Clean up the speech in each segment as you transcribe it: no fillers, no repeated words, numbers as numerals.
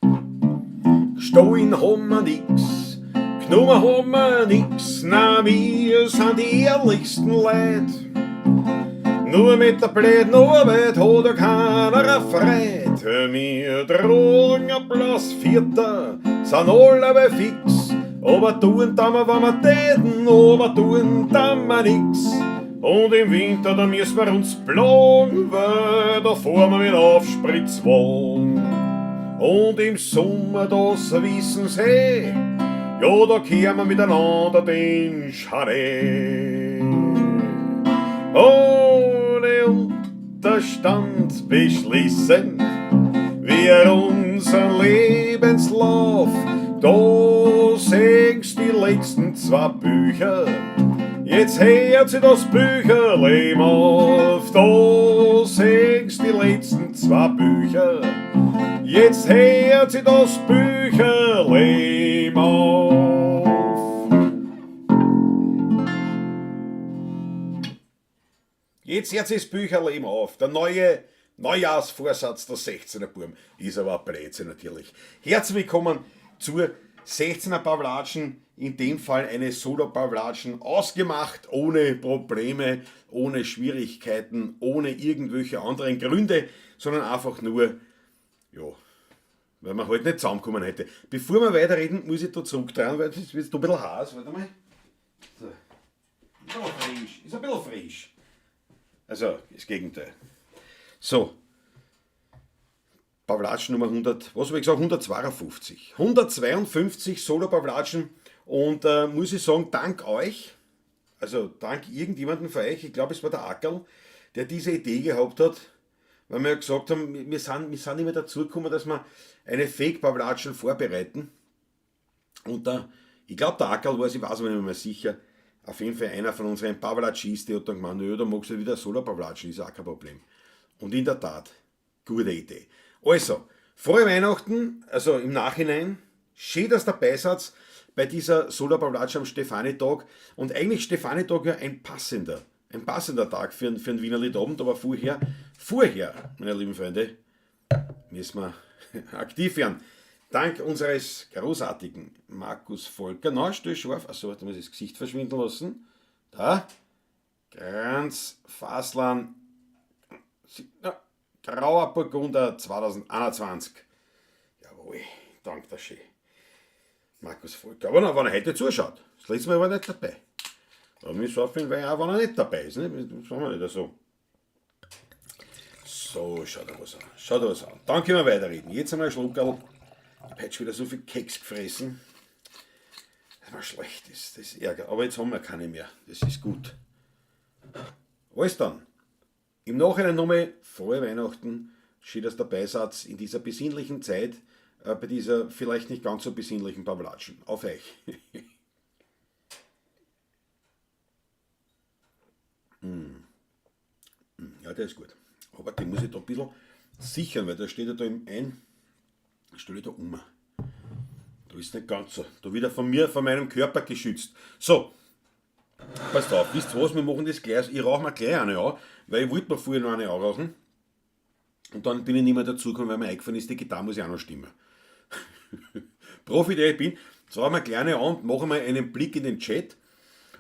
G'stohlen haben wir nix, g'nommen haben wir nix, na wir sind die ehrlichsten Leut. Nur mit der blöden Arbeit hat ja keiner a Freud. Wir tragen a bloß Vierter, sind alle fix, aber tun tan wir, wenn wir täten, aber tun tan wir nix. Und im Winter, da müssen wir uns plagen, weil da fahren wir mit Aufspritzwagen. Und im Sommer, das wissen's eh, ja, da kehren wir miteinander den Scharee. Ohne Unterstand beschließen wir unseren Lebenslauf. Da sehst die letzten zwei Bücher, jetzt hört sich das Bücherleben auf. Da sehst die letzten zwei Bücher, jetzt hört sich das Bücherleben auf. Jetzt hört sich das Bücherleben auf. Der neue Neujahrsvorsatz der 16er Burm ist aber ein Blödsinn natürlich. Herzlich willkommen zur 16er Pawlatschen, in dem Fall eine Solo-Pawlatschen, ausgemacht, ohne Probleme, ohne Schwierigkeiten, ohne irgendwelche anderen Gründe, sondern einfach nur, ja, weil man halt nicht zusammenkommen hätte. Bevor wir weiterreden, muss ich da zurückdrehen, weil das wird ein bisschen heiß. Warte mal. So. Ist aber frisch, ist ein bisschen frisch. Also, das Gegenteil. So. Pawlatschen Nummer 100, was hab ich gesagt, 152. 152 Solo-Pawlatschen und muss ich sagen, dank euch, also dank irgendjemandem von euch, ich glaube es war der Ackerl, der diese Idee gehabt hat, weil wir ja gesagt haben, wir sind nicht mehr dazu gekommen, dass wir eine Fake-Pawlatschen vorbereiten. Und da, ich glaub, der Ackerl war es, ich weiß aber nicht mehr sicher, auf jeden Fall einer von unseren Pawlatschis, der hat dann gemeint, ja, da magst du wieder Solo-Pawlatschen, ist ja auch kein Problem. Und in der Tat, gute Idee. Also, frohe Weihnachten, also im Nachhinein, schön, dass ihr dabei seid bei dieser Solo-Pawlatsch am Stefanitag. Und eigentlich Stefanitag ja ein passender Tag für einen Wiener Liederabend, aber vorher, meine lieben Freunde, müssen wir aktiv werden. Dank unseres großartigen Markus Volker. Na, stell scharf. Achso, warte, muss ich das Gesicht verschwinden lassen. Da. Ganz Faslan. Na, Grauer Burgunder 2021. Jawohl, danke dir schön. Markus Volker. Aber na, wenn er heute zuschaut. Das letzte Mal war er nicht dabei. Aber wir saufen Wein auch, wenn er nicht dabei ist. Ne? Das haben wir nicht so. So, schaut er was an. Schaut er was an. Dann können wir weiterreden. Jetzt einmal ein Schluckerl. Ich hab heute schon wieder so viel Keks gefressen. Das war schlecht, das ist Ärger. Aber jetzt haben wir keine mehr. Das ist gut. Alles dann. Im Nachhinein nochmal frohe Weihnachten. Schön, dass dabei seid in dieser besinnlichen Zeit, bei dieser vielleicht nicht ganz so besinnlichen Pawlatschen. Auf euch. Ja, der ist gut. Aber den muss ich da ein bisschen sichern, weil der steht ja da im Ein. Stelle ich da um. Da ist nicht ganz so. Da wieder von mir, von meinem Körper geschützt. So, passt auf, wisst ihr was, wir machen das gleich. Ich rauche mir gleich eine an, weil ich wollte mir vorher noch eine anrauchen. Und dann bin ich nicht mehr dazugekommen, weil mir eingefallen ist, die Gitarre muss ich auch noch stimmen. Profi, der ich bin, jetzt rauchen wir gleich eine an und machen mal einen Blick in den Chat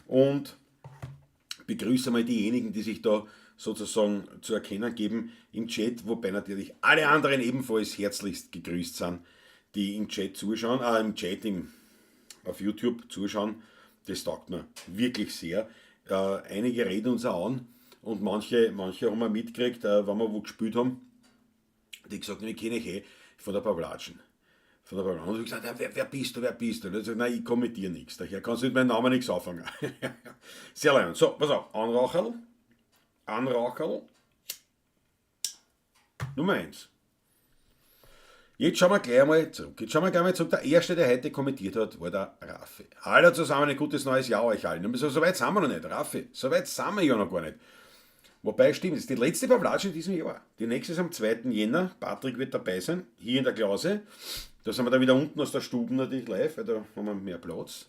und begrüße mal diejenigen, die sich da sozusagen zu erkennen geben im Chat, wobei natürlich alle anderen ebenfalls herzlichst gegrüßt sind, die im Chat zuschauen, im Chat im, auf YouTube zuschauen. Das taugt mir wirklich sehr. Einige reden uns auch an und manche haben wir mitgekriegt, wenn wir wo gespielt haben, die gesagt haben, ich kenne euch eh von der Pawlatschen. Von der Pawlatschen. Und ich hab gesagt, ja, wer bist du, wer bist du? Und ich hab gesagt, nein, ich komm mit dir nix. Daher kannst du mit meinem Namen nichts anfangen. Sehr leid. So, pass auf, Anraucherl. Anraucherl. Nummer 1. Jetzt schauen wir gleich mal zurück. Jetzt schauen wir gleich mal zurück. Der erste, der heute kommentiert hat, war der Raffi. Hallo zusammen, ein gutes neues Jahr euch allen. Und so weit sind wir noch nicht, Raffi. So weit sind wir ja noch gar nicht. Wobei, stimmt, das ist die letzte Pawlatsch in diesem Jahr. Die nächste ist am 2. Jänner. Patrick wird dabei sein, hier in der Klause. Da sind wir dann wieder unten aus der Stube natürlich live, weil da haben wir mehr Platz.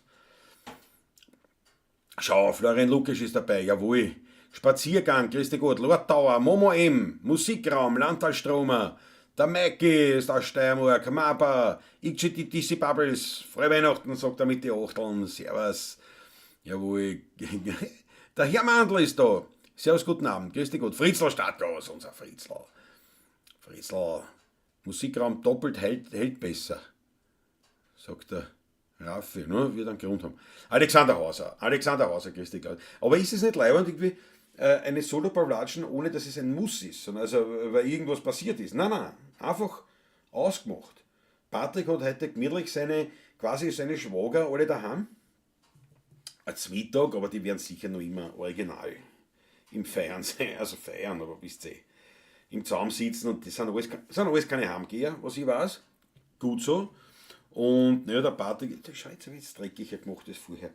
Schau, Florian Lukisch ist dabei, jawohl. Spaziergang, grüß dich Gott, Lord Tower, Momo M, Musikraum, Landtalstromer, Der Maiki ist aus Steiermark, Mapa, XGTC Bubbles, frohe Weihnachten, sagt er mit den Achteln, Servus. Jawohl. Der Herr Mandl ist da. Servus, guten Abend, grüß dich Gott. Fritzl Stadtgas, unser Fritzl. Fritzl, Musikraum doppelt hält besser, sagt der Raffi, ne? Wird einen Grund haben. Alexander Hauser, Alexander Hauser, grüß dich Gott. Aber ist es nicht leiwand irgendwie eine Solo-Pawlatschen, ohne dass es ein Muss ist, sondern also, weil irgendwas passiert ist? Nein, nein, einfach ausgemacht. Patrick hat heute gemütlich seine, quasi seine Schwager alle daheim. Als Mittag, aber die werden sicher noch immer original im Feiern sein, also feiern, aber wisst ihr, im Zaum sitzen und das sind alles keine Heimgeher, was ich weiß. Gut so. Und naja, der Patrick, der schau, jetzt habe ich jetzt dreckiger gemacht als vorher.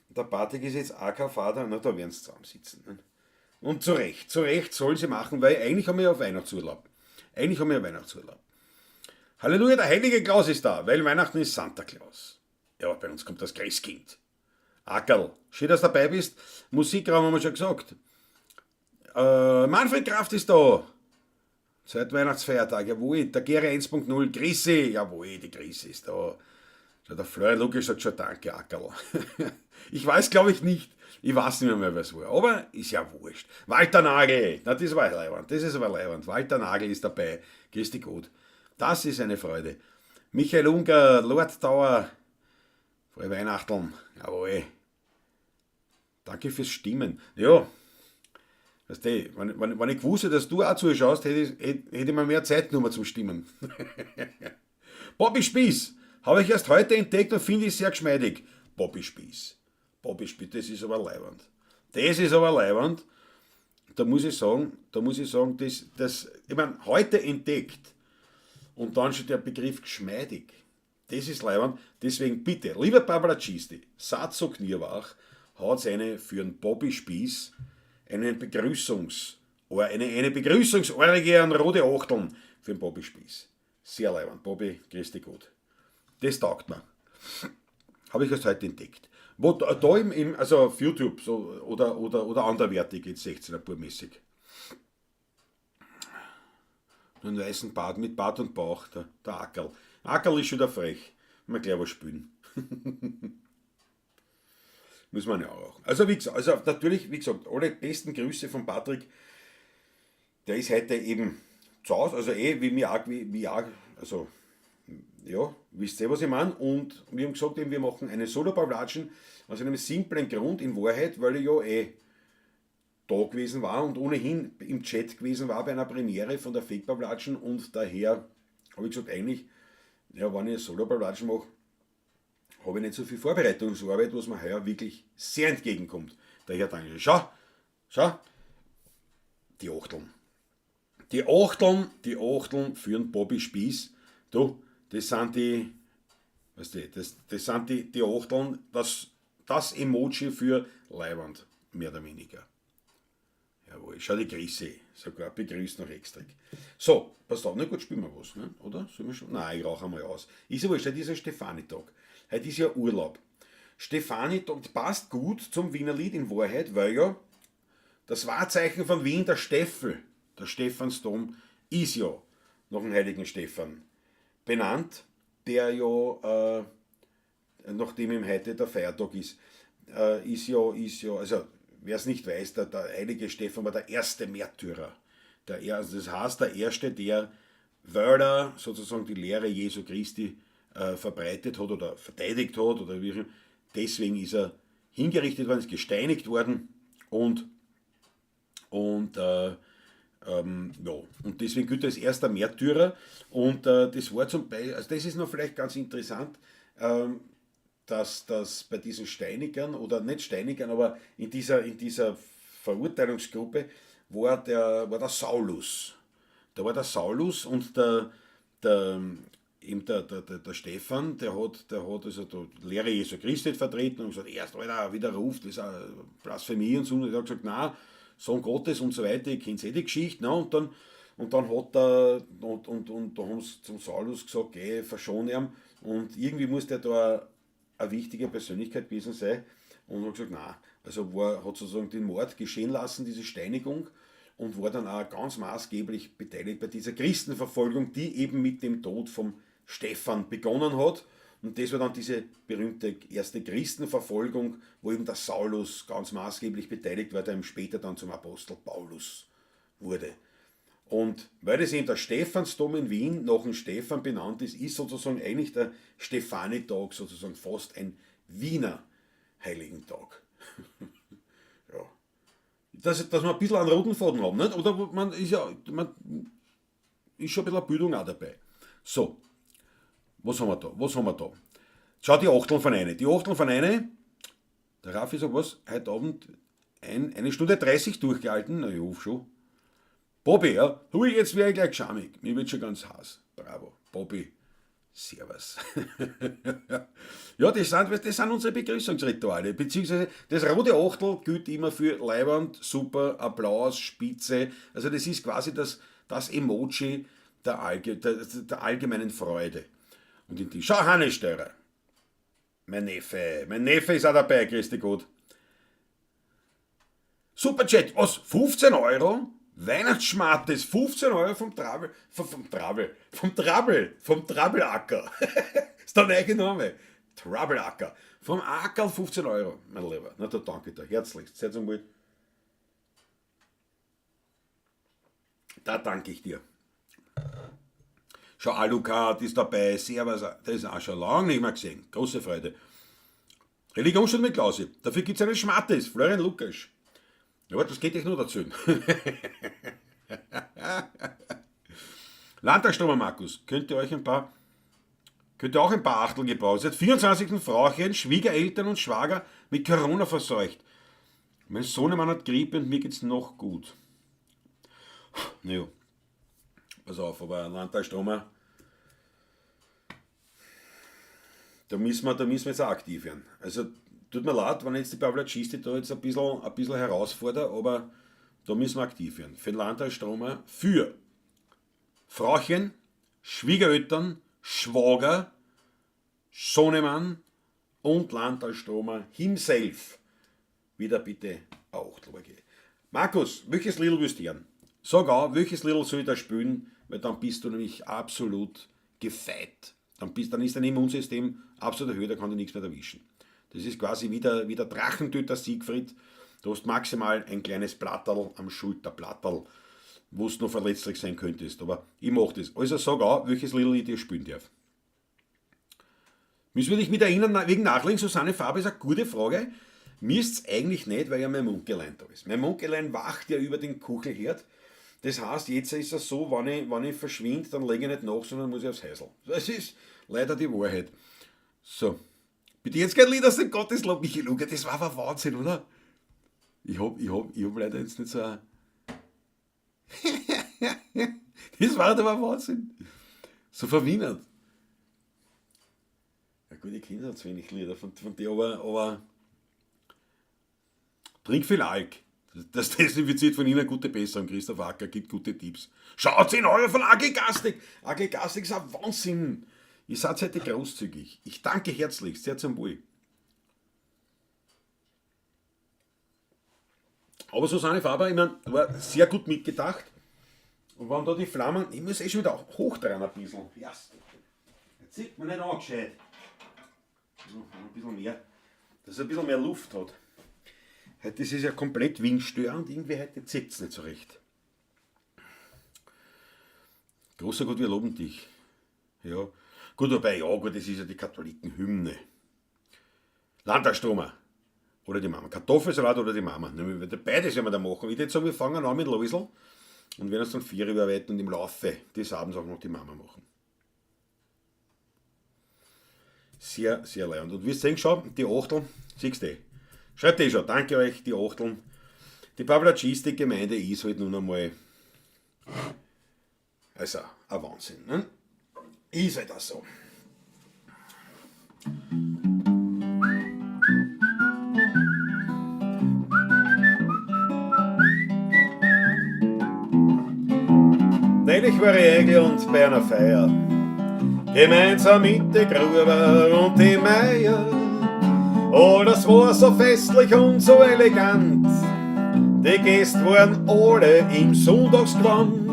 Der Patrick ist jetzt auch kein Vater, na, da werden sie zusammensitzen. Ne? Und zu Recht sollen sie machen, weil eigentlich haben wir ja Weihnachtsurlaub. Eigentlich haben wir ja Weihnachtsurlaub. Halleluja, der heilige Klaus ist da, weil Weihnachten ist Santa Claus. Ja, bei uns kommt das Christkind. Ackerl, schön, dass du dabei bist. Musikraum haben wir schon gesagt. Manfred Kraft ist da. Seit Weihnachtsfeiertag, jawohl. Der Gere 1.0, Grüße, jawohl, die Grüße ist da. Schau, der Florian Lukisch sagt schon Danke, Ackerl. Ich weiß, glaube ich, nicht. Ich weiß nicht mehr, wer es war, aber ist ja wurscht. Walter Nagel, na, das war leiwand, das ist aber leiwand. Walter Nagel ist dabei. Grüß dich gut. Das ist eine Freude. Michael Unger, Lord Tower, frohe Weihnachten, jawohl. Danke fürs Stimmen. Ja, weißt du, wenn ich gewusst hätte, dass du auch zuschaust, hätte ich mir mehr Zeit genommen zum Stimmen. Bobby Spieß, habe ich erst heute entdeckt und finde ich sehr geschmeidig. Bobby Spieß. Bobby Spieß, das ist aber leiwand. Das ist aber leiwand. Da muss ich sagen, das, ich meine, heute entdeckt und dann schon der Begriff geschmeidig. Das ist leiwand. Deswegen bitte, lieber Pawlatschisti, Satzo Knierwach hat eine für einen Bobby Spieß einen Begrüßungs, eine Begrüßungsorgie an rote Achteln für den Bobby Spieß. Sehr leiwand. Bobby, grüß dich gut. Das taugt mir. Habe ich erst heute entdeckt. Wo da also auf YouTube so, oder anderwertig, jetzt 16er Bur-mäßig. Nur einen weißen Bart mit Bart und Bauch, der Ackerl. Ackerl ist schon wieder frech. Mal gleich was spielen. Muss man ja auch. Also wie gesagt, also natürlich, wie gesagt, alle besten Grüße von Patrick. Der ist heute eben zu Hause, also eh, wie mir auch, wie auch, also ja, wisst ihr, was ich meine? Und wir haben gesagt, eben, wir machen eine Solo-Pawlatschen aus einem simplen Grund, in Wahrheit, weil ich ja eh da gewesen war und ohnehin im Chat gewesen war bei einer Premiere von der Fake-Pawlatschen und daher habe ich gesagt, eigentlich, ja, wenn ich eine Solo-Pawlatschen mache, habe ich nicht so viel Vorbereitungsarbeit, was mir heuer wirklich sehr entgegenkommt. Daher danke ich. Schau, schau, die Achteln. Die Achteln führen Bobby Spieß. Du, das sind die, weißt du, das sind die Achteln, das Emoji für Leiwand, mehr oder weniger. Jawohl, schau die Grüße, sogar begrüßt noch extra. So, pass auf, na gut, spielen wir was, ne? Oder? Sollen wir schon? Nein, ich rauche einmal aus. Ist ja wurscht, heute ist ja Stefanitag. Heute ist ja Urlaub. Stefanitag passt gut zum Wienerlied in Wahrheit, weil ja das Wahrzeichen von Wien, der Steffel, der Stephansdom, ist ja nach dem heiligen Stephan benannt, der ja, nachdem ihm heute der Feiertag ist, ist ja, also wer es nicht weiß, der heilige Stephan war der erste Märtyrer. Also das heißt, der erste, der Wörter, sozusagen die Lehre Jesu Christi verbreitet hat oder verteidigt hat, oder wie auch immer. Deswegen ist er hingerichtet worden, ist gesteinigt worden und deswegen gilt er als erster Märtyrer. Und das war zum Beispiel, also das ist noch vielleicht ganz interessant, dass das bei diesen Steinigern, oder nicht Steinigern, aber in dieser Verurteilungsgruppe war der Saulus. Da war der Saulus und der Stephan, der hat also die Lehre Jesu Christi vertreten und gesagt, erst Alter, widerruft, das ist eine Blasphemie und so. Und er hat gesagt, nein, Sohn Gottes und so weiter, ihr kennt eh die Geschichte. Ne? Und dann hat er, und da haben sie zum Saulus gesagt, geh, verschon ihn. Und irgendwie muss der da eine wichtige Persönlichkeit gewesen sein. Und hat gesagt, nein, also hat sozusagen den Mord geschehen lassen, diese Steinigung. und war dann auch ganz maßgeblich beteiligt bei dieser Christenverfolgung, die eben mit dem Tod vom Stephan begonnen hat. Und das war dann diese berühmte erste Christenverfolgung, wo eben der Saulus ganz maßgeblich beteiligt war, der eben später dann zum Apostel Paulus wurde. Und weil es eben der Stephansdom in Wien nach dem Stephan benannt ist, ist sozusagen eigentlich der Stephanitag sozusagen fast ein Wiener Heiligentag. Ja. Dass wir ein bisschen einen roten Faden haben, nicht? Oder man ist ja, man ist schon ein bisschen Bildung auch dabei. So, was haben wir da? Was haben wir da? Schau, die Achteln von eine. Die Achteln von eine, der Raffi sagt was, heute Abend 1 Stunde 30 durchgehalten. Na ja, schon. Bobby, ja, hui, jetzt wär ich gleich schamig. Mir wird schon ganz heiß. Bravo, Bobby. Servus. Ja, das sind unsere Begrüßungsrituale, beziehungsweise das rote Achtel gilt immer für Leiwand, super, Applaus, Spitze. Also das ist quasi das Emoji der allgemeinen Freude. Und in die, schau, Hannes Steurer, mein Neffe ist auch dabei, grüß dich Gott. Superchat, was, 15 Euro? Weihnachtsschmartes, 15 Euro vom Travel, vom, vom Travel, vom Travel, vom Trabelacker. Ist der neue Name. Trabelacker. Vom Ackerl 15 Euro, mein Lieber. Na, da danke ich dir herzlichst. Sehr zum Wohl. Da danke ich dir. Schau, Alucard ist dabei, servus, das ist auch schon lange nicht mehr gesehen. Große Freude. Religionsstunde mit Klausi. Dafür gibt's einen Schmattes, Florian Lukas. Ja, aber das geht euch nur dazu. Landtagstromer Markus, könnt ihr euch ein paar, könnt ihr auch ein paar Achteln gebrauchen. Seit 24. Frauchen, Schwiegereltern und Schwager mit Corona verseucht. Mein Sohnemann hat Grippe und mir geht's noch gut. Naja, pass auf, aber Landtagstromer, da müssen wir jetzt auch aktiv werden. Also, tut mir leid, wenn ich jetzt die Pavlacisti da jetzt ein bisschen herausfordere, aber da müssen wir aktiv werden. Für den Landtagstromer, für Frauchen, Schwiegereltern, Schwager, Sohnemann und Landtagstromer himself. Wieder bitte auch drüber gehen. Markus, welches Lidl willst du hören? Sag auch, welches Lidl soll ich da spielen, weil dann bist du nämlich absolut gefeit. Dann ist dein Immunsystem absolut erhöht, da kann dich nichts mehr erwischen. Das ist quasi wie der Drachentöter Siegfried. Du hast maximal ein kleines Platterl am Schulterblatterl, wo du noch verletzlich sein könntest. Aber ich mach das. Also sag auch, welches Lidl ich dir spielen darf. Müssen wir dich mit erinnern, wegen Nachlegen, Susanne Faber ist eine gute Frage. Müsst's eigentlich nicht, weil ja mein Munkelein da ist. Mein Munkelein wacht ja über den Kuchelherd. Das heißt, jetzt ist es so, wenn ich verschwinde, dann lege ich nicht nach, sondern muss ich aufs Häusl. Das ist leider die Wahrheit. So. Bitte jetzt kein Lied aus dem Gotteslob, Michi Luger, das war aber Wahnsinn, oder? Ich hab leider jetzt nicht so ein Das war aber Wahnsinn. So verwinert. Ja gut, ich kenne zu wenig Lieder von dir, aber trink viel Alk. Das desinfiziert von Ihnen gute Besserung. Christoph Acker gibt gute Tipps. Schau, 10 Euro von AG Gastig. AG Gastig ist ein Wahnsinn. Ihr seid heute großzügig. Ich danke herzlich. Sehr zum Wohl. Aber Susanne Faber, ich mein, war sehr gut mitgedacht. Und wenn da die Flammen, ich muss eh schon wieder hochdrehen ein bisschen. Yes. Jetzt sieht man nicht an, gescheit. Ein bisschen mehr, dass es ein bisschen mehr Luft hat. Heute ist es ja komplett windstörend, irgendwie heute zieht's nicht so recht. Großer Gott, wir loben dich. Ja. Gut, wobei, ja gut, das ist ja die Katholikenhymne. Landtagstromer. Oder die Mama. Kartoffelsalat oder die Mama. Beides werden wir da machen. Ich würde sagen, wir fangen an mit Loisl und werden uns dann 4 überarbeiten und im Laufe des Abends auch noch die Mama machen. Sehr, sehr leid. Und wir sehen schon, die Achteln, siehst du. Schreibt eh schon, danke euch, die Achteln. Die Pavlacistik-Gemeinde ist halt nun einmal, also ein Wahnsinn, ne? Ist halt auch so. Neulich war ich eigentlich und bei einer Feier, gemeinsam mit der Gruber und dem Meier. Oh, das war so festlich und so elegant. Die Gäste waren alle im Sonntagsgewand.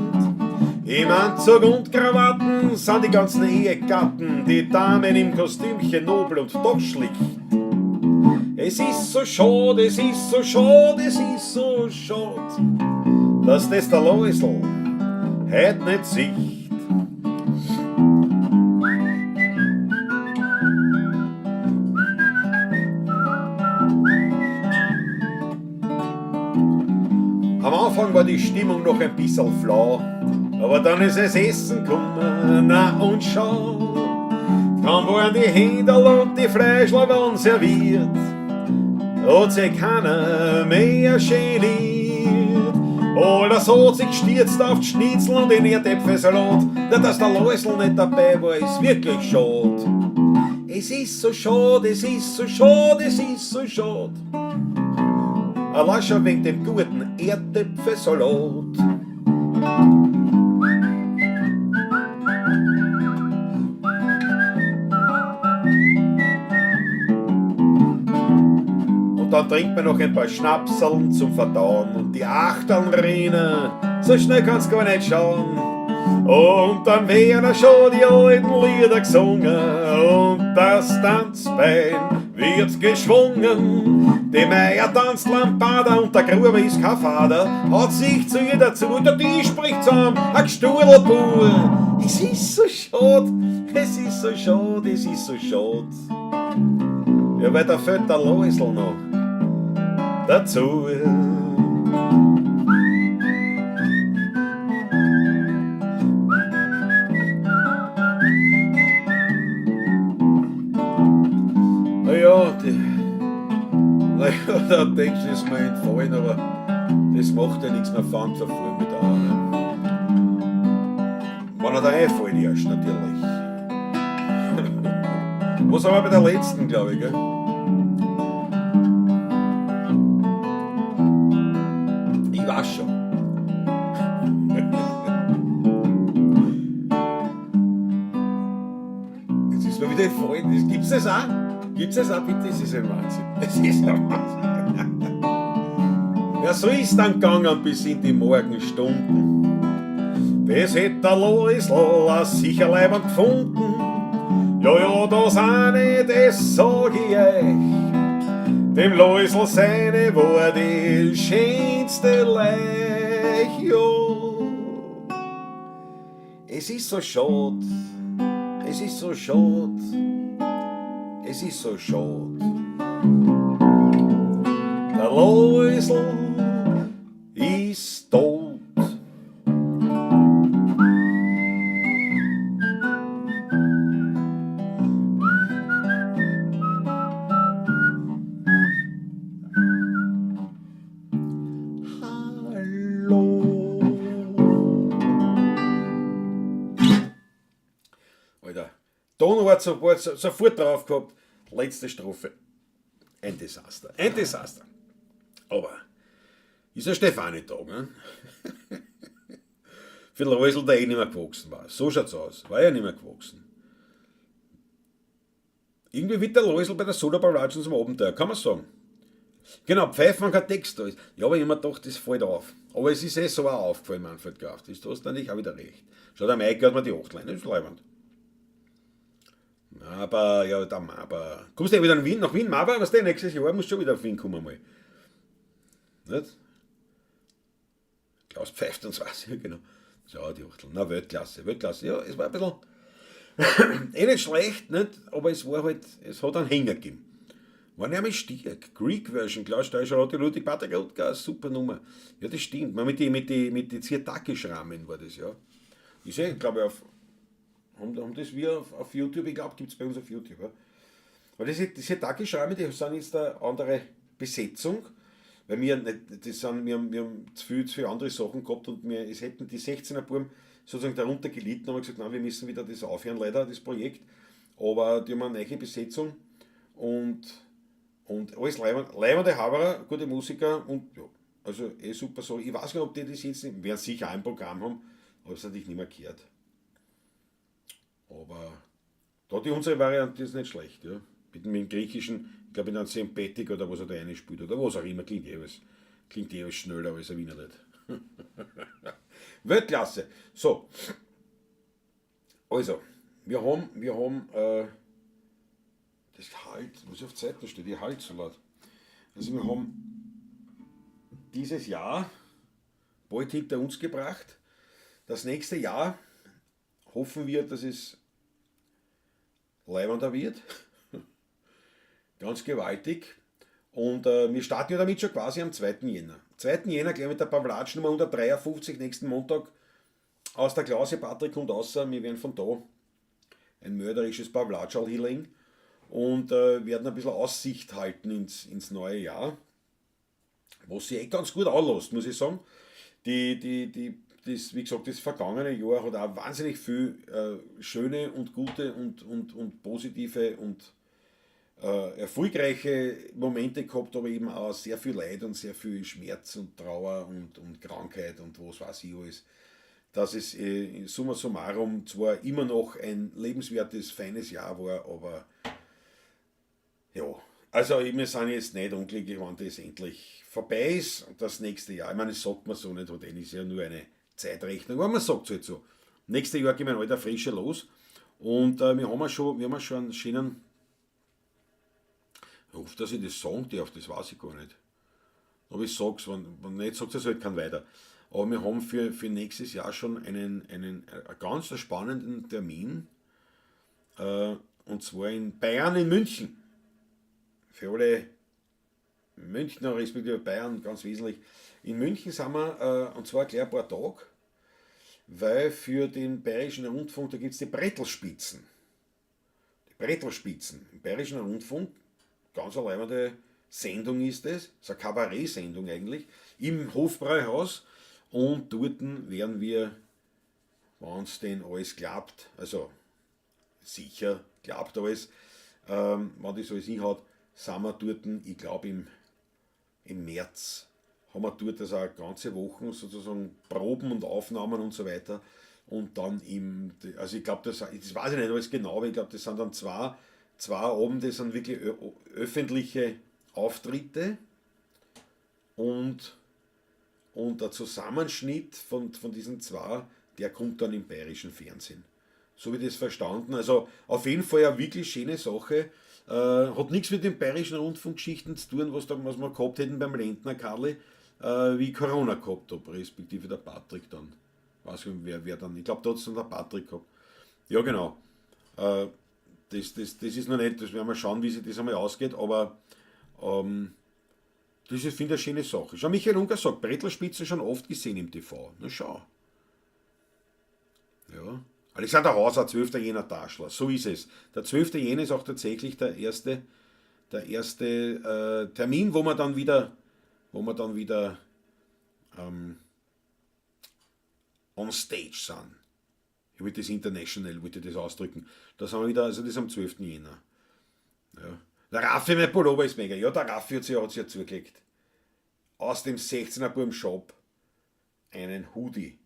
Im Anzug und Krawatten sind die ganzen Ehegatten, die Damen im Kostümchen nobel und doch schlicht. Es ist so schade, es ist so schade, es ist so schade, dass das der Loisl heut nicht sieht. Am Anfang war die Stimmung noch ein bisschen flau, aber dann ist es Essen gekommen, na und schau. Dann waren die Händel und die Fleischl waren serviert, hat sich keiner mehr geniert. Alles hat sich gestürzt auf die Schnitzel und den Erdäpfelsalat. Na, dass der Loisl nicht dabei war, ist wirklich schade. Es ist so schade, es ist so schade, es ist so schade. Allein schon wegen dem guten Erdäpfelsalat. Und dann trinkt man noch ein paar Schnapseln zum Verdauen und die Achteln rinnen, so schnell kannst gar nicht schauen. Und dann werden schon die alten Lieder gesungen und das Tanzbein wird geschwungen. Die Meier tanzt Lambada und der Gruber ist kein Vater, hat sich zu ihr dazu, der Tisch spricht zusammen, ein Gesturlbur. Es ist so schade, es ist so schade, es ist so schade. Ja, weil da fehlt der Loisl noch dazu. Naja, naja, da denkst du, ist mir entfallen, aber das macht ja nichts mehr, fängt von vorn wieder an. Ne? Wenn er da einfällt erst, natürlich. Was haben wir bei der letzten, glaube ich, gell? Ich weiß schon. Jetzt ist mir wieder entfallen. Gibt's das auch? Gibt's das auch bitte? Das ist ein Wahnsinn. Das ist ein Wahnsinn. Ja, so ist dann gegangen bis in die Morgenstunden. Das hätt der Loisl sicher leibend gefunden. Ja, ja, das eine, das sag ich euch. Dem Loisl seine war die schönste Leich, ja. Es ist so schad, es ist so schad, es ist so schad. Der Loisl ist tot. Hallo. Alter, Ton war sofort drauf gehabt. Letzte Strophe. Ein Desaster. Ein Desaster. Aber ist ein Stefani-Tag, ne? Für den Loisl, der eh nicht mehr gewachsen war. So schaut's aus. War ja nicht mehr gewachsen. Irgendwie wird der Loisl bei der Solo-Barrage zum Abenteuer, kann man sagen. Genau, Pfeifen, wenn kein Text da ist. Ja, aber ich hab mir gedacht, das fällt auf. Aber es ist eh so auch aufgefallen, Manfred Graf. Das hast du natürlich auch wieder recht. Schau, der Mike hat mir die 8 Leine, das ist leibend. Aber, ja, der Maber. Kommst du wieder nach Wien? Nach Wien, Maber? Was denn? Nächstes Jahr musst du schon wieder auf Wien kommen mal. Nicht? Klaus pfeift uns was, ja, genau. So, die Achtel. Na, Weltklasse, Weltklasse. Ja, es war ein bisschen eh nicht schlecht, nicht? Aber es war halt, es hat einen Hänger gegeben. War nämlich stark. Greek Version, Klaus Steischer, Rotti, Ludwig, Patrick, Rutger, super Nummer. Ja, das stimmt. Mit die Zirtaki-Schrammen war das, ja. Ich sehe, glaube ich, auf, haben das wir auf YouTube, ich glaube, gibt's bei uns auf YouTube. Ja. Aber die Zirtaki-Schrammen, die sind jetzt eine andere Besetzung. Weil wir nicht, das sind, wir haben zu viel andere Sachen gehabt und wir, es hätten die 16er Buben sozusagen darunter gelitten, haben wir gesagt, nein, wir müssen wieder das aufhören, leider, das Projekt. Aber die haben eine neue Besetzung und alles leibende Haberer, gute Musiker und ja, also eh super so. Ich weiß nicht, ob die das jetzt nicht, werden sicher auch ein Programm haben, aber es natürlich nicht mehr gehört. Aber da die unsere Variante ist nicht schlecht, ja. Mit dem griechischen, ich glaube in einem Sempetik oder was er da reinspielt oder was auch immer, klingt eh alles Klingt eh alles schneller als ein Wienerlied. Weltklasse. So. Also, wir haben das halt, was auf Zeiten steht, die halt so laut. Also wir haben dieses Jahr bald hinter uns gebracht. Das nächste Jahr hoffen wir, dass es leiwander wird. Ganz gewaltig. Und wir starten ja damit schon quasi am 2. Jänner. 2. Jänner gleich mit der Pawlatsch Nummer 153, nächsten Montag aus der Klause. Patrick kommt raus. Wir werden von da ein mörderisches Pawlatscherl hinlegen und werden ein bisschen Aussicht halten ins neue Jahr. Was sich eh ganz gut anlässt, muss ich sagen. Wie gesagt, das vergangene Jahr hat auch wahnsinnig viel schöne und gute und positive und erfolgreiche Momente gehabt, aber eben auch sehr viel Leid und sehr viel Schmerz und Trauer und Krankheit und was weiß ich alles. Dass es summa summarum zwar immer noch ein lebenswertes, feines Jahr war, aber ja, also wir sind jetzt nicht unglücklich, wenn das endlich vorbei ist und das nächste Jahr, ich meine, das sagt man so nicht, denn ist ja nur eine Zeitrechnung, aber man sagt es halt so. Nächstes Jahr gehen wir in alter Frische los und wir haben ja schon einen schönen, ich hoffe, dass ich das sagen darf, das weiß ich gar nicht. Aber ich sag's, wenn nicht, sagt es halt kein weiter. Aber wir haben für nächstes Jahr schon einen ganz spannenden Termin, und zwar in Bayern, in München. Für alle Münchner, respektive Bayern, ganz wesentlich. In München sind wir, und zwar gleich ein paar Tage, weil für den Bayerischen Rundfunk, da gibt's die Brettlspitzen. Die Brettlspitzen. Im Bayerischen Rundfunk, ganz eine leibende Sendung ist das, ist eine Kabarett-Sendung eigentlich, im Hofbräuhaus. Und dort werden wir, wenn's denn alles klappt, also sicher klappt alles, wenn das alles hinhaut, sind wir dort, ich glaub im März, haben wir dort also eine ganze Woche sozusagen Proben und Aufnahmen und so weiter. Und dann im, also ich glaub, das weiß ich nicht alles genau, aber ich glaub, das sind dann zwei Abende, das sind wirklich öffentliche Auftritte und der Zusammenschnitt von diesen zwei, der kommt dann im bayerischen Fernsehen. So wie ich das verstanden. Also auf jeden Fall eine wirklich schöne Sache. Hat nichts mit den bayerischen Rundfunkgeschichten zu tun, was wir gehabt hätten beim Lendner Karli, wie ich Corona gehabt hab, respektive der Patrick dann. Weiß nicht, wer dann, ich glaub, da hat's dann der Patrick gehabt. Ja, genau. Das ist noch nicht, das werden wir schauen, wie sich das einmal ausgeht, aber das ist, finde ich, eine schöne Sache. Schau, Michael Ungar sagt, Brettlspitzen schon oft gesehen im TV. Na schau. Ja. Alexander Hauser, 12. Jänner Taschler, so ist es. Der 12. Jänner ist auch tatsächlich der erste Termin, wo wir dann wieder on stage sind. Ich wollte das international, wollte das ausdrücken. Da sind wir wieder, also das ist am 12. Jänner. Ja. Der Raffi mit Pullover ist mega. Ja, der Raffi hat sich ja zugelegt. Aus dem 16er Burm Shop einen Hoodie.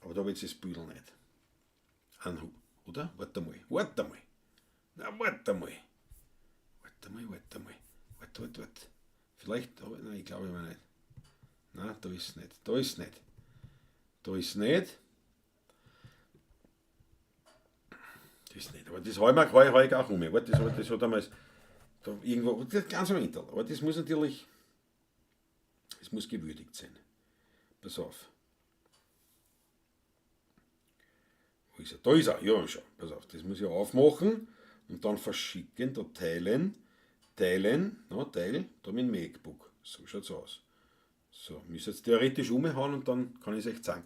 Aber da habe ich jetzt das Büdel nicht. Ein Hu, oder? Warte mal, warte mal. Na, warte mal. Warte mal, warte mal. Warte, warte, warte. Vielleicht, aber nein, ich glaube aber nicht. Nein, da ist es nicht. Da ist es nicht. Da ist es nicht. Das ist nicht. Aber das hab ich mir heuer auch um. Warte, das hat damals da irgendwo, das ist ganz am Ende. Aber das muss natürlich, das muss gewürdigt sein. Pass auf. Wo ist er? Da ist er. Ja, schau. Pass auf. Das muss ich aufmachen und dann verschicken, da teilen, teilen, na, teil, da mit dem MacBook. So schaut's aus. So, müsst jetzt theoretisch umhauen und dann kann ich's euch zeigen.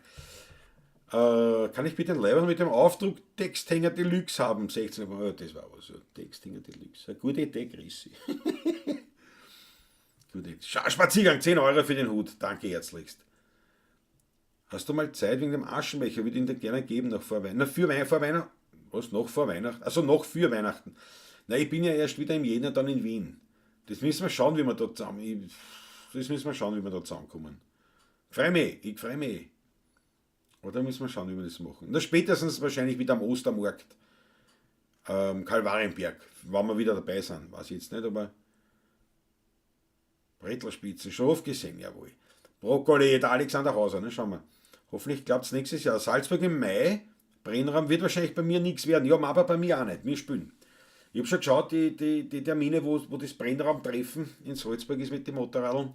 Kann ich bitte ein Leiberl mit dem Aufdruck Texthänger Deluxe haben? 16, oh, das war was. Ja, Texthänger Deluxe. Eine gute Idee, Chrissy. Gute Idee. Spaziergang, 10 Euro für den Hut. Danke herzlichst. Hast du mal Zeit wegen dem Aschenbecher? Würde ich dir gerne geben, noch vor Weihnachten. Na, für Wei-, vor Weihnachten. Was? Noch vor Weihnachten? Also noch für Weihnachten. Na, ich bin ja erst wieder im Jänner dann in Wien. Das müssen wir schauen, wie wir da zusammen, ich, das müssen wir schauen, wie wir da zusammenkommen. Freu mich, ich freu mich. Oder müssen wir schauen, wie wir das machen. Na, spätestens wahrscheinlich wieder am Ostermarkt. Kalvarienberg, wenn wir wieder dabei sind. Weiß ich jetzt nicht, aber... Brettlerspitzen, schon oft gesehen, jawohl. Brokkoli, der Alexander Hauser, ne, schauen wir. Hoffentlich klappt es nächstes Jahr. Salzburg im Mai, Brennraum wird wahrscheinlich bei mir nichts werden. Ja, aber bei mir auch nicht, wir spielen. Ich habe schon geschaut, die Termine, wo das Brennraumtreffen in Salzburg ist mit den Motorradeln.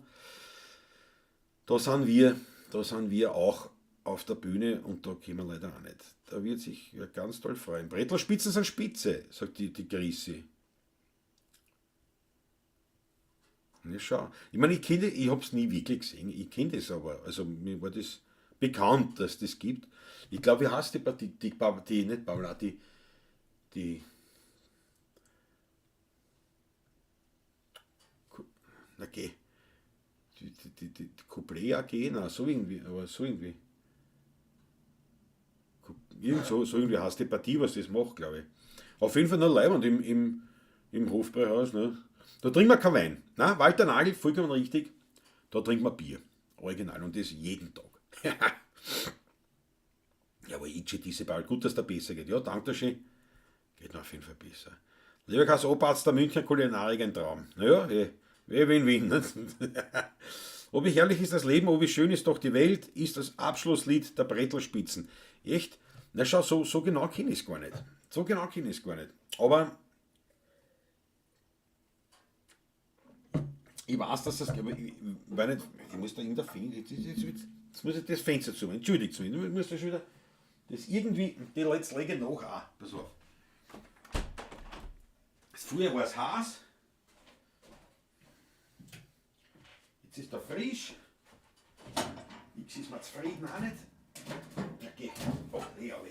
Da sind wir auch auf der Bühne und da können wir leider auch nicht. Da wird sich ja ganz toll freuen. Brettlerspitzen sind Spitze, sagt die Grisi. Ja, schau. Ich meine, ich habe es nie wirklich gesehen, ich kenne das aber. Also mir war das bekannt, dass das gibt. Ich glaube, wie heißt die Partie, die nicht Paula, die na geh, die Couplet AG, na so irgendwie, aber so irgendwie. Irgend so irgendwie heißt die Partie, was das macht, glaube ich. Auf jeden Fall noch leibend im Hofbräuhaus, ne? Da trinken wir keinen Wein. Na, Walter Nagel, vollkommen richtig, da trinken wir Bier. Original, und das jeden Tag. Ja, aber ich diese Ball, gut, dass der besser geht. Ja, danke schön. Geht mir auf jeden Fall besser. Leberkäse Oberarzt der Münchner Kulinarik, ein Traum. Naja, win-win. Ne? Ob wie herrlich ist das Leben, ob wie schön ist doch die Welt, ist das Abschlusslied der Brettlerspitzen. Echt? Na schau, so genau kenne ich es gar nicht. So genau kenne ich es gar nicht. Aber ich weiß, dass das, aber ich weiß nicht, ich muss da irgendein Fenster, jetzt muss ich das Fenster zu, entschuldigt, ich muss da schon wieder, das irgendwie, die letzte lege ich nach auch, pass auf. Früher war es heiß, jetzt ist da frisch, X ist mir zufrieden auch nicht. Okay. Oh, nee, aber.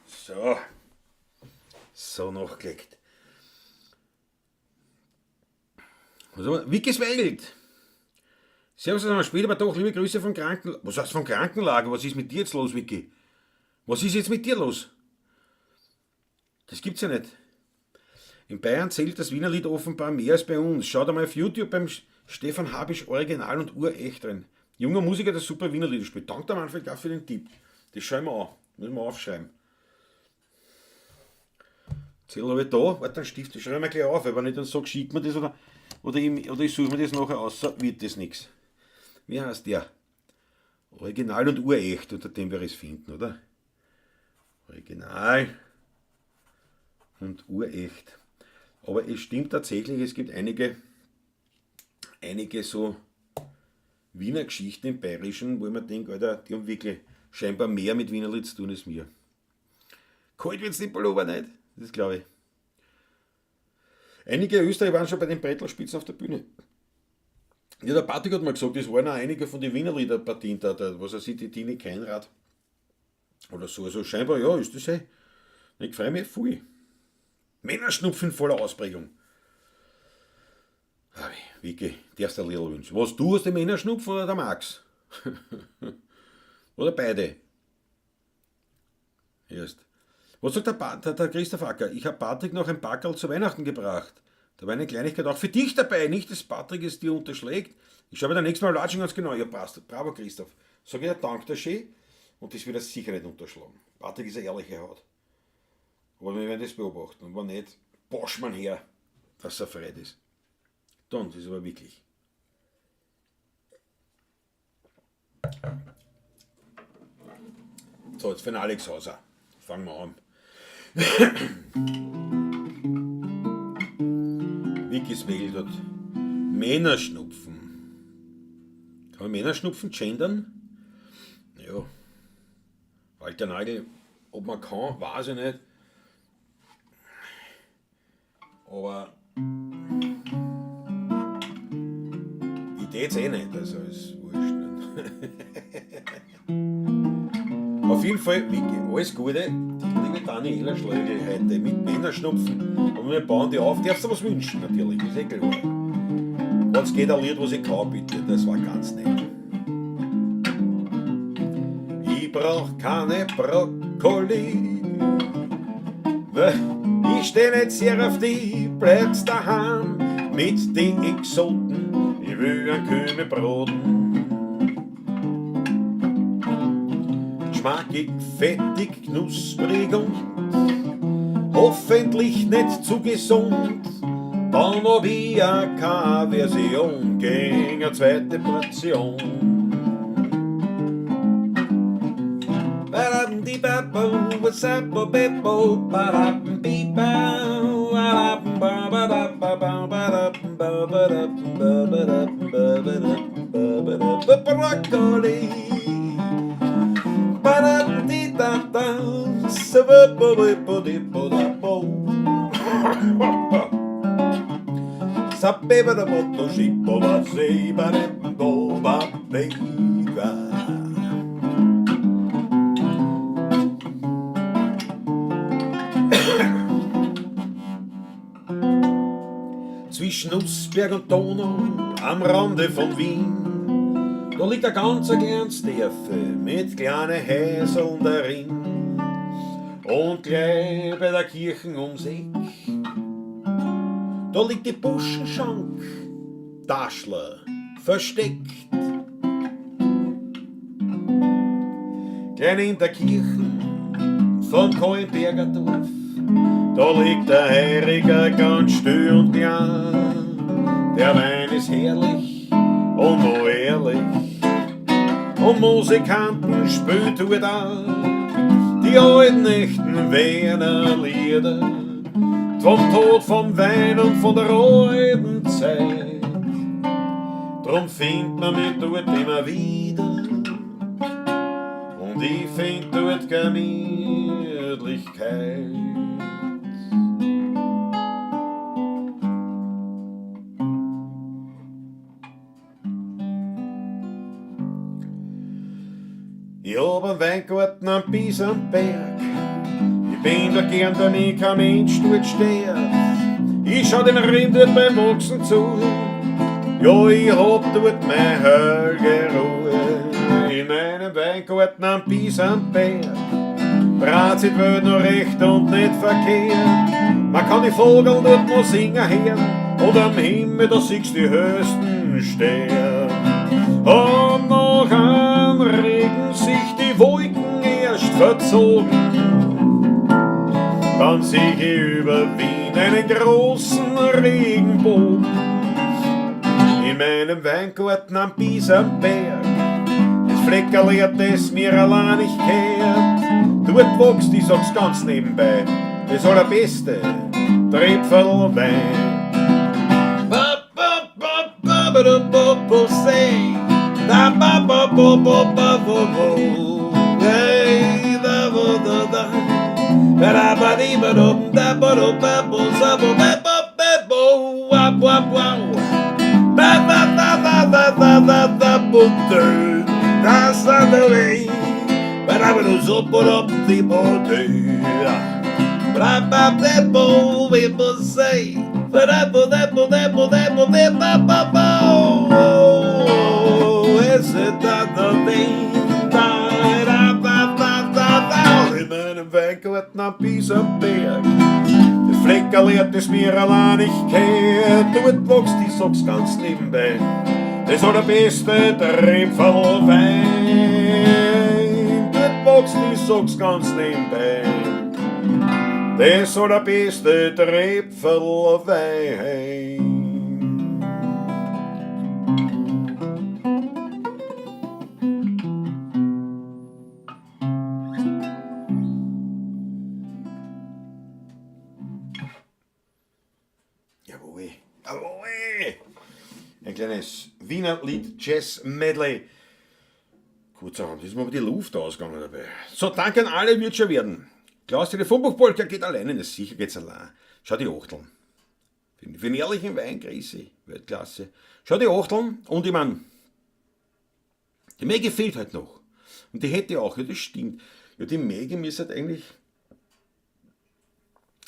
So, so nachgelegt. Also, Vickys Welt. Servus, also später, aber doch, liebe Grüße vom Krankenlager. Was heißt vom Krankenlager? Was ist mit dir jetzt los, Vicky? Was ist jetzt mit dir los? Das gibt's ja nicht. In Bayern zählt das Wienerlied offenbar mehr als bei uns. Schaut einmal auf YouTube beim Stefan Habisch Original und urecht drin. Junger Musiker, der super Wienerlieder spielt. Danke der Manfred auch für den Tipp. Das schauen wir an. Müssen wir aufschreiben. Zettel habe ich da. Warte, einen Stift, das schreibe ich mir gleich auf, weil wenn ich dann sage, schick mir das oder ich suche mir das nachher aus, wird das nichts. Wie heißt der? Original und urecht, unter dem werde ich es finden, oder? Original und urecht. Aber es stimmt tatsächlich, es gibt einige so Wiener Geschichten im Bayerischen, wo ich mir denke, Alter, die haben wirklich scheinbar mehr mit Wienerlied zu tun als mir. Kalt wird's die Pullover nicht, das glaube ich. Einige Österreicher waren schon bei den Brettlerspitzen auf der Bühne. Ja, der Patrick hat mal gesagt, es waren auch einige von den Wienerliederpartien da, was er sieht, die Tine Keinrad oder so. Also scheinbar, ja, ist das eh. Ich freue mich voll. Männerschnupfen voller Ausprägung. Vicky, darfst du ein Liedl wünschen. Was, du hast den Männerschnupfen oder der Max? Oder beide? Erst. Was sagt der Christoph Acker? Ich habe Patrick noch ein Packerl zu Weihnachten gebracht. Da war eine Kleinigkeit auch für dich dabei, nicht, dass Patrick es dir unterschlägt. Ich schaue mir beim nächsten Mal latschen ganz genau. Ja, passt. Bravo, Christoph. Sag ich, danke dir schön. Und das wird er sicher nicht unterschlagen. Patrick ist eine ehrliche Haut. Aber wir werden das beobachten. Und wenn nicht, bosch man her, dass er frei ist. Dann, das ist aber wirklich. So, jetzt für den Alex Hauser. Fangen wir an. Vickys Welt hat Männerschnupfen. Kann man Männerschnupfen gendern? Ja. Walter Nagel, ob man kann, weiß ich nicht. Aber ich tät's eh nicht, also ist wurscht. Auf jeden Fall, Vicky, alles Gute, die liebe Daniela Schlögl heute mit Männerschnupfen. Und wir bauen die auf. Darfst du was wünschen, natürlich, ist eh klar. Wenn's geht, ein Lied, was ich kann, bitte, das war ganz nett. Ich brauch keine Brokkoli, ich steh nicht sehr auf die, bleib's daheim mit den Exoten, ich will ein Kümmel braten. Geschmackig, fettig, knusprig und hoffentlich nicht zu gesund. Dann hab ich auch keine Aversion gegen eine zweite Portion. Broccoli. Sapeva da botto scippo va sei va beva. Zwischen Nussberg und Donau, am Rande von Wien, da liegt ein ganz kleines Dörfel mit kleinen Häuseln darin. Und gleich bei der Kirche ums Eck, da liegt die Buschenschank, Daschler, versteckt. Klein in der Kirche vom Kahlenberger Dorf, da liegt der Heiriger ganz still und klein. Der Wein ist herrlich und noch ehrlich, und Musikanten spielt tut auch die alten echten Wiener Lieder vom Tod, vom Wein und von der alten Zeit. Drum findet man mich dort immer wieder und ich find dort Gemütlichkeit. Ich hab einen Weingarten am Bisamberg. Ich bin da gern, da mich kein Mensch dort stört. Ich schau den Rind dort beim Wachsen zu. Ja, ich hab dort meine heilige Ruhe. In meinem Weingarten am Bisamberg. Brat sich die Welt noch recht und nicht verkehrt. Man kann die Vogel dort noch singen hören. Und am Himmel, da siehst du die höchsten Sterne. Und nach einem Regen sich die Wolken erst verzogen, dann seh ich über Wien einen großen Regenbogen. In meinem Weingarten am Bisamberg, das Fleckerl, das mir allein nicht kehrt. Dort wächst, ich sag's ganz nebenbei, das allerbeste Tröpfelwein. Ba, ba, ba, ba, ba, da, ba, ba, say. Da, ba, ba, ba, ba, ba, ba, ba. Hey, da, ba, da, da. Ba, da, ba, di, ba, dum, da, ba, do, ba, bo, sa, bo, ba, ba, ba, bo, wa, wa, wa. Ba, ba, ba, ba, ba, ba, ba, ba, bo, du. Da, sa, da, re. Ba, da, ba, do, zo, bo, do, di, bo, du. Ba, ba, ba, bo, we, bo, say. Ba, da, bo, da, bo, da, bo, da, bo, ba, ba, ba, bo. Is it that the thing? Da, da, ba, ba, da, da. In meinem Weingarten am Bisamberg, das Fleckerl, das mir allein nicht kehrt. Dort wächst, ich sag's ganz nebenbei, das allerbeste Tröpfelwein. Dort wächst, ich sag's ganz nebenbei, das allerbeste Tröpfelwein. Jawohl, jawohl! Ein kleines Wiener Lied Jazz Medley. Kurzerhand ist mir aber die Luft ausgegangen dabei. So, danke an alle, wird schon werden. Klaus Telefonbuch-Polka geht alleine, das sicher geht's allein. Schau die Achteln. Für den ehrlichen Wein, Grüße, Weltklasse. Schau die Achteln und ich mein, die Maggie fehlt halt noch. Und die hätte auch, ja das stimmt. Ja, die Maggie müsste halt eigentlich,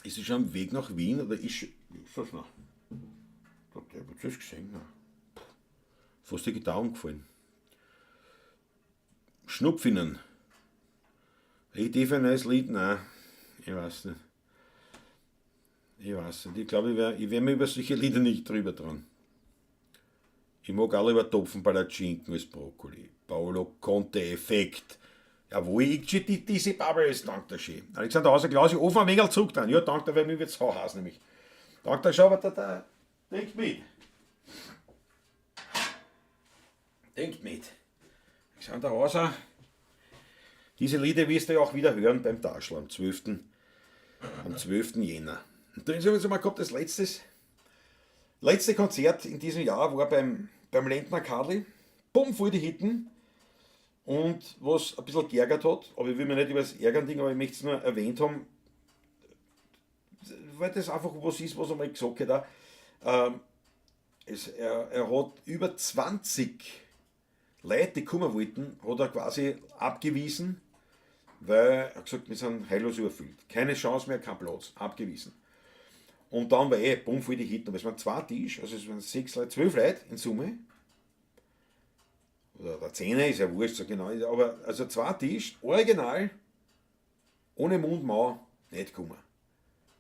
ist sie schon am Weg nach Wien oder ist schon, ist das noch? Ich hab das gesehen. Ne? Fast die Gitarre umgefallen. Schnupfinnen. Idee für ein neues Lied? Nein, ich weiß nicht. Ich weiß nicht. Ich glaube, ich werd mir über solche Lieder nicht drüber trauen. Ich mag auch lieber Topfenpalatschinken als Brokkoli. Paolo Conte-Effekt. Jawohl, ich diese Bubbles, danke dir schön. Alexander Hauser, Klausi, offen ein wenig zurück dran. Ja, danke dir, weil mir wird's heiß nämlich. Danke dir schon, aber der Denkt mit. Denkt mit. Alexander Hauser. Diese Lieder wirst du ja auch wieder hören beim Taschl am 12. Am 12. Jänner. Und dann haben wir mal gehabt, das letzte Konzert in diesem Jahr war beim Lendner Karli. Bumm, voll die Hitten. Und was ein bisschen geärgert hat, aber ich will mich nicht über das Ärgern ding, aber ich möchte es nur erwähnt haben, weil das einfach was ist, was er mal gesagt hat. Er hat über 20 Leute, die kommen wollten, hat er quasi abgewiesen, weil er hat gesagt, wir sind heillos überfüllt. Keine Chance mehr, kein Platz. Abgewiesen. Und dann war bumm, voll die Hitten. Aber es waren 2 Tische, also es waren 6 Leute, 12 Leute in Summe. Oder 10 ist ja wurscht, so genau. Aber also 2 Tische, original, ohne Mundmauer, nicht gekommen.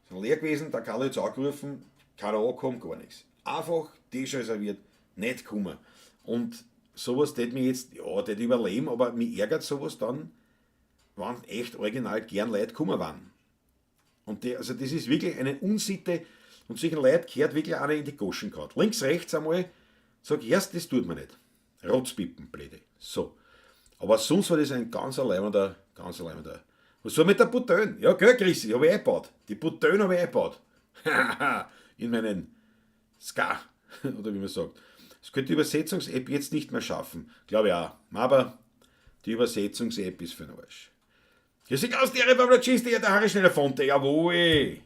Sind leer gewesen, der Karl hat's angerufen, keiner angekommen, gar nichts. Einfach Tisch reserviert, nicht gekommen. Und sowas tät mich jetzt, ja, tät überleben, aber mich ärgert sowas dann, wenn echt original gern Leute gekommen waren. Und die, also das ist wirklich eine Unsitte und solchen Leuten gehört wirklich einer in die Goschen gehauen. Links, rechts einmal, sag ich, erst, das tut man nicht. Rotzpippen, blöde. So. Aber sonst war das ein ganz leibender, ganz leibender. Was soll mit der Butön? Ja, gell, Christi, hab ich eingebaut. Die Butön hab ich eingebaut. In meinen Ska, oder wie man sagt. Das könnte die Übersetzungs-App jetzt nicht mehr schaffen. Glaube ich auch. Aber die Übersetzungs-App ist für den Arsch. Hier ist aus der Pavlacisti, der Harry Schneller Fonte, jawohl.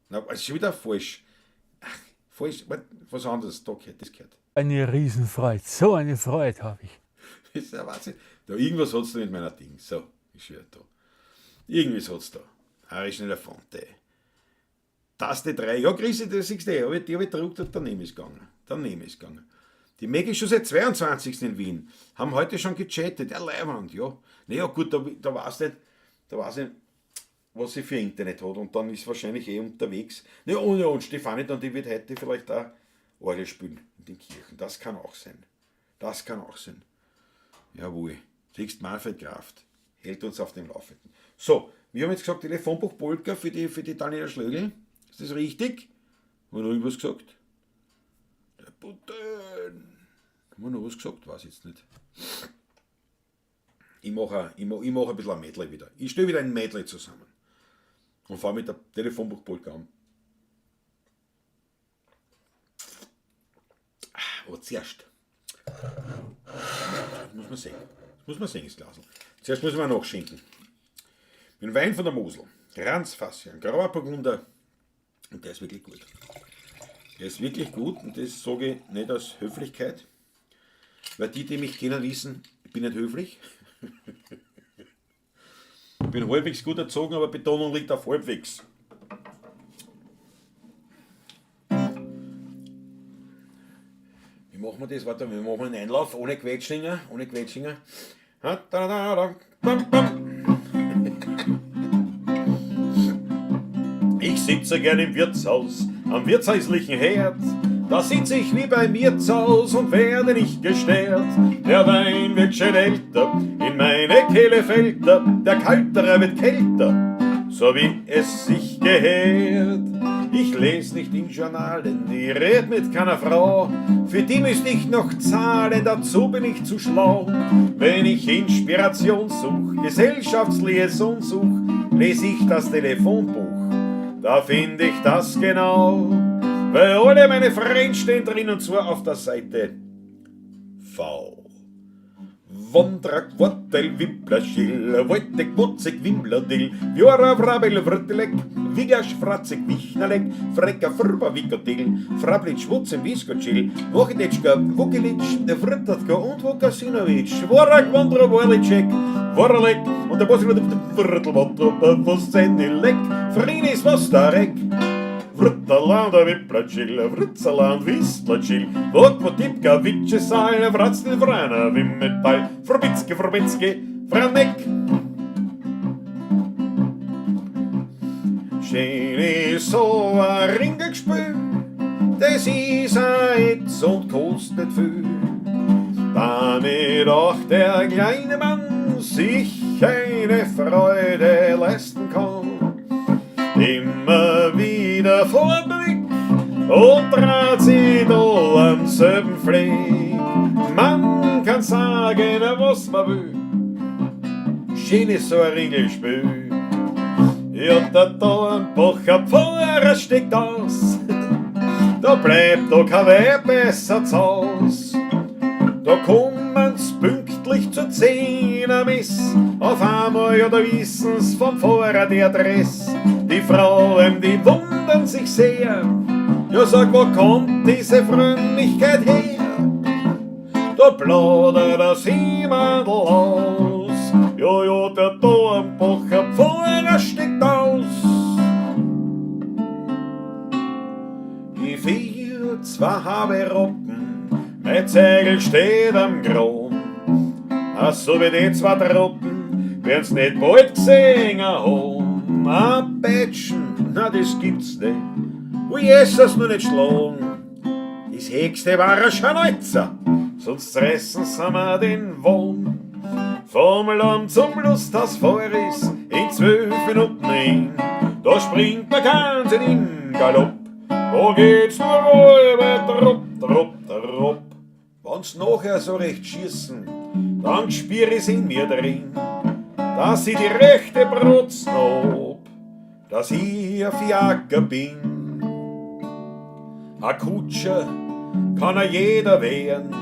Na, ist schon wieder falsch. Ach, falsch, warte, was anderes, da gehört, das gehört. Eine Riesenfreude, so eine Freude hab ich. Das ist ja Wahnsinn. Da, irgendwas hat's da mit meiner Ding. So, ich schwör da. Irgendwas hat's da. Harry Schneller Fonte. Taste 3. Ja, Christi, das siehst du, die hab ich gedruckt und daneben ist gegangen. Daneben ist gegangen. Die Maggie ist schon seit 22. in Wien. Haben heute schon gechattet. Ja, Leiwand, ja. Naja, gut, da weiß nicht, da weiß ich, was sie für Internet hat. Und dann ist wahrscheinlich eh unterwegs. Ja, und Stefanie, dann, die wird heute vielleicht auch Orgel spielen in den Kirchen. Das kann auch sein. Das kann auch sein. Jawohl. Siehst, Manfred Kraft hält uns auf dem Laufenden. So, wir haben jetzt gesagt, Telefonbuch Polka für die Daniela Schlögl. Ist das richtig? Haben wir noch irgendwas gesagt? Der Putin. Haben wir noch was gesagt? Weiß ich jetzt nicht. Ich mach ein bisschen ein Medley wieder. Ich stelle wieder ein Medley zusammen. Und fahre mit der Telefonbuch Polka an. Aber zuerst. Das muss man sehen. Das muss man sehen, das Glasl. Zuerst müssen wir nachschenken. Mit Wein von der Mosel. Ranzfass, ein grauer Burgunder. Und der ist wirklich gut. Der ist wirklich gut und das sage ich nicht aus Höflichkeit. Weil die, die mich kennen, wissen, ich bin nicht höflich. Ich bin halbwegs gut erzogen, aber Betonung liegt auf halbwegs. Wie machen wir das? Warte, wir machen einen Einlauf ohne Quetschlinger. Ohne Quetschlinger. Ich sitze gern im Wirtshaus, am wirtshäuslichen Herd. Da sitz ich wie bei mir zu Haus und werde nicht gestört. Der Wein wird schön älter, in meine Kehle fällt er, der Kaltere wird kälter, so wie es sich gehört. Ich les nicht in Journalen, ich red mit keiner Frau, für die müsst ich noch zahlen, dazu bin ich zu schlau. Wenn ich Inspiration such, Gesellschaftsliaison such, les ich das Telefonbuch, da find ich das genau. Weil alle meine Freunde stehen drin und zwar auf der Seite V. Wondrak, Wortel, Wippler, Wojtek, Wozek, Wimblerdill, Jora, Vrabel, Vrtelek, Wigasch, Fratzek, Wichnerlek, Frecker, Frba, Wickerdill, Frablitsch, Wutzem, Wiskotschil, Wochenetschka, Wukelic, Vrtatka und Vukasinovic, Worak, Wondra, Worlicek, Worlek und der Boss Vrtelwondra, Vosenilek, Frinis, Vostarek, Vrtaland, Wipplatschil, Vrtsaland, Wistlatschil, Vokvotipka, Witschesal, Vratzl, Vrana, Wimmetal, Frbitzke, Frbitzke, Franek. Schön ist so ein Ringelgespül, das ist ein Ätz und kostet viel. Damit auch der kleine Mann sich eine Freude leisten kann. Immer wieder vor Blick Und dreht sich da am selben Fleck. Man kann sagen, was man will. Schön ist so ein Ringelspiel. Ja, der da am Bacher Pfarrer steckt aus. Da bleibt doch kein Weib besser zu Haus. Da kommen's pünktlich zur Zehner Miss. Auf einmal, ja, da wissen's vom Pfarrer die Adresse. Die Frauen, die wundern sich sehr. Ja, sag, wo kommt diese Frömmigkeit her? Da plaudert das Jemandl aus. Ja, ja, der Dornbacher Pfarrer steckt aus. Ich vier, zwei habe Roppen, mein Zegel steht am Kron. Ach, so wie die zwei Truppen, werden's nicht bald gesehen haben. A Peitschen, na das gibt's nicht. Ui, Jesus, nur nicht schlagen. Das höchste war ein Scharneuzer, sonst reißen sie mir den Wohn. Vom Land zum Lusthaus fahr ich's in 12 Minuten hin. Da springt der Ganze in Galopp, da geht's nur halbe Trupp, Trupp, Trupp. Wenn's nachher so recht schießen, dann spür ich's in mir drin, dass ich die rechte Brutzen hab, dass ich ein Fiaker bin. A Kutscher kann a jeder werden,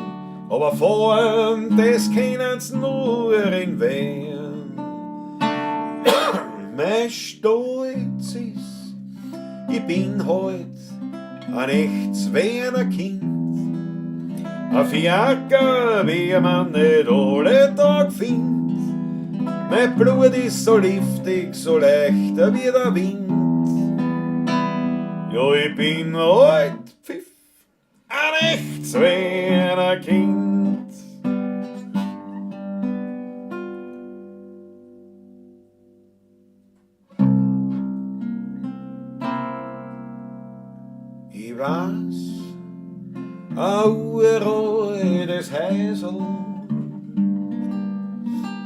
aber fahren, das können's nur in Wern. Mein Stolz ist, ich bin heut ein echtes Werner Kind. Ein Fiaker, wie man nicht alle Tag findet. Mein Blut ist so liftig, so leicht wie der Wind. Ja, ich bin heut Pfiff, ein echtes Werner Kind. Ich weiß, ein uraltes Häusl,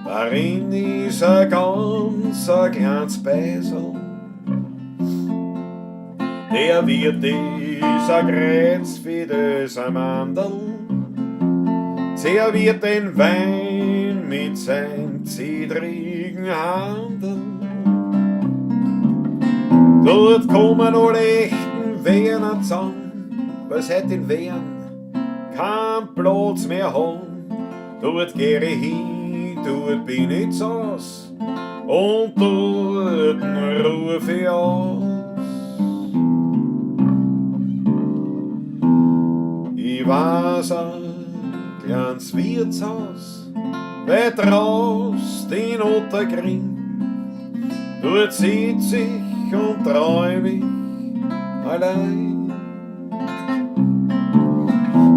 darin ist ein ganz ein kleines Beisel. Der Wirt ist ein Kreuz für das Mandel, serviert den Wein mit seinem zittrigen Handel. Dort kommen alle echten Werner zusammen, weil seit den Wehren kein Platz mehr haben. Dort geh ich hin, dort bin ich zu Haus und dort ruf ich aus. Ich weiß ein kleines Wirtshaus, weit raus den Ottergring. Dort sitz ich und träum ich allein.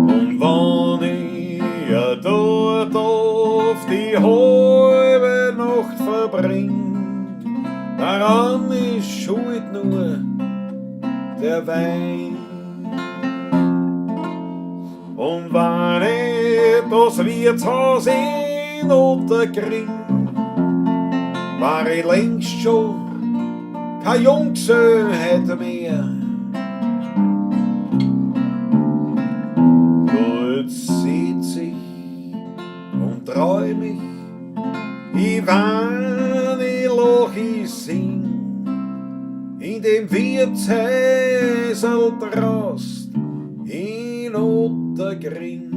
Und wenn ich ja dort auf die halbe Nacht verbring, daran ist schuld nur der Wein. Und wenn ich das Wirtshaus in Ottergring, war ich längst schon kein Junggesellheit mehr. Dort sitz ich und träum ich, ich wein, ich lach, ich sing, in dem Wirtshäusl draußen in Ottergring.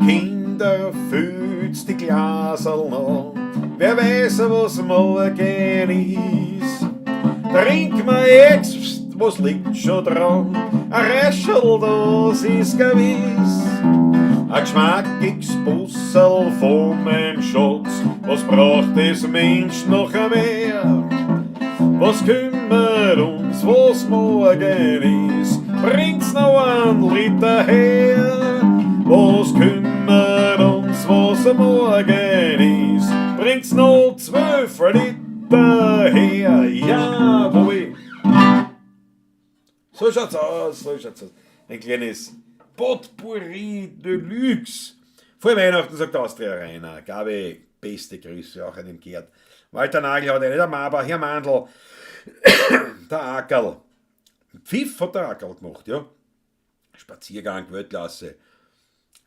Kinder, füllt's die Glaserl an, wer weiß, was morgen ist. Trink mal jetzt, pst, was liegt schon dran, ein Räschel, das ist gewiss. Ein geschmackiges Bussel von meinem Schatz, was braucht das Mensch noch mehr? Was kümmert uns, was morgen ist? Bringt's noch einen Liter her? Was kümmert uns, was morgen ist? Bringt's noch 12 Liter her? Jawohl! So schaut's aus, so schaut's aus. Ein kleines Potpourri de Luxe Vor Weihnachten, sagt Austria Rainer. Gabi, beste Grüße auch an den Gerd. Walter Nagel hat eine, der Maber, Herr Mandl, der Ackerl. Pfiff hat der Ackerl gemacht, ja. Spaziergang, Weltklasse.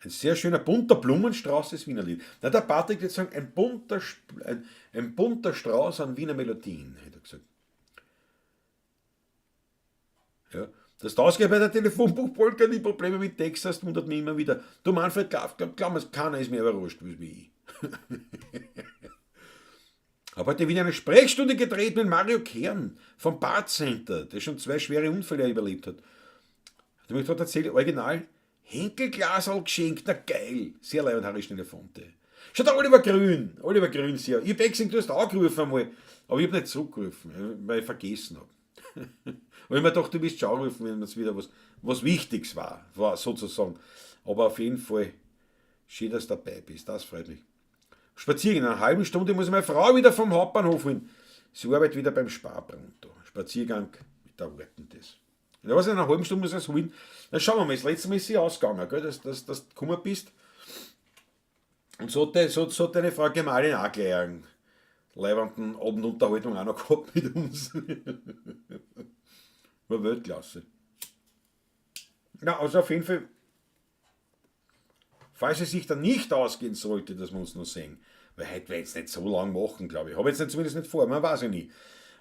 Ein sehr schöner bunter Blumenstrauß des Wienerlied. Na, der Patrick wird sagen, ein bunter Strauß an Wiener Melodien, hätte er gesagt. Ja. Dass du ausgeht bei der Telefonbuchpolka die Probleme mit Text hast, wundert mich immer wieder. Du Manfred, glaub, keiner ist mir aber wurscht, wie ich. Habe heute wieder eine Sprechstunde gedreht mit Mario Kern vom Bart Center, der schon 2 schwere Unfälle überlebt hat. Hat er mir gerade erzählt, original Henkelglasl geschenkt, na geil. Sehr leibend, Harry Schnelle Fonte. Schaut, der Oliver Grün, Oliver Grün, sehr. Ich hab eh gesehen, du hast angerufen einmal, aber ich hab nicht zurückgerufen, weil ich vergessen hab. Aber ich mir gedacht, du wirst schon anrufen, wenn es wieder was Wichtiges war sozusagen. Aber auf jeden Fall, schön, dass du dabei bist, das freut mich. Spazieren, in einer halben Stunde muss ich meine Frau wieder vom Hauptbahnhof holen. Sie arbeitet wieder beim Sparpronto. Spaziergang mit der Warten das. Ja, was, in einer halben Stunde muss ich es holen. Na, schauen wir mal, das letzte Mal ist sie ausgegangen, gell, dass du gekommen bist. Und so hat deine Frau Gemahlin auch gleich einen leibenden Abendunterhaltung auch noch gehabt mit uns. War Weltklasse. Na, also auf jeden Fall, falls es sich dann nicht ausgehen sollte, dass wir uns noch sehen, weil heute werde ich es nicht so lang machen, glaube ich. Habe ich jetzt zumindest nicht vor, man weiß ja nie.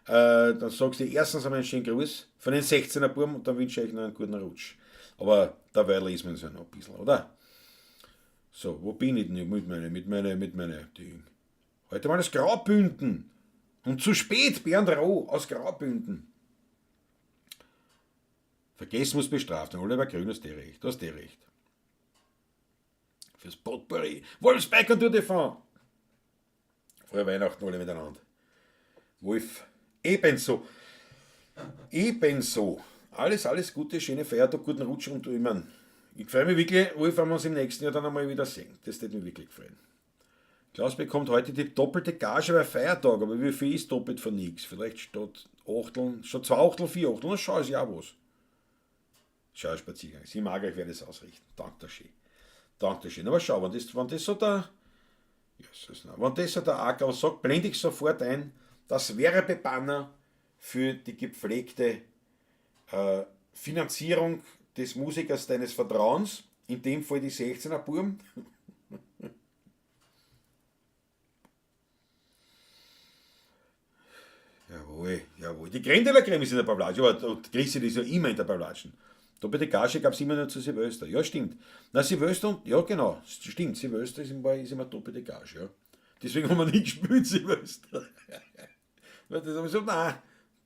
Dann sagst du erstens einmal einen schönen Gruß von den 16er Buben und dann wünsche ich euch noch einen guten Rutsch. Aber dabei lesen wir uns ja noch ein bisschen, oder? So, wo bin ich denn mit meine Ding? Heute mal das Graubünden. Und zu spät, Bernd Roh aus Graubünden. Vergessen muss bestraft werden. Oliver Grün, hast du recht. Du hast recht. Fürs Potpourri. Wolfsberg und Tour de France. Frohe Weihnachten alle miteinander. Wolf, ebenso. Ebenso. Alles Gute, schöne Feiertag, guten Rutsch und ich mein, ich freue mich wirklich, Wolf, wenn wir uns im nächsten Jahr dann einmal wieder sehen. Das würde mich wirklich freuen. Klaus bekommt heute die doppelte Gage bei Feiertag, aber wie viel ist doppelt von nix? Vielleicht statt Achteln, statt 2 Achtel, 4 Achtel, na schau, ist ja auch was. Schau, Spaziergang. Sie mag euch, werde es ausrichten. Danke schön. Danke schön. Aber schau, wenn das so der, Jesus, na, wenn das so der Ackerl sagt, blende ich sofort ein, das Werbebanner für die gepflegte Finanzierung des Musikers deines Vertrauens, in dem Fall die 16er Burm. Jawohl, jawohl. Die Creme de la Creme ist in der Pavlatsch, aber die Grisse, die ist ja immer in der Pavlatschen. Doppelte Gage gab's immer nur zu Silvester. Ja, stimmt. Na, Silvester und, ja, genau, stimmt, Silvester ist immer doppelte Gage, ja. Deswegen haben wir nicht gespielt, Silvester. Weil das haben wir gesagt, nein,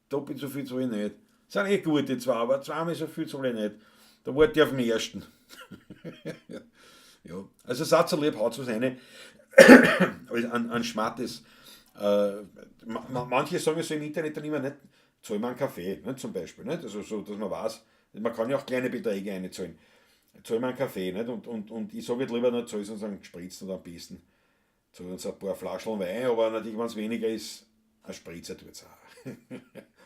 doppelt so viel zahle ich nicht. Sind eh gute zwei, aber zweimal so viel zahle ich nicht. Da warte ich auf den ersten. Ja, also Satz lieb, haut was rein. An Schmattes. Manche sagen ja so im Internet dann immer nicht, zahl mir einen Kaffee, ne, zum Beispiel. Nicht? Also so, dass man weiß, man kann ja auch kleine Beträge einzahlen. Zahl mir einen Kaffee, nicht? Und ich sage halt lieber, nicht, zahl uns einen gespritzten oder am besten. Zahl uns ein paar Flaschen Wein, aber natürlich, wenn's weniger ist, ein Spritzer tut's auch.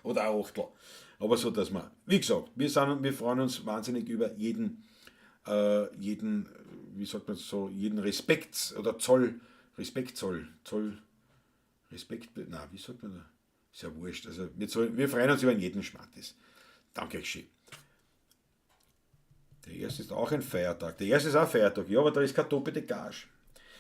Oder ein Achtel. Aber so, dass man, wie gesagt, wir freuen uns wahnsinnig über jeden, wie sagt man so, jeden Respekt oder Zoll, Respektzoll, Zoll, Respekt, na, wie sagt man da? Ist ja wurscht. Also wir freuen uns über jeden Schmattes. Danke euch schön. Der erste ist auch ein Feiertag. Der erste ist auch ein Feiertag, ja, aber da ist keine doppelte Gage.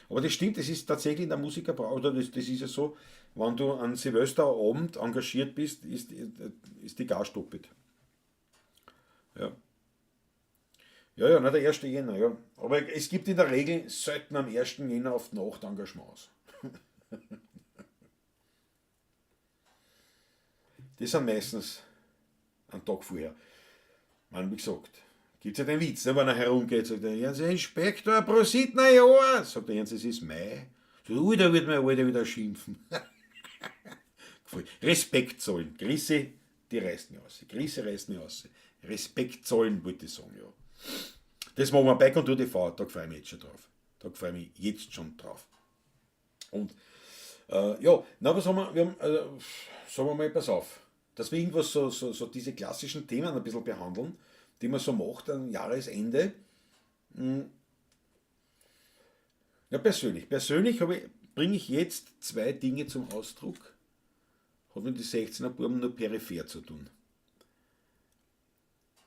Aber das stimmt, das ist tatsächlich in der Musikerbranche, oder das ist ja so, wenn du an Silvesterabend engagiert bist, ist die Gage doppelt. Ja. Ja, ja, na, der 1. Jänner, ja. Aber es gibt in der Regel selten am 1. Jänner auf die Nacht Engagements. Die sind meistens einen Tag vorher. Ich meine, wie gesagt, gibt's ja den Witz, ne, wenn er herumgeht, sagt der Jens, Inspektor, Prosit, na ja, sagt der Jens, es ist Mai. So, ui, da wird mein Alter wieder schimpfen. Respekt zollen. Grüße, die reißen mich aus. Grüße reißen mich aus. Respekt zollen, wollte ich sagen, ja. Das machen wir bei Kontur TV, da freue ich mich jetzt schon drauf. Da freue ich mich jetzt schon drauf. Und ja, na, was haben wir? Wir haben, sagen wir mal, pass auf, dass wir irgendwas so diese klassischen Themen ein bisschen behandeln, die man so macht am Jahresende. Ja, persönlich. Persönlich bringe ich jetzt zwei Dinge zum Ausdruck. Hat mit den 16er Buben nur peripher zu tun.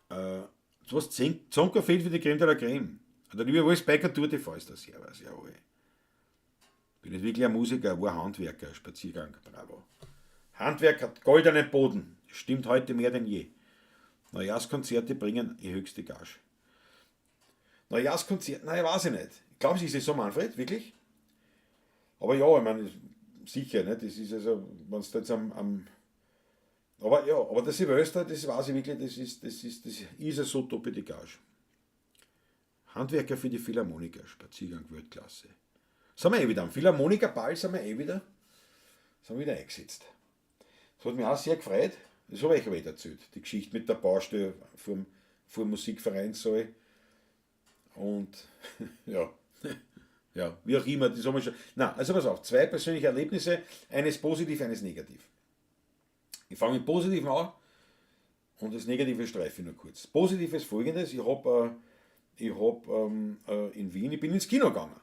Was Zonka fehlt für die Creme de la Creme. Der liebe Wolfs Biker Tour TV ist das, servus, jawohl. Bin nicht wirklich ein Musiker, war Handwerker, Spaziergang, bravo. Handwerk hat goldenen Boden, stimmt heute mehr denn je. Neujahrskonzerte bringen die höchste Gage. Neujahrskonzert, nein, weiß ich nicht. Ich glaube, es ist so, Manfred, wirklich? Aber ja, ich meine, sicher, ne? Das ist also, wenn du jetzt am aber ja, aber das Silvester, das weiß ich wirklich, das ist ja so doppelte Gage. Handwerker für die Philharmoniker, Spaziergang Weltklasse. Sind wir eh wieder am Philharmonikerball, sind wir eh wieder, sind wir wieder eingesetzt. Das hat mich auch sehr gefreut. Das habe ich euch wieder erzählt. Die Geschichte mit der Baustelle vor dem Musikvereinssaal. Und ja, ja, wie auch immer, das haben wir schon. Na, also pass auf, zwei persönliche Erlebnisse, eines positiv, eines negativ. Ich fange mit Positiven an und das Negative streife ich nur kurz. Positiv ist folgendes, ich hab in Wien, ich bin ins Kino gegangen.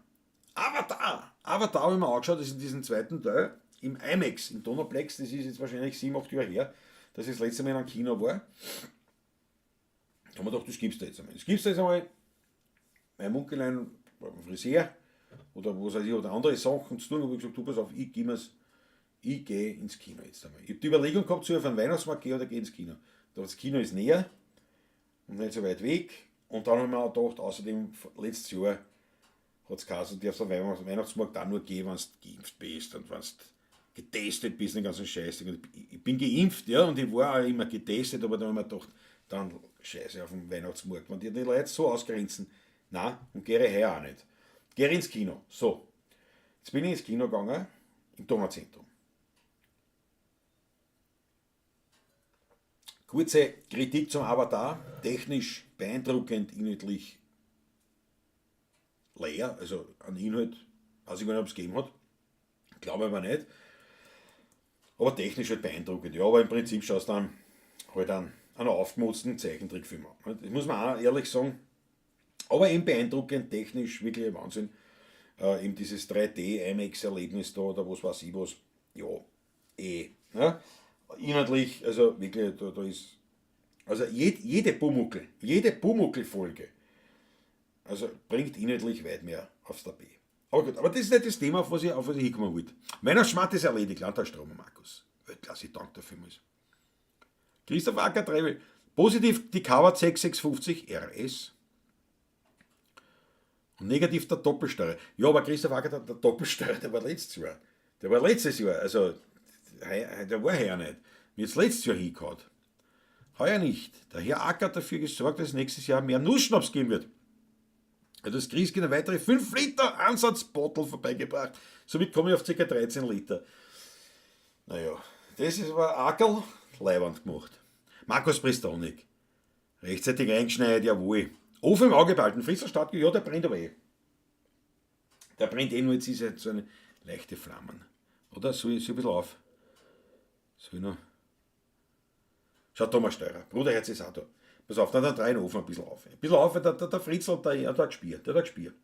Avatar! Avatar habe ich mir angeschaut, das ist in diesem zweiten Teil, im IMAX, im Donauplex, das ist jetzt wahrscheinlich 7, 8 Jahre her, dass ich das letzte Mal in einem Kino war. Da haben wir gedacht, das gibt's da jetzt einmal. Das gibt's da jetzt einmal. Mein Munkelein war beim Friseur oder was weiß ich, oder andere Sachen zu tun, habe ich gesagt, du pass auf, ich geh mir's, ich geh ins Kino jetzt einmal. Ich hab die Überlegung gehabt, soll ich auf einen Weihnachtsmarkt gehen oder geh ins Kino. Das Kino ist näher und nicht so weit weg. Und dann haben wir auch gedacht, außerdem, letztes Jahr hat's geheißen, du darfst am Weihnachtsmarkt auch nur gehen, wenn du geimpft bist und wenn du getestet bist, den ganzen Scheiß. Und ich bin geimpft, ja, und ich war auch immer getestet, aber dann haben wir gedacht, dann Scheiße auf dem Weihnachtsmarkt, wenn die Leute so ausgrenzen, nein, und gehe ich heuer auch nicht. Geh ins Kino. So, jetzt bin ich ins Kino gegangen, im Donauzentrum. Kurze Kritik zum Avatar, technisch beeindruckend, inhaltlich leer, also an Inhalt, weiß ich gar nicht, ob's gegeben hat, glaube aber nicht. Aber technisch halt beeindruckend, ja, aber im Prinzip schaust du dann halt einen aufgemotzten Zeichentrickfilm an. Das muss man auch ehrlich sagen, aber eben beeindruckend, technisch, wirklich Wahnsinn. Eben dieses 3D-IMAX-Erlebnis da oder was weiß ich was, ja, eh. Ne? Inhaltlich, also wirklich, da ist, also jede Pumuckl, jede Pumuckl-Folge, also bringt inhaltlich weit mehr aufs Tapet. Aber gut, aber das ist nicht das Thema, auf was ich hinkommen wollte. Weihnachtsschmatt ist erledigt, Landtagsstrom, Markus. Weltklasse, ich danke dafür vielmals. Christoph Acker, Trevel. Positiv die Kawa 6650 RS. Und negativ der Doppelsteuer. Ja, aber Christoph Acker, der Doppelsteuer, der war letztes Jahr. Der war letztes Jahr, also der war heuer nicht. Mir hat's letztes Jahr hingehauen. Heuer nicht. Der Herr Acker hat dafür gesorgt, dass es nächstes Jahr mehr Nussschnaps geben wird. Also das Christkind eine weitere 5 Liter Ansatzbottle vorbeigebracht. Somit komme ich auf ca. 13 Liter. Naja, das ist aber Ackerl leiwand gemacht. Markus Pristonik. Rechtzeitig eingeschneit, jawohl. Ofen im Auge behalten. Frisser Stadt, ja, der brennt aber eh. Der brennt eh nur, jetzt ist er so eine leichte Flammen. Oder? Soll ich ein bisschen auf? Soll ich noch? Schau, Thomas Steurer, Bruderherz ist auch da. Pass auf, dann dreh den Ofen ein bisschen auf. Ein bisschen auf, weil der Fritzl, der hat gespielt. Der hat gespielt.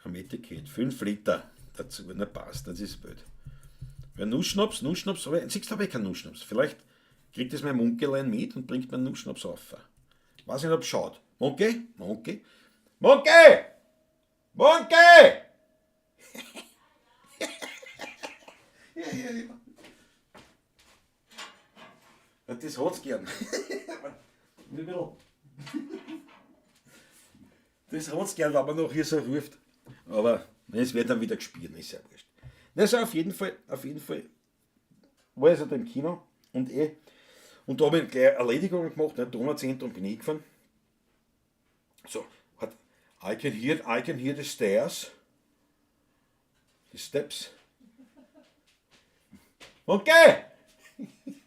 Am Etikett, 5 Liter dazu, na passt, das ist blöd. Weil Nussschnaps, Nussschnaps, aber siehst du, habe ich keinen Nussschnaps. Vielleicht kriegt das mein Munkelein mit und bringt mir einen Nussschnaps auf. Weiß nicht, ob's schaut. Munke? Munke? Munke! Munke! Ja, ja, ja. Ja, das hat's gern. Das hat's gern, wenn man noch hier so ruft. Aber es wird dann wieder gespielt, ist ja wurscht. Also auf jeden Fall war ich also da im Kino und eh. Und da hab ich gleich Erledigungen gemacht, ne, Donauzentrum bin ich gefahren. So, hat, I can hear the stairs. The steps. Okay!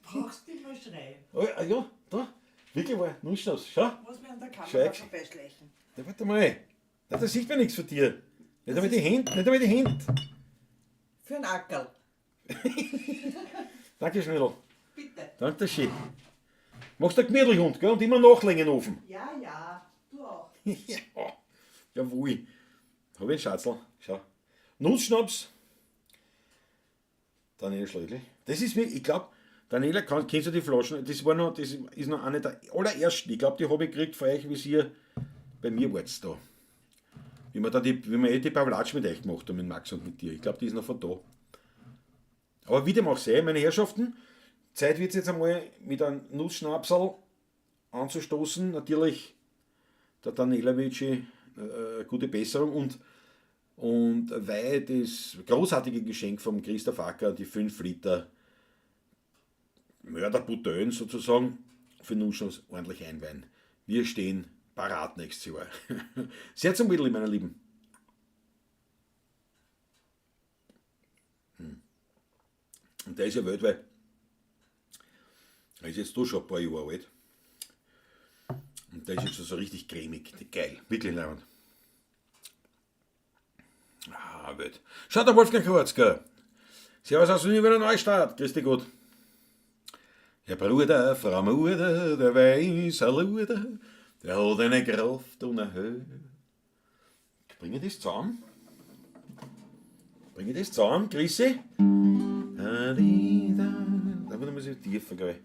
Brauchst du immer schreien? Oh, ah, ja, da. Wirklich war, Nussschnaps, schau. Muss mir an der Kamera Schau, vorbeischleichen. Ja, warte mal. Na, da sieht man nichts von dir. Nicht einmal die Hände, nicht einmal die Hände. Für einen Ackerl. Danke, Schnödel. Bitte. Danke schön. Machst du gemütlich, Hund, gell? Und immer nachlegen in den Ofen. Ja, ja, du auch. Ja. Jawohl. Hab ich einen Schatzl. Schau. Nussschnaps. Daniela Schlögl. Das ist mir, ich glaube, Daniela, kennst du die Flaschen? Das war noch, das ist noch eine der allerersten. Ich glaube, die habe ich gekriegt von euch, wie sie hier bei mir wart da. Wie wir, da die, wie wir eh die Pavlatsch mit euch gemacht haben, mit Max und mit dir. Ich glaube, die ist noch von da. Aber wie dem auch sei, meine Herrschaften, Zeit wird es jetzt einmal mit einem Nussschnapsel anzustoßen. Natürlich der Daniela wünsche ich gute Besserung und weil das großartige Geschenk vom Christoph Acker, die 5 Liter Mörderbutein sozusagen, für Nussschnaps ordentlich einweihen. Wir stehen parat nächstes Jahr. Sehr zum Mittel, meine Lieben. Und der ist ja weltweit. Er ist jetzt doch schon ein paar Jahre alt. Und der ist jetzt schon so richtig cremig. Geil, wirklich leibend. Ah, Welt. Schaut der Wolfgang Kreuzger. Servus aus Wiener Neustadt. Grüß dich Gott. Der Bruder, Frau Mutter, der weiße Luder, der hat eine Kraft und eine Höhe. Bringe das zusammen? Bringe das zusammen, Chrissy? Da muss ich tiefer, glaube ich.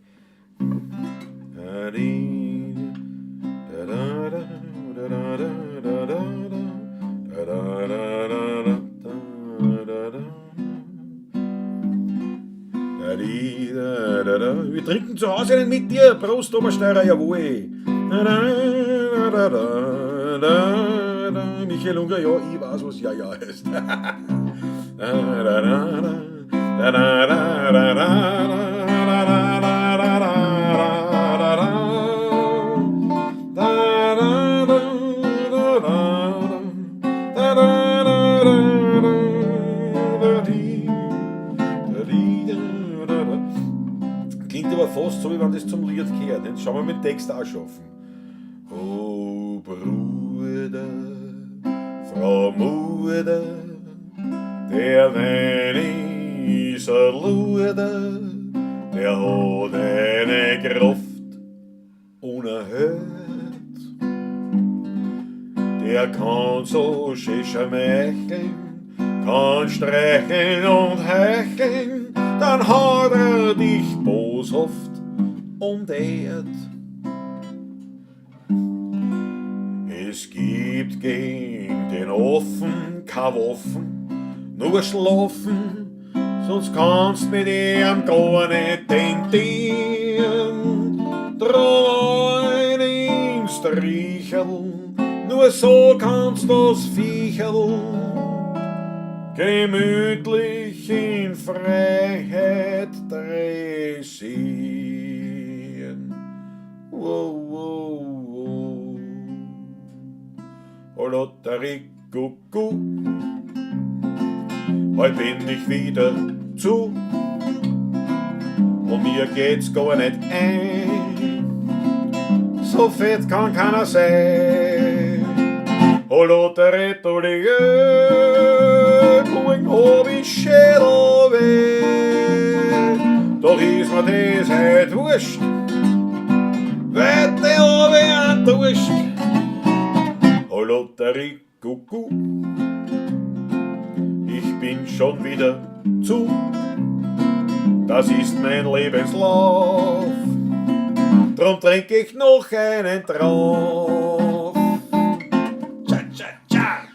Wir trinken zu Hause einen mit dir. Prost, Obersteirer, jawohl. Michael Unger, ja, ich weiß, was ja, ja heißt. Klingt aber fast so, wie wenn das zum Lied gehört. Jetzt schauen wir mit Text auch schaffen. Oh Bruder, Frau Mutter, der Wein ist ein Luder, der hat eine Kraft unerhört. Der kann so schön schmeicheln, kann streicheln und heucheln, dann hat er dich boshaft umdehrt. Es gibt gegen den Ofen keine Waffen, nur schlafen, sonst kannst mit ihm gar nicht tentieren. Drum ein ins Riecherl, nur so kannst du's Viecherl gemütlich in Freiheit dressieren. Wow, wow, wow. Lotterie, kuckuck. Heut bin ich wieder zu und mir geht's gar nicht ein. So fett kann keiner sein. Oh Lotterie, morgen hab ich Schädelweh. Doch ist mir das heut wurscht, weil der hab ich einen Durst. Oh Lotterie, kuckuck, ich bin schon wieder zu. Das ist mein Lebenslauf, drum trink ich noch einen drauf. Tscha, tscha, tscha.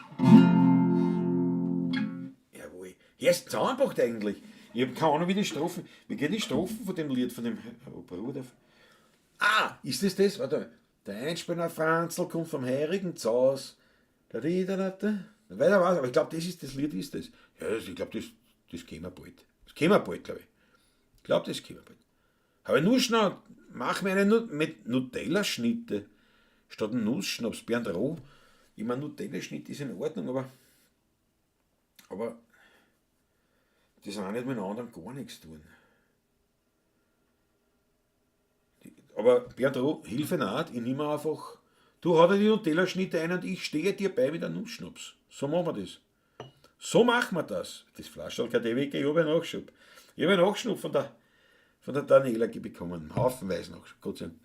Jawohl. Erst zusammengebracht eigentlich. Ich hab keine Ahnung, wie die Strophen. Wie gehen die Strophen von dem Lied, von dem oh, Bruder? Ah, ist das das? Warte. Der Einspänner Franzl kommt vom Heirigen Zaus. Da, da, da, da. Weiter was, aber ich glaube, das ist das Lied, ist das. Ja, das, ich glaube, das kennen wir bald. Das kennen wir bald, glaube ich. Ich glaube, das kennen wir bald. Aber nur schnell, mach mir eine mit Nutella-Schnitte statt einem Nussschnaps. Bernd Roh. Ich meine, Nutella-Schnitte ist in Ordnung, aber das hat auch nicht mit anderen gar nichts tun. Aber Bernd Roh, Hilfe naht, ich nehme einfach, du hau dir die Nutella-Schnitte ein und ich stehe dir bei mit einem Nussschnaps. So machen wir das. So machen wir das. Das Flascherl KDW, ich habe einen Nachschub. Ich habe einen Nachschub von der Daniela bekommen. Haufenweise Nachschub, Gott sei Dank.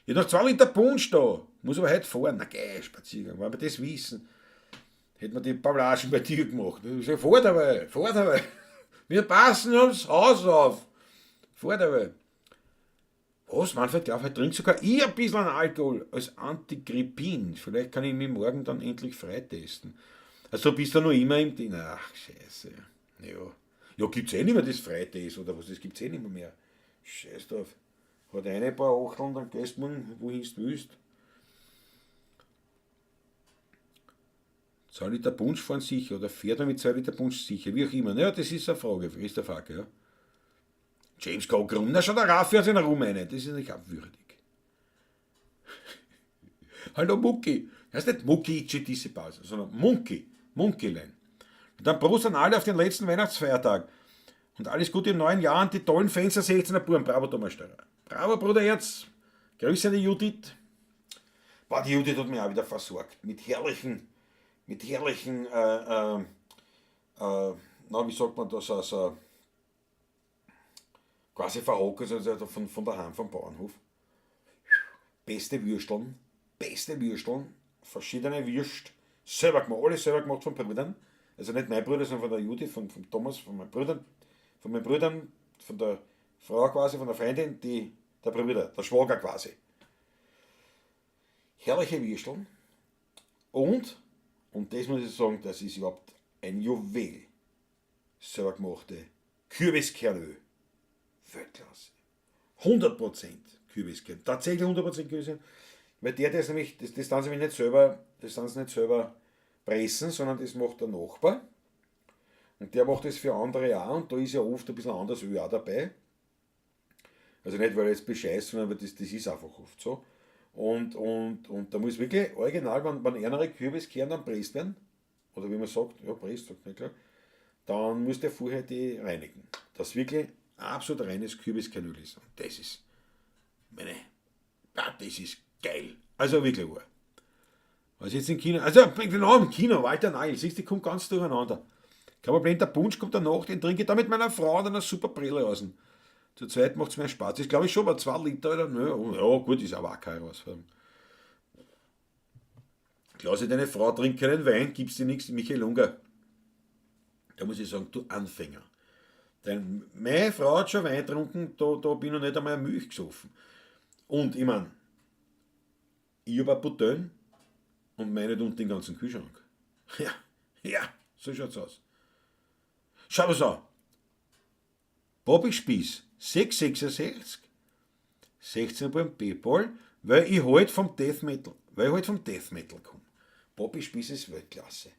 Ich hab noch 2 Liter Punsch da. Muss aber heute fahren. Na geh, Spaziergang, weil wir das wissen. Hätten wir die Pavlagen bei dir gemacht. Ich sag, fahr dabei, fahr dabei. Wir passen ums Haus auf. Fahr dabei. Was, Manfred Graf, heute trinkt sogar ich ein bisschen Alkohol als Antigrippin. Vielleicht kann ich mich morgen dann endlich freitesten. Also bist du noch immer im Ding. Ach, scheiße. Ja. Ja, gibt's eh nicht mehr das Freitest oder was, das gibt's eh nicht mehr. Scheiß drauf. Hat eine paar Achteln, dann gehst du morgen, wohin du willst. 2 Liter Punsch fahren sicher oder fährt man mit 2 Liter Punsch sicher, wie auch immer. Naja, das ist eine Frage, Christoph Hacker, ja. James Coke rum, na schau, der Raffi hat sich rum eine, das ist nicht abwürdig. Hallo Mucki, das ist nicht Mucki Itschi diese Pause, sondern Munki, Munkilein. Und dann Prost an alle auf den letzten Weihnachtsfeiertag. Und alles Gute im neuen Jahr und die tollen Fans der 16er Buben. Bravo, Thomas Steurer. Bravo, Bruder Herz. Grüße an die Judith. Boah, die Judith hat mich auch wieder versorgt. Mit herrlichen, mit herrlichen, na, wie sagt man das, also, quasi verhockert, also von daheim, vom Bauernhof. Beste Würsteln, beste Würsteln, verschiedene Würst, selber gemacht, alles selber gemacht von Brüdern. Also nicht mein Bruder, sondern von der Judith, von Thomas, von meinen Brüdern, von meinen Brüdern, von der Frau quasi, von der Freundin, die, der Brüder, der Schwager quasi. Herrliche Würsteln und das muss ich sagen, das ist überhaupt ein Juwel. Selber gemachte Kürbiskernöl. Weltklasse. 100% Kürbiskern. Tatsächlich 100% Kürbiskern. Weil der, der ist nämlich, das, das dann sie nämlich nicht selber, das dann sie nicht selber pressen, sondern das macht der Nachbar. Und der macht das für andere auch und da ist ja oft ein bisschen anderes Öl auch dabei. Also nicht, weil er jetzt bescheißt, sondern weil das ist einfach oft so. Und da muss wirklich original, wenn andere Kürbiskerne dann presst werden, oder wie man sagt, ja, presst, sagt man klar, dann muss der vorher die reinigen. Dass wirklich absolut reines Kürbiskernöl ist. Und das ist, meine, ja, das ist geil. Also wirklich wahr. Was jetzt in China, also genau im Kino, Walter Nagel, siehst du, die kommt ganz durcheinander. Kein Problem, der Punsch kommt danach, den trinke ich da mit meiner Frau und einer super Brille raus. Zu zweit macht's mehr Spaß. Das glaube ich schon, aber 2 Liter oder? Nö, oh, ja, gut, ist aber auch kein was. Klausi, deine Frau trinkt keinen Wein, gibst dir nichts, Michael Unger. Da muss ich sagen, du Anfänger. Denn meine Frau hat schon Wein getrunken, da bin ich noch nicht einmal Milch gesoffen. Und ich mein, ich hab ein Buteln und meine nicht unten den ganzen Kühlschrank. Ja, ja, so schaut's aus. Schau mal an. Bobby Spieß, 6,66, 16 beim PayPal, weil ich halt vom Death Metal, weil ich halt vom Death Metal komme. Bobby Spieß ist Weltklasse.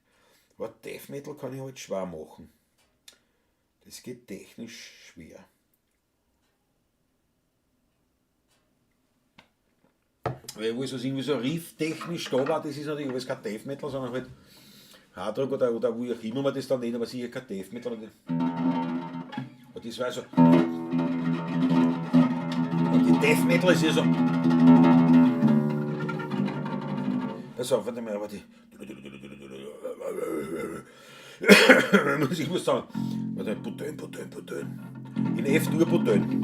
Aber Death Metal kann ich halt schwer machen. Das geht technisch schwer. Weil wo es irgendwie so rifftechnisch da war, das ist natürlich alles kein Death Metal, sondern halt Hardrock oder wie auch immer man das dann nennt, aber sicher kein Death Metal. Aber das war so. Und die Death Metal ist ja so. Also, warte mal, aber die. Muss ich muss sagen. Warte, Butön, Butön, Butön. In F-Dur Butön.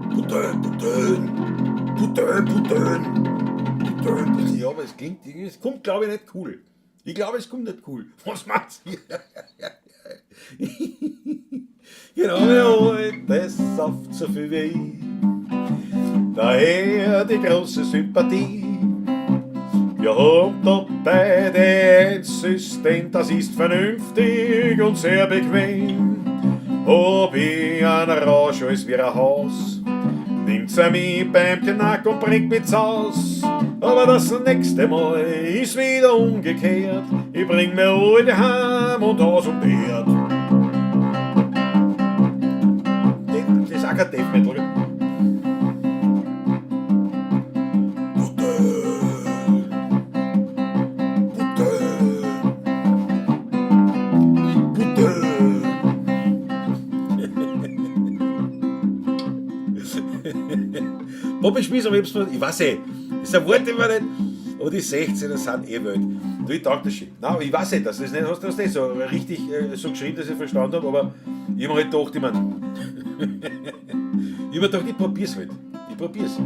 Butön, Butön. Butön, Butön. Butön, Butön. Ja, aber es klingt irgendwie, es kommt, glaube ich, nicht cool. Ich glaube, es kommt nicht cool. Was macht's? Genau, ja, das sauft so viel wie ich. Daher die große Sympathie. Wir haben da beide ein System, das ist vernünftig und sehr bequem. Hab ich einen Rausch als wie ein Haus, nimmt sie mich beim Knack und bringt mich zu Haus. Aber das nächste Mal ist wieder umgekehrt, ich bring mir alte heim und Haus und Herd. Das ist auch kein Death Metal, gell? Bobby Spieß, aber ich hab's nur, ich weiß eh, das ist ein Wort immer nicht, aber die 16er sind eh wild. Du, ich tauge das schon. Nein, aber ich weiß eh, dass das nicht, hast du das nicht so richtig so geschrieben, dass ich verstanden hab, aber ich hab mir halt gedacht, ich mein, ich hab mir gedacht, ich probier's halt. Ich probier's.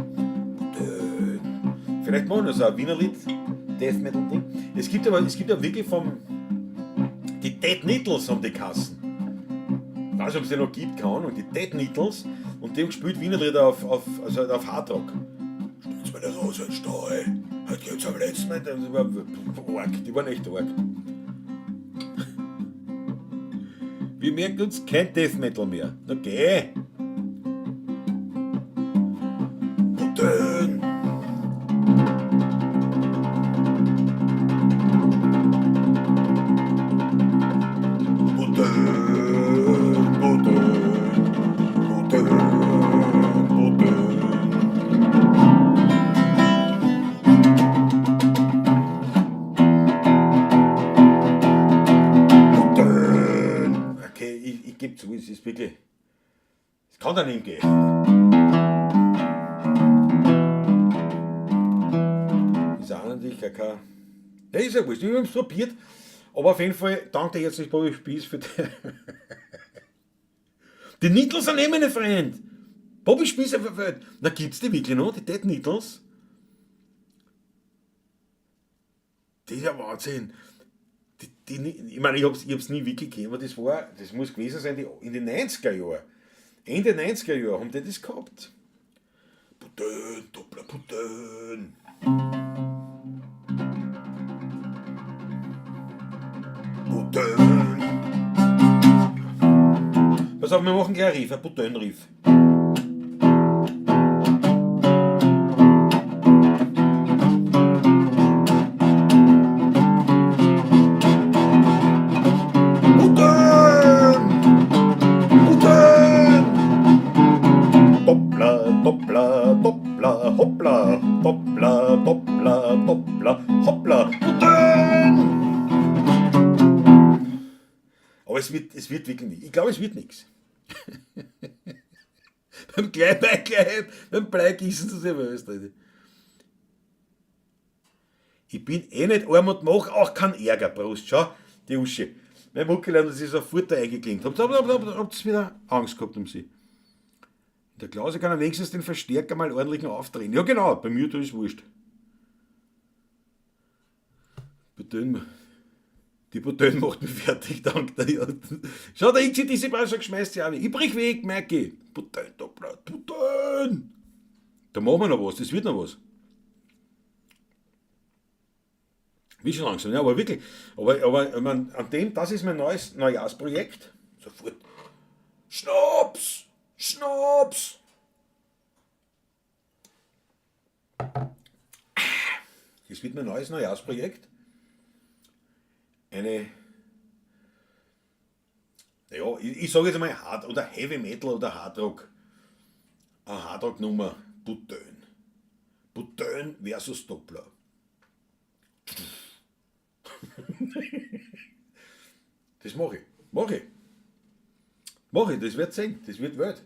Vielleicht machen wir so ein Wienerlied, Death Metal Ding. Es gibt aber, es gibt ja wirklich vom, die Dead Needles haben die Kassen. Ich weiß nicht, ob es die noch gibt, keine Ahnung. Die Dead Needles und die haben gespielt Wienerlieder also auf Hardrock. Stell's mir raus, ein Stall. Heute geht's am letzten Mal. Das war arg, die waren echt arg. Wir merken uns kein Death Metal mehr. Okay. Putin! Putin, Putin, Putin, Putin. Putin! Okay, ich gebe zu, es ist wirklich. Es kann da nicht gehen. Ist auch natürlich gar kein. Ja, ist ja wurscht, ich habe es probiert. Aber auf jeden Fall danke dir herzlich, Bobby Spieß, für die. Die Needles sind eh meine Freund. Bobby Spieß, na gibt's die wirklich noch, die Dead Needles? Das ist ja Wahnsinn. Ich meine, ich hab's nie wirklich gegeben, aber das muss gewesen sein in den 90er Jahren. Ende 90er Jahre haben die das gehabt. Putin, Doppler, Putin. Putin. Pass auf, wir machen gleich einen Riff, ein Putin-Riff. Putin! Putin! Doppler, Doppler, Doppler, hoppla, Doppler, Doppler, Doppler, hoppla, Putin! Aber es wird wirklich nicht. Ich glaube, es wird nichts. Beim beim Bleigießen zu Silvester. Ich bin eh nicht arm und mach auch keinen Ärger. Prost, schau, die Uschi. Mein Muckel hat sich sofort da eingeklinkt. Habt ihr wieder Angst gehabt um sie? Der Klauser kann am wenigstens den Verstärker mal ordentlich noch aufdrehen. Ja genau, bei mir da ist wurscht. Putin, die Putin macht mich fertig, dank der. Schau, der XCDC Browser schmeißt sie auch nicht. Ich brich weg, Merki. Putin, Doppler, Putin. Da machen wir noch was, das wird noch was. Wie schon langsam, ja, aber wirklich. Aber ich mein, an dem, das ist mein neues Neujahrsprojekt. Sofort. Schnaps! Schnaps! Das wird mein neues Neujahrsprojekt. Eine, naja, ich sage jetzt einmal Hard oder Heavy Metal oder Hard Rock. Eine Hard Rock Nummer, Putin. Putin versus Doppler. Das mach ich. Mach ich. Mach ich, das wird sehen. Das wird wild.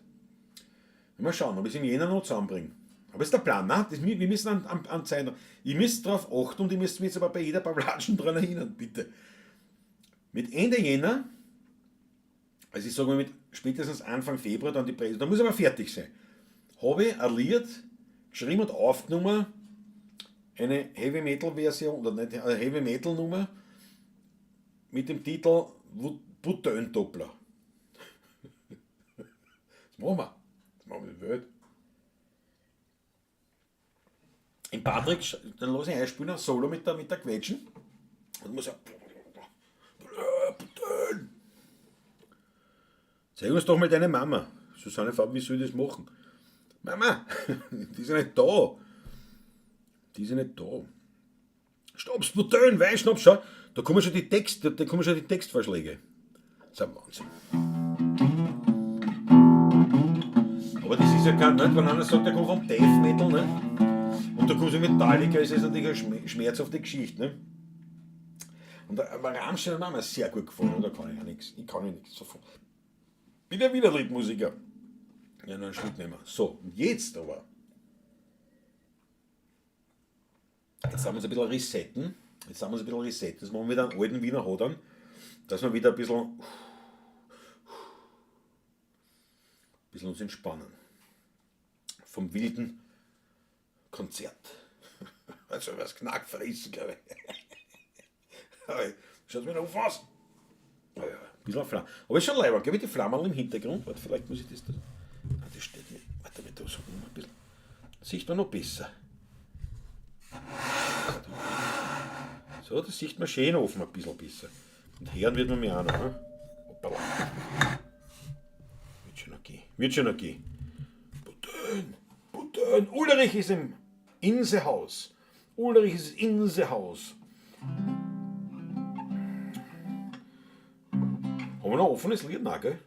Mal schauen, ob ich es im Jänner noch zusammenbringe. Aber ist der Plan, ne? Das, wir müssen an Zeit. Ich müsst darauf achten und ich müsst mich jetzt aber bei jeder Pavlatschen dran erinnern, bitte. Mit Ende Jänner, also ich sage mal mit spätestens Anfang Februar dann die Presse, da muss aber fertig sein. Habe ich ein Lied geschrieben und aufgenommen, eine Heavy Metal Version, oder nicht, eine Heavy Metal Nummer mit dem Titel Putin-Doppler. Das machen wir. Das machen wir in der Welt. In Patrick, dann lass ich einspielen, ein Solo mit der Quetschen. Und muss ja. Putin. Zeig uns doch mal deine Mama. Susanne Fabi, wie soll ich das machen? Mama, die ist ja nicht da. Die ist ja nicht da. Schnaps, Putin, Weinschnaps, schau. Da kommen schon die Text, da kommen schon die Textvorschläge. Das ist ein Wahnsinn. Aber das ist ja kein, nicht, wenn einer sagt, der kommt vom Death Metal, ne? Und da kommt so Metallica, ist das natürlich eine schmerzhafte Geschichte, ne? Und aber Rammstein hat mir auch sehr gut gefallen, und da kann ich auch nichts. Ich kann ja nichts davon. Bin ja wieder Liedmusiker. Ja, noch einen Schluck nehmen wir. So, und jetzt aber. Jetzt haben wir uns ein bisschen resetten. Jetzt haben wir uns ein bisschen resetten. Jetzt machen wir wieder einen alten Wiener Hodern, dass wir wieder ein bisschen uns entspannen. Vom wilden Konzert. Also was Knack fressen, glaube ich. Schaut mir noch aus. Ja, ein bisschen Flamme. Aber ist schon leibend, gell, mit die Flammen im Hintergrund. Warte, vielleicht muss ich das da. Nein, das steht nicht. Warte, mit da so rum ein bisschen. Sieht man noch besser. So, das sieht man schön offen ein bisschen besser. Und hören wird man mich auch noch. Ne? Hoppala. Wird schon okay. Wird schon okay. Butön, Butön. Ulrich ist im Insehaus. Ulrich ist in the house. Haben wir noch ein offenes Lied? Nein, gell?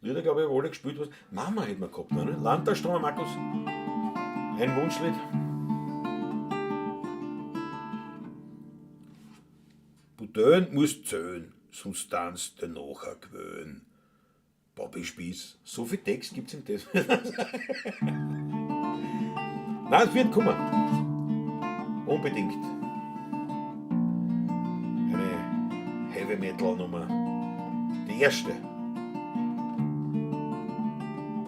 Lieder, glaube ich, habe alle gespielt. Was Mama hätten wir gehabt, ne? Landtagstromer Markus. Ein Wunschlied. Butön muss zählen, sonst tanzt der nachher gewöhn. Bobby Spieß. So viel Text gibt's in das. Nein, es wird kommen. Unbedingt. Eine Heavy Metal Nummer. Die erste.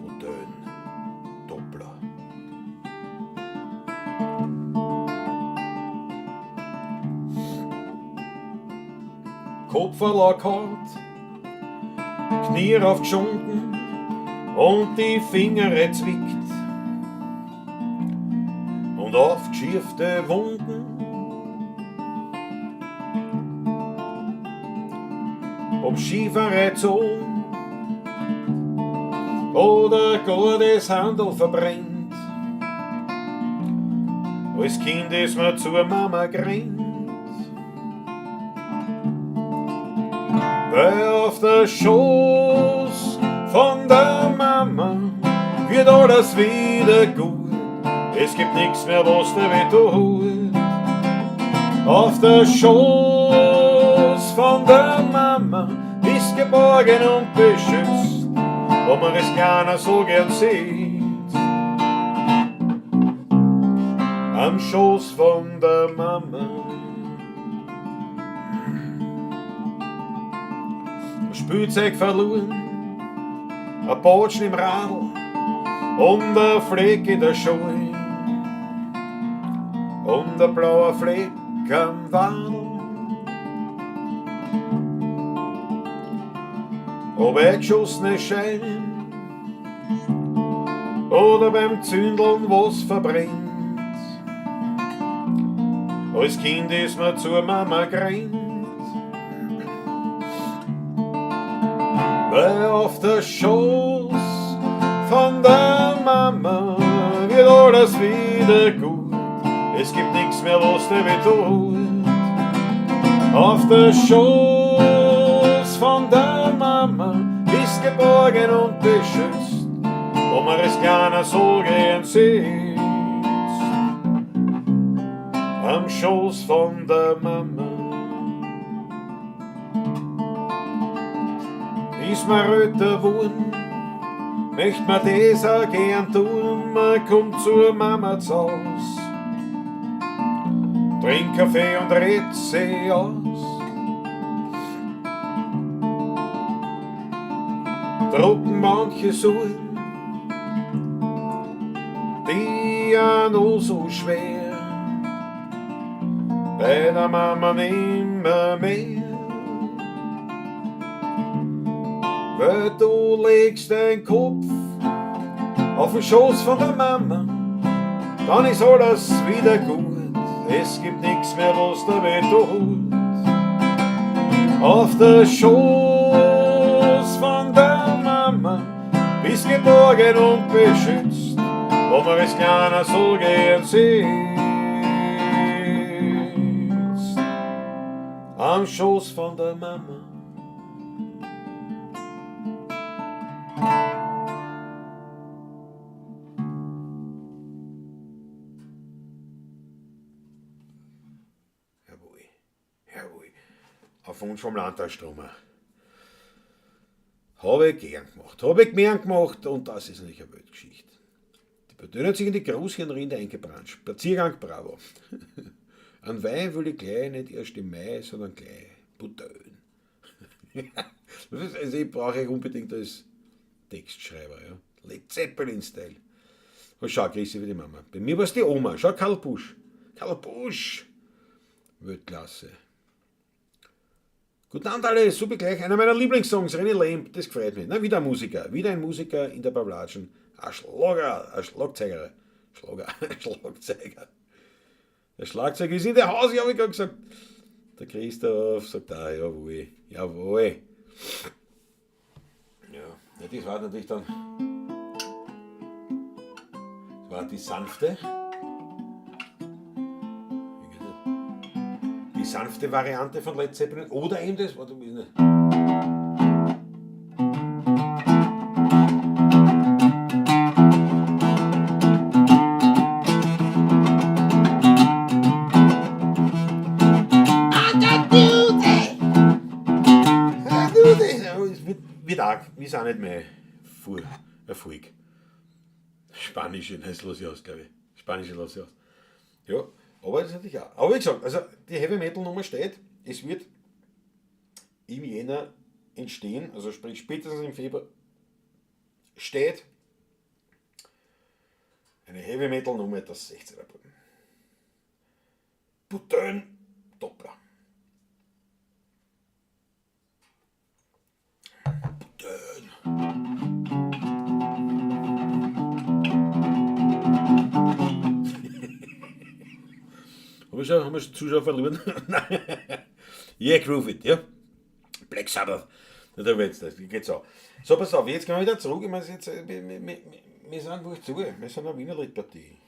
Butön. Doppler. Kopf verlockert, Knie raufgeschunden und die Finger zwickt und aufgeschürfte Wunden. Ob Schieferei zogen oder gar das Handel verbrennt. Als Kind ist man zur Mama gerannt. Weil auf der Schoß von der Mama wird alles wieder gut. Es gibt nichts mehr, was dir weh tut. Auf der Schoß von der Mama ist geborgen und beschützt, wo man es keiner so gern sieht. Am Schoß von der Mama. Spielzeug verloren, ein Batschen im Radl und ein Fleck in der Schuhe und ein blauer Fleck am Wadl. Ob eingeschossene Schein oder beim Zündeln was verbrennt. Als Kind ist man zur Mama gerannt. Weil auf der Schoß von der Mama wird alles wieder gut. Es gibt nichts mehr, was dir weh tut. Auf der Schoß von der Mama ist geborgen und beschützt, wo man es gerne so gern sieht. Am Schoß von der Mama. Ist man röter geworden, möcht man das auch gern tun, man kommt zur Mama zu Haus, trinkt Kaffee und redet sie aus. Drucken manche Suchen, die ja noch so schwer, bei der Mama nimmer mehr. Weil du legst deinen Kopf auf den Schoß von der Mama, dann ist alles wieder gut. Es gibt nichts mehr, was dir weh tut. Auf der Schoß von der Mama bist geborgen und beschützt, wo man es kleiner so gern sitzt. Am Schoß von der Mama. Jawohl, jawohl. Auf Wunsch vom Landtagstromer. Habe ich gern gemacht. Habe ich gern gemacht und das ist natürlich eine Weltgeschichte. Die Böden hat sich in die Großhirnrinde eingebrannt. Spaziergang, bravo. An Wein will ich gleich, nicht erst im Mai, sondern gleich. Butön. Also ich brauche ich unbedingt als Textschreiber. Ja. Led Zeppelin-Style. Und schau, Grüße für die Mama. Bei mir war's die Oma. Schau, Karl Busch. Karl Busch. Weltklasse. Guten Abend alle, super gleich. Einer meiner Lieblingssongs, René Lemp, das gefreut mich. Na, wieder ein Musiker, wieder ein Musiker in der Pawlatschen. Ein Schlager, ein Schlagzeuger. Schlager, Schlagzeuger. Der Schlagzeuger ist in der Haus, habe ich gerade gesagt. Der Christoph sagt, ah, jawohl, jawohl. Ja, ja, das war natürlich dann. Das war die sanfte. Die sanfte Variante von Led Zeppelin oder eben das. Warte, wie ist das? Es wird auch, ist auch nicht mein Erfolg. Spanische, das lasse ich aus, glaube ich. Spanische lasse ich aus. Ja, aber das ist natürlich auch. Aber wie gesagt, also die Heavy Metal Nummer steht, es wird im Jänner entstehen, also sprich spätestens im Februar steht eine Heavy Metal Nummer das 16er Buben. Butön Doppler. Butön. Haben wir schon Zuschauer verloren? Nein. Yeah, groove it, ja. Black Sabbath. Na, da wird's, das geht's auch. So, pass auf, jetzt gehen wir wieder zurück. Ich meine, jetzt, wir sind wurscht zu. Wir sind eine Wienerliedpartie.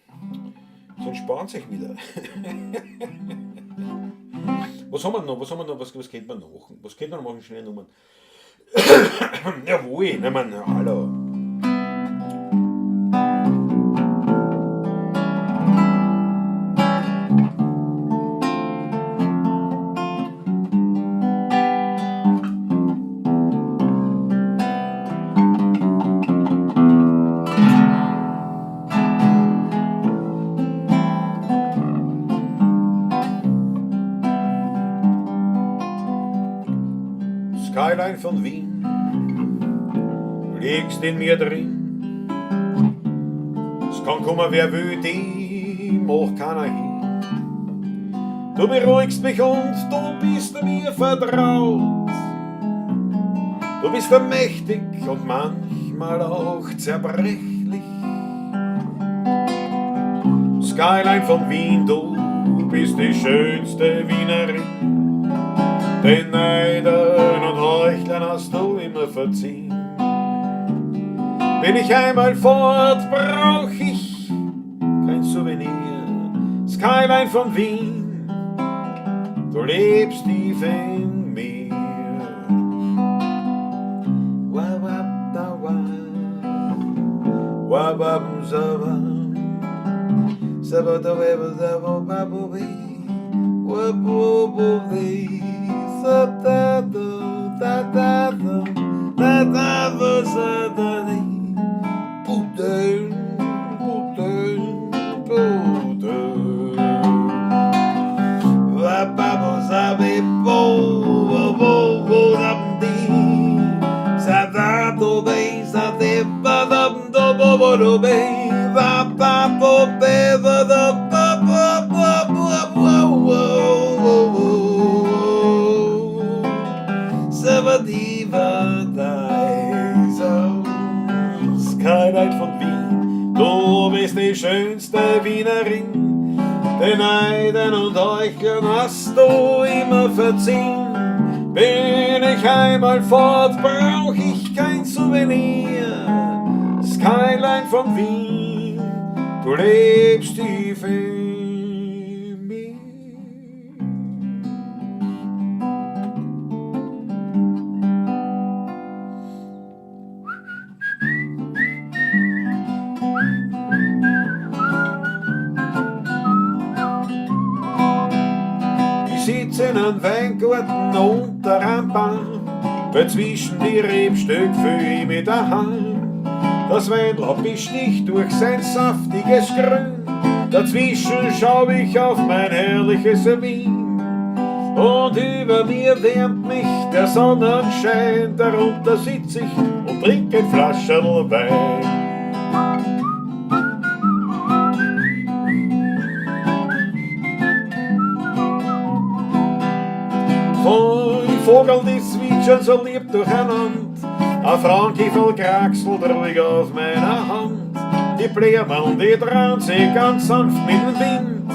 So entspannt sich wieder. Was haben wir noch? Was haben wir noch? Was könnte man noch machen? Was könnte man noch machen? Schnelle Nummern. Jawohl, na man, hallo. Skyline von Wien, du liegst in mir drin. Es kann kommen, wer will, die macht keiner hin. Du beruhigst mich und du bist mir vertraut. Du bist mächtig und manchmal auch zerbrechlich. Skyline von Wien, du bist die schönste Wienerin. Den Neidern und Heuchlern hast du immer verziehen. Bin ich einmal fort, brauch ich kein Souvenir. Skyline von Wien, du lebst tief in mir. Wa, wa, da, wa. Wa, wa, sa, wa. Sa, ba, da, wa, ba, da, wa, ba, bo, bi. Wa, bo, bo, bi. Sa, da, do, da, da, do. Da, da, do, sa, da, di. Butön, Butön, Butön. Wa, ba, bo, sa, bi, bo, bo, bo, bo, da, di. Sa, da, do, bi, sa, di, ba, da, do, bo, bo, do, bi. Ba, ba, bo, bi, ba, da, ba, ba, ba, ba, ba, wo, wo, wo. Sa, ba, di, ba, dai, so. Skyline von Wien, du bist die schönste Wienerin. Den Neidern und Heuchlern hast du immer verziehen. Bin ich einmal fort, brauch ich kein Souvenir. Skyline von Wien, du lebst tief in mir. Ich sitz in einem Weingarten unter einem Baum, weil zwischen die Rebstöcke fühl ich mich daheim. Das Weinlaub besticht durch sein saftiges Grün, dazwischen schau ich auf mein herrliches Wien. Und über mir wärmt mich der Sonnenschein, darunter sitz ich und trink ein Flascherl Wein. Die Vogel, die zwitschern so lieb durcheinander. Ein Frauenkiefel kraxelt ruhig auf meiner Hand. Die Blämmerl, die drehen sich ganz sanft mit dem Wind.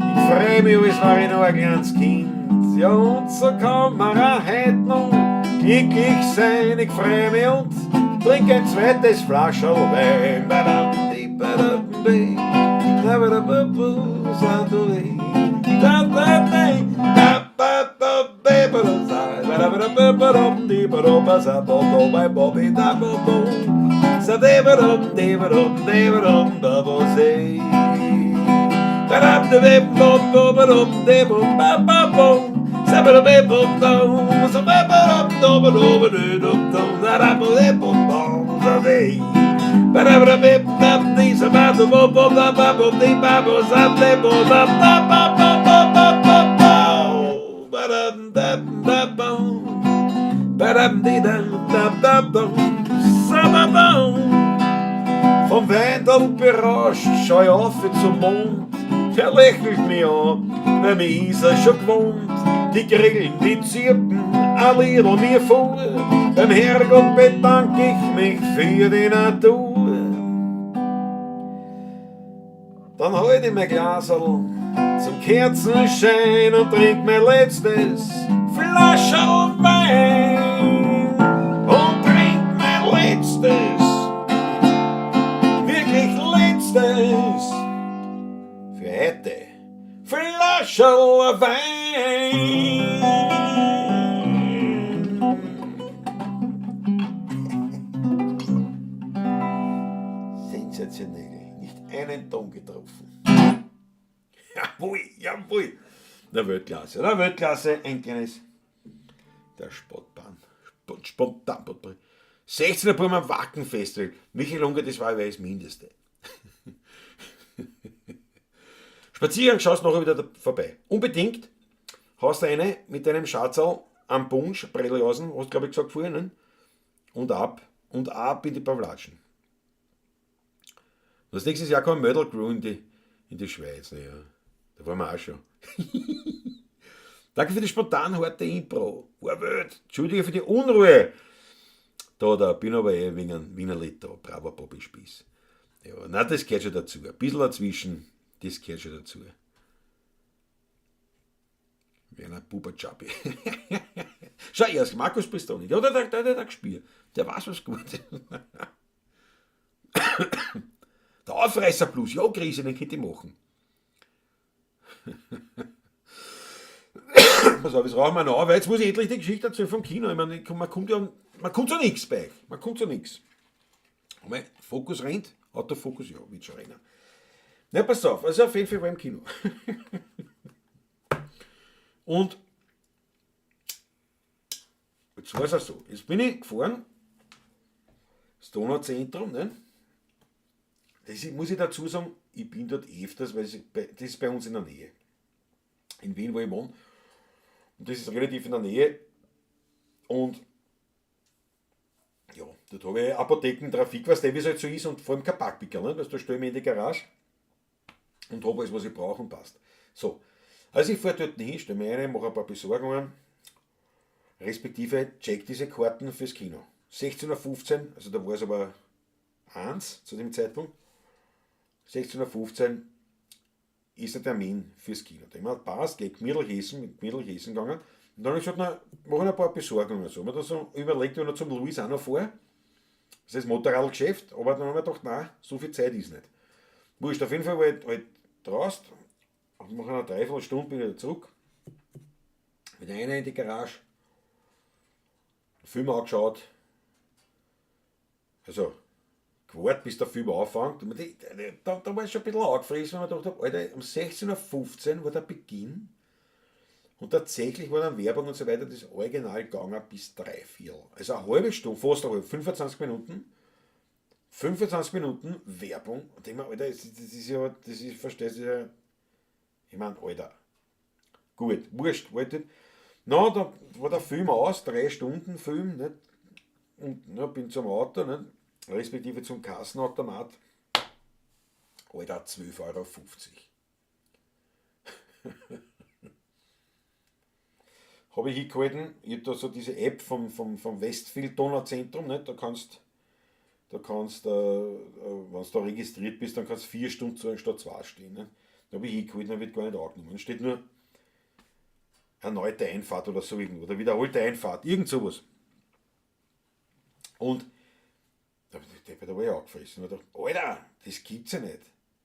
Ich freu mich, als war ich noch ein kleines Kind. Ja, und so kann man auch heut noch glücklich sein. Ich freu mich und trink ein zweites Flascherl Wein. Badam, di, badam, bi, da, ba, da, ba, bu, sa, du, li. Da, da, da, da, ba, ba, ba, ba, da, sa, ba, da, ba, da, ba, ba, dum, di, ba, do, ba, sa, bo, do, ba, bo, bi, da, bo, bo. Sa, de, ba, dum, de, ba, dum, de, ba, dum, ba, bo, se. Ba, dum, de, be, bo, bo, ba, dum, de, bo, ba, ba, bo. Sa, ba, da, be, bo, do. Sa, ba, ba, dum, do, ba, do, ba, do, do, do. Da, da, bo, de, bo, bo, sa, de. Ba, da, ba, da, be, da, di, sa, ba, do, bo, bo, da, ba, bo, di, ba, bo, sa, de, bo, da, da, ba, ba, ba, ba, ba, bo. Ba, dum, da, da, bo. Ba, dum, di, dum, da, da, dum. Sa, ba, bo. Vom Weindl berauscht schau ich auf zum Mond. Der lächelt mich an, weil mich ist er schon gewohnt. Die Grillen, die zirpen, ein Liedl mir vor. Beim Herrgott bedank ich mich für die Natur. Dann halt ich mein Glaserl zum Kerzenschein und trink mein letztes Flascherl Wein. Und trink mein letztes, wirklich letztes, für heute Flascherl Wein. Sensationell, nicht einen Ton getroffen. Jawohl, jawohl. Na Weltklasse, na Weltklasse, ein kleines, der Spottbahn, spontan, 16. April am Wacken-Festival. Michael Unger, das war das Mindeste. Spaziergang schaust nachher wieder da vorbei. Unbedingt hast du eine mit deinem Schatzerl am Punsch, Bredeljausen, hast du, glaub ich, gesagt vorhin, ne? Und ab, und ab in die Pawlatschen. Das nächste Jahr kommt Mödel Crew in die Schweiz. Ne, ja. Da waren wir auch schon. Danke für die spontan harte Impro. War wild. Entschuldige für die Unruhe. Da, da bin aber eh wegen Wiener Lied da. Bravo, Bobby Spieß. Ja, nein, das gehört schon dazu. Ein bisschen dazwischen, das gehört schon dazu. Werner Buber-Chubby. Schau erst, Markus Pistoni. Der hat der gespielt. Der weiß was gut. Der Aufreißer Blues. Ja, Krise, den könnte ich machen. Pass auf, jetzt rauchen wir noch, weil jetzt muss ich endlich die Geschichte erzählen vom Kino. Ich meine, man kommt ja, man kommt zu nichts bei. Man kommt zu nichts. Moment, Fokus rennt. Autofokus, ja, wird schon rennen. Na, pass auf, also auf jeden Fall war ich im Kino. Und jetzt war es auch so. Jetzt bin ich gefahren, das Donauzentrum, ne? Das ist, muss ich dazu sagen, ich bin dort öfters, weil es bei, das ist bei uns in der Nähe. In Wien, wo ich wohne. Und das ist relativ in der Nähe. Und ja, dort habe ich Apothekentrafik, weißt du, wie es halt so ist, und vor allem kein Parkpickerl, ne? Weißt du, da stelle ich mich in die Garage und habe alles, was ich brauche und passt. So, also ich fahre dort hin, stelle mich rein, mache ein paar Besorgungen, respektive check diese Karten fürs Kino. 16:15 Uhr, also da war es aber 1 zu dem Zeitpunkt, 16:15 Uhr ist der Termin fürs Kino. Da hab ich mir gedacht, passt, geh gemütlich essen, bin gemütlich essen gegangen. Und dann hab ich gesagt, na, mach ich ein paar Besorgungen. So, hab mir dann so überlegt, ob ich noch zum Luis auch noch fahre. Das ist das Motorradgeschäft, aber dann hab ich mir gedacht, nein, so viel Zeit ist nicht. Wurscht, auf jeden Fall war ich halt draußen. Und nach einer Dreiviertelstunde bin ich wieder zurück. Wieder rein in die Garage. Film angeschaut. Also, gewartet, bis der Film anfängt. Und da war ich schon ein bisschen angefressen, weil ich mir gedacht hab, Alter, um 16:15 Uhr war der Beginn. Und tatsächlich war dann Werbung und so weiter das Original gegangen bis drei, vier. Also eine halbe Stunde, fast eine halbe, 25 Minuten. 25 Minuten Werbung. Und denk mir, Alter, das, das ist ja, das ist, verstehst du ja, ich mein, Alter. Gut, wurscht, wollte. Na, da war der Film aus, 3 Stunden Film, nicht? Und na, bin zum Auto, nicht? Respektive zum Kassenautomat. Alter, zwölf Euro fünfzig. Habe ich hingehalten, ich habe da so diese App vom Westfield Donauzentrum, nicht? Da kannst, wenn du da registriert bist, dann kannst du 4 Stunden zu statt zwei stehen. Ne? Da habe ich hingehalten, dann wird gar nicht angenommen. Steht nur erneute Einfahrt oder so irgendwo, oder wiederholte Einfahrt, irgend sowas. Und da war ich angefressen. Und ich dachte, Alter, das gibt's ja nicht.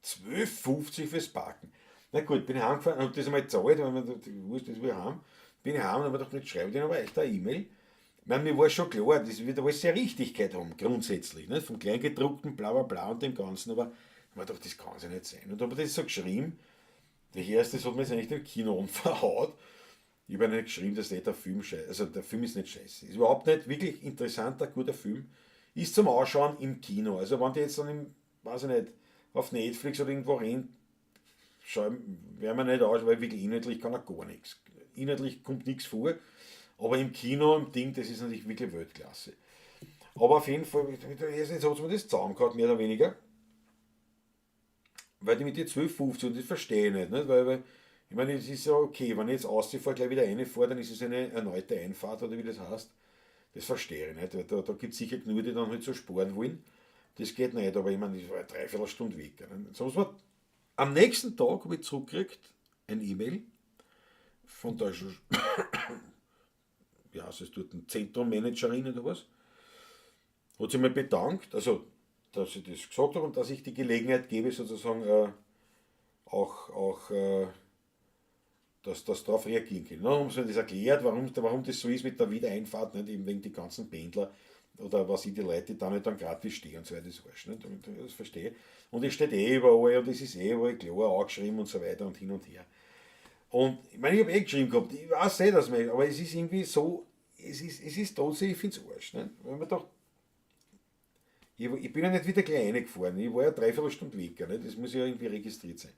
12,50 fürs Parken. Na gut, bin ich heimgefahren und hab das einmal gezahlt, weil man wusste, das will ich heim. Bin ich heim und habe gedacht, jetzt schreibe ich denen aber echt eine E-Mail. Ich meine, mir war schon klar, das wird alles seine Richtigkeit haben, grundsätzlich. Nicht? Vom Kleingedruckten, bla bla bla und dem Ganzen, aber ich habe gedacht, das kann es ja nicht sein. Und habe das so geschrieben. Der erste, das hat mir jetzt eigentlich im Kino verhaut. Ich habe nicht geschrieben, dass nicht der Film scheiße. Also der Film ist nicht scheiße. Ist überhaupt nicht wirklich interessanter, guter Film. Ist zum Anschauen im Kino. Also wenn die jetzt dann im, weiß ich nicht, auf Netflix oder irgendwo rennt, schauen werden wir nicht aus, weil wirklich inhaltlich kann er gar nichts. Inhaltlich kommt nichts vor. Aber im Kino, im Ding, das ist natürlich wirklich Weltklasse. Aber auf jeden Fall, jetzt hat mir das zusammengehauen, mehr oder weniger. Weil die mit den 12,50 und das verstehe ich nicht, nicht? Weil ich meine, es ist ja okay, wenn ich jetzt auszufahre, gleich wieder reinfahre, dann ist es eine erneute Einfahrt oder wie das heißt. Das verstehe ich nicht. Da gibt es sicher genug, die dann halt so sparen wollen. Das geht nicht, aber ich meine, das war eine Dreiviertelstunde weg. Sonst war, am nächsten Tag habe ich zurückgekriegt ein E-Mail von der, wie heißt es dort, Zentrommanagerin oder was, hat sich mal bedankt, also dass ich das gesagt habe und dass ich die Gelegenheit gebe, sozusagen auch dass das darauf reagieren können. Dann haben sie mir das erklärt, warum das so ist mit der Wiedereinfahrt, nicht? Eben wegen die ganzen Pendler oder was ich, die Leute, die da nicht dann gratis stehen und so weiter, das ist wurscht, nicht? Das verstehe ich. Und es steht eh überall und es ist eh überall klar angeschrieben und so weiter und hin und her. Und ich meine, ich habe eh geschrieben gehabt, ich weiß eh, dass man, aber es ist irgendwie so, es ist trotzdem, ich finde es Arsch. Nicht? Weil man doch, ich bin ja nicht wieder gleich reingefahren, ich war ja dreiviertel Stunde weg, nicht? Das muss ja irgendwie registriert sein.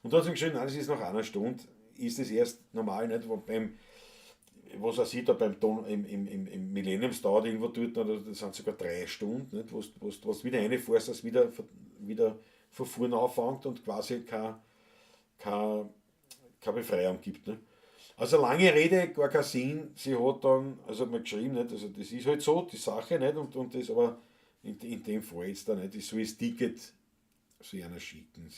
Und da hat sie geschrieben, nein, das ist nach einer Stunde, ist es erst normal, nicht? Wo beim, was er sieht, da beim Ton, im Millenniums dauert irgendwo dort, das sind sogar 3 Stunden, nicht? Wo du wieder reinfährst, dass wieder von vorne anfängt und quasi keine Befreiung gibt. Ne? Also lange Rede, gar kein Sinn. Sie hat dann, also hat mir geschrieben, nicht? Also das ist halt so, die Sache, nicht? Und das aber in dem Fall jetzt da nicht, ich soll das Ticket soll ich einer schicken.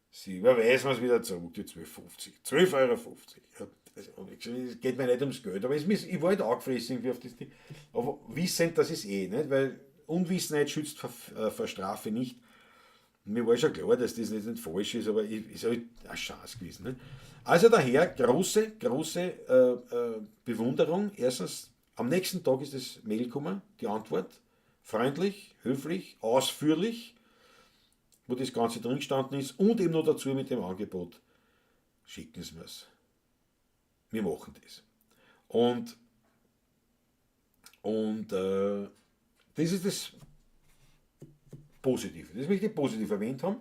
Sie überweisen es wieder zurück, die 12,50. 12,50 Euro. Ja, also, es geht mir nicht ums Geld, aber es, ich war halt angefressen irgendwie auf das Ding. Aber wissend, das ist eh, nicht? Weil Unwissenheit schützt vor Strafe nicht. Mir war schon klar, dass das nicht falsch ist, aber ist halt ein Schatz gewesen. Ne? Also daher große, große Bewunderung. Erstens, am nächsten Tag ist das Mail gekommen, die Antwort. Freundlich, höflich, ausführlich, wo das Ganze drin gestanden ist und eben noch dazu mit dem Angebot, schicken Sie mir's. Wir machen das. Und das ist das Positive. Das möchte ich positiv erwähnt haben,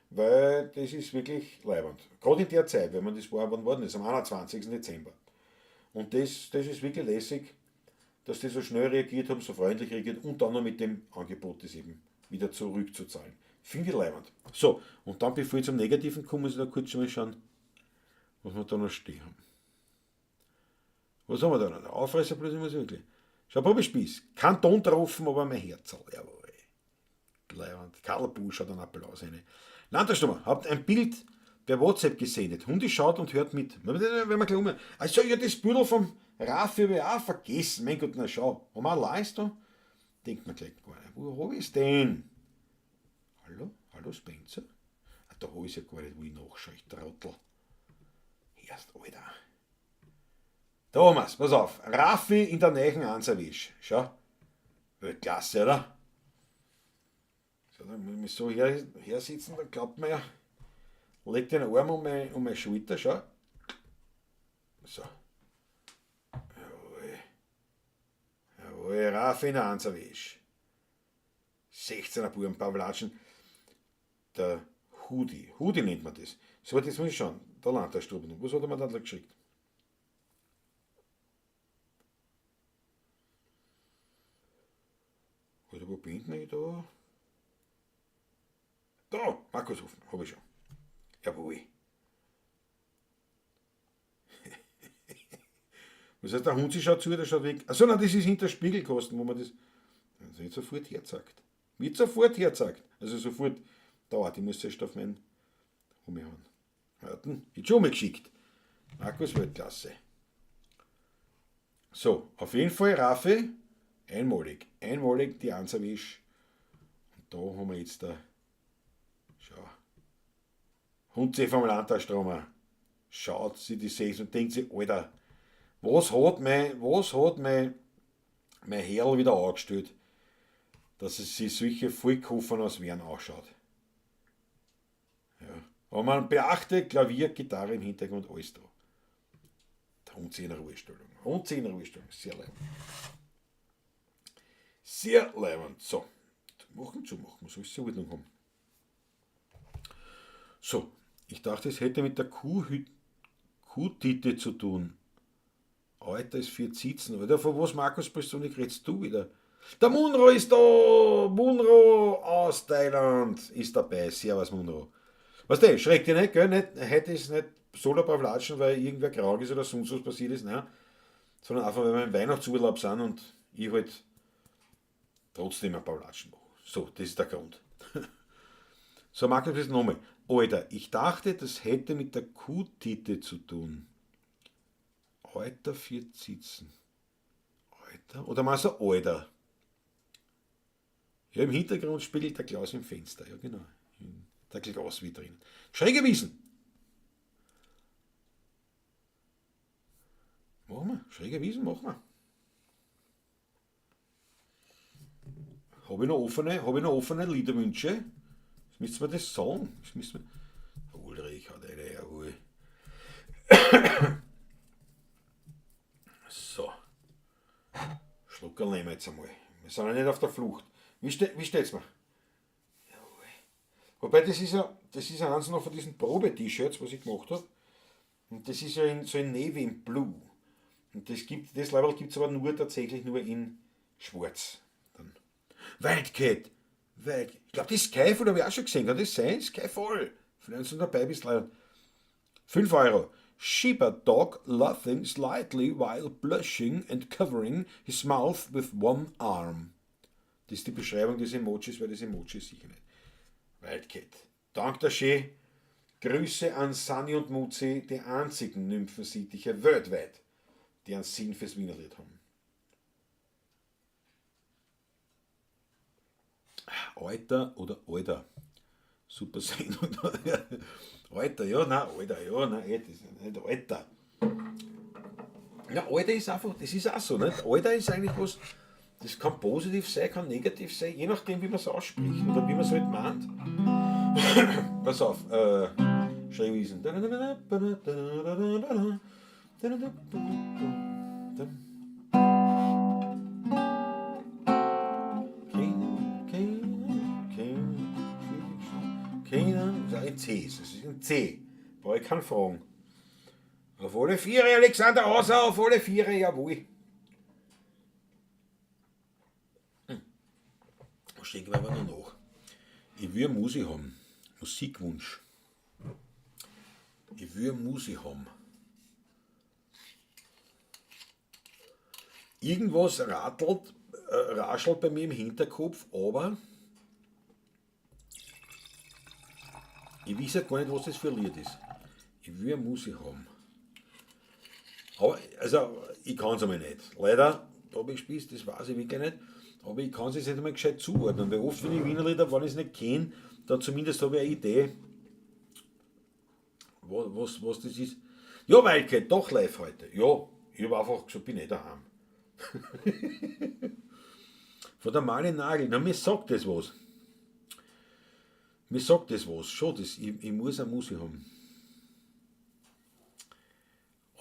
weil das ist wirklich leiwand. Gerade in der Zeit, wenn man das war, wann war denn das? Am 21. Dezember. Und das ist wirklich lässig, dass die so schnell reagiert haben, so freundlich reagiert und dann noch mit dem Angebot, das eben wieder zurückzuzahlen. Finde ich leiwand. So, und dann, bevor ich zum Negativen komme, muss ich da kurz schon mal schauen, was wir da noch stehen haben. Was haben wir da noch? Der Aufreißer plötzlich muss ich wirklich. Schau, Probi Spieß. Kein Ton getroffen, aber mein Herzl. Jawohl. Leiwand. Karl Busch hat einen Applaus rein. Landesstürmer, habt ein Bild per WhatsApp gesendet. Hundi schaut und hört mit. Wenn wir gleich um. Also, ja, das Bild vom Raffi habe ich auch vergessen. Mein Gott, na schau. Haben wir ein Leis da? Denkt man gleich gar nicht. Wo hab ich's denn? Hallo? Hallo Spencer? Ah, da hab ich's ja gar nicht, wo ich nachschaue. Ich Trottel. Erst, Alter. Thomas, pass auf. Raffi in der neuen Einserwisch. Schau. Weltklasse, oder? So, dann muss ich mich so her sitzen, da glaubt man ja, legt den Arm um meine Schulter, schau. So. Jawohl. Jawohl, Raffi in der Einserwisch. 16er Buben, Pavlatschen. Der Hoodie. Hoodie nennt man das. So, jetzt muss ich schauen. Der Landtagsstube. Was hat er mir dann da geschickt? Oder wo bin ich da? Da, Markus Hofmann, habe ich schon. Jawohl. Was heißt, der Hund schaut zu, der schaut weg. Achso, nein, das ist hinter Spiegelkosten, wo man das also nicht sofort herzeigt. Wird sofort herzeigt. Also sofort dauert. Ich muss zuerst auf meinen umhauen. Warten, wird schon mal geschickt. Markus Weltklasse. So, auf jeden Fall, Raffi, einmalig. Einmalig die Anserwisch. Und da haben wir jetzt da. Schau. Hundsee vom Landtagstromer. Schaut sie die Sees und denkt sich, Alter, was hat mein Herrl wieder angestellt, dass es sich solche Vollkoffern aus Wern ausschaut. Ja. Aber man beachte, Klavier, Gitarre im Hintergrund, alles da. Der Hund in Ruhestellung. Hund in Ruhestellung, sehr leibend. Sehr leibend. So, machen, zumachen, muss alles in Ordnung haben. So, ich dachte, es hätte mit der Kuhtitte zu tun. Alter ist vier Zitzen. Alter, von was, Markus Persönlich, redest du wieder? Der Munro ist da! Munro aus Thailand ist dabei. Servus, Munro. Weißt du, schreck dich nicht, gell? Nicht, heute ist nicht Solo Pawlatschen, weil irgendwer krank ist oder sonst was passiert ist, nein. Sondern einfach, weil wir im Weihnachtsurlaub sind und ich halt trotzdem ein paar Latschen mache. So, das ist der Grund. So, Markus, das nochmal. Alter, ich dachte, das hätte mit der Kuhtitte zu tun. Alter, vier Zitzen. Alter? Oder meinst du Alter? Ja, im Hintergrund spiegelt der Klaus im Fenster. Ja, genau. In der Glasvitrine. Schräge Wiesen. Machen wir. Schräge Wiesen machen wir. Habe ich noch offene Liederwünsche? Das müssen wir das sagen. Das müssen wir. Ulrich hat eine, jawohl. So. Schluckerl nehmen wir jetzt einmal. Wir sind ja nicht auf der Flucht. Wie steht's mir? Jawohl. Wobei, das ist ja eins noch von diesen Probe-T-Shirts, was ich gemacht habe. Und das ist ja so in Navy, in Blue. Und das Label gibt es aber nur tatsächlich nur in Schwarz. Dann. Wildcat! Wild. Ich glaube, die Skyfall habe ich auch schon gesehen. Kann das sein? Skyfall! Vielleicht du dabei bist, leider. 5 Euro. Shiba dog laughing slightly while blushing and covering his mouth with one arm. Das ist die Beschreibung des Emojis, weil das Emoji ist sicher nicht. Wildcat. Dank der schön. Grüße an Sunny und Muzi, die einzigen Nymphensittiche weltweit, die einen Sinn fürs Wienerlied haben. Alter oder Alter? Super Sendung. Alter, ja, nein, eh, das ist nicht Alter. Ja, Alter ist einfach, das ist auch so, nicht? Alter ist eigentlich was, das kann positiv sein, kann negativ sein, je nachdem, wie man es ausspricht oder wie man es halt meint. Pass auf, Schräge Wiesen. Kennen, das ist ein C, das ist ein C. Brauche ich keine Fragen. Auf alle Viere, Alexander Hauser, auf alle Viere, jawohl. Schenken wir aber noch nach. Ich will Musik haben. Musikwunsch. Ich will Musik haben. Irgendwas raschelt bei mir im Hinterkopf, aber ich weiß ja gar nicht, was das für ein Lied ist. Ich will Musik haben. Aber, also, ich kann es einmal nicht. Leider, da habe ich gespielt, das weiß ich wirklich nicht. Aber ich kann es jetzt nicht einmal gescheit zuordnen, weil oft, wenn ich Wiener Lieder, wenn ich es nicht kenne, dann zumindest habe ich eine Idee, was das ist. Ja, Wildcat, doch live heute. Ja, ich habe einfach gesagt, bin nicht daheim. Von der Mali Nagel, na, mir sagt das was. Mir sagt das was, schon, das, ich muss eine Musik haben.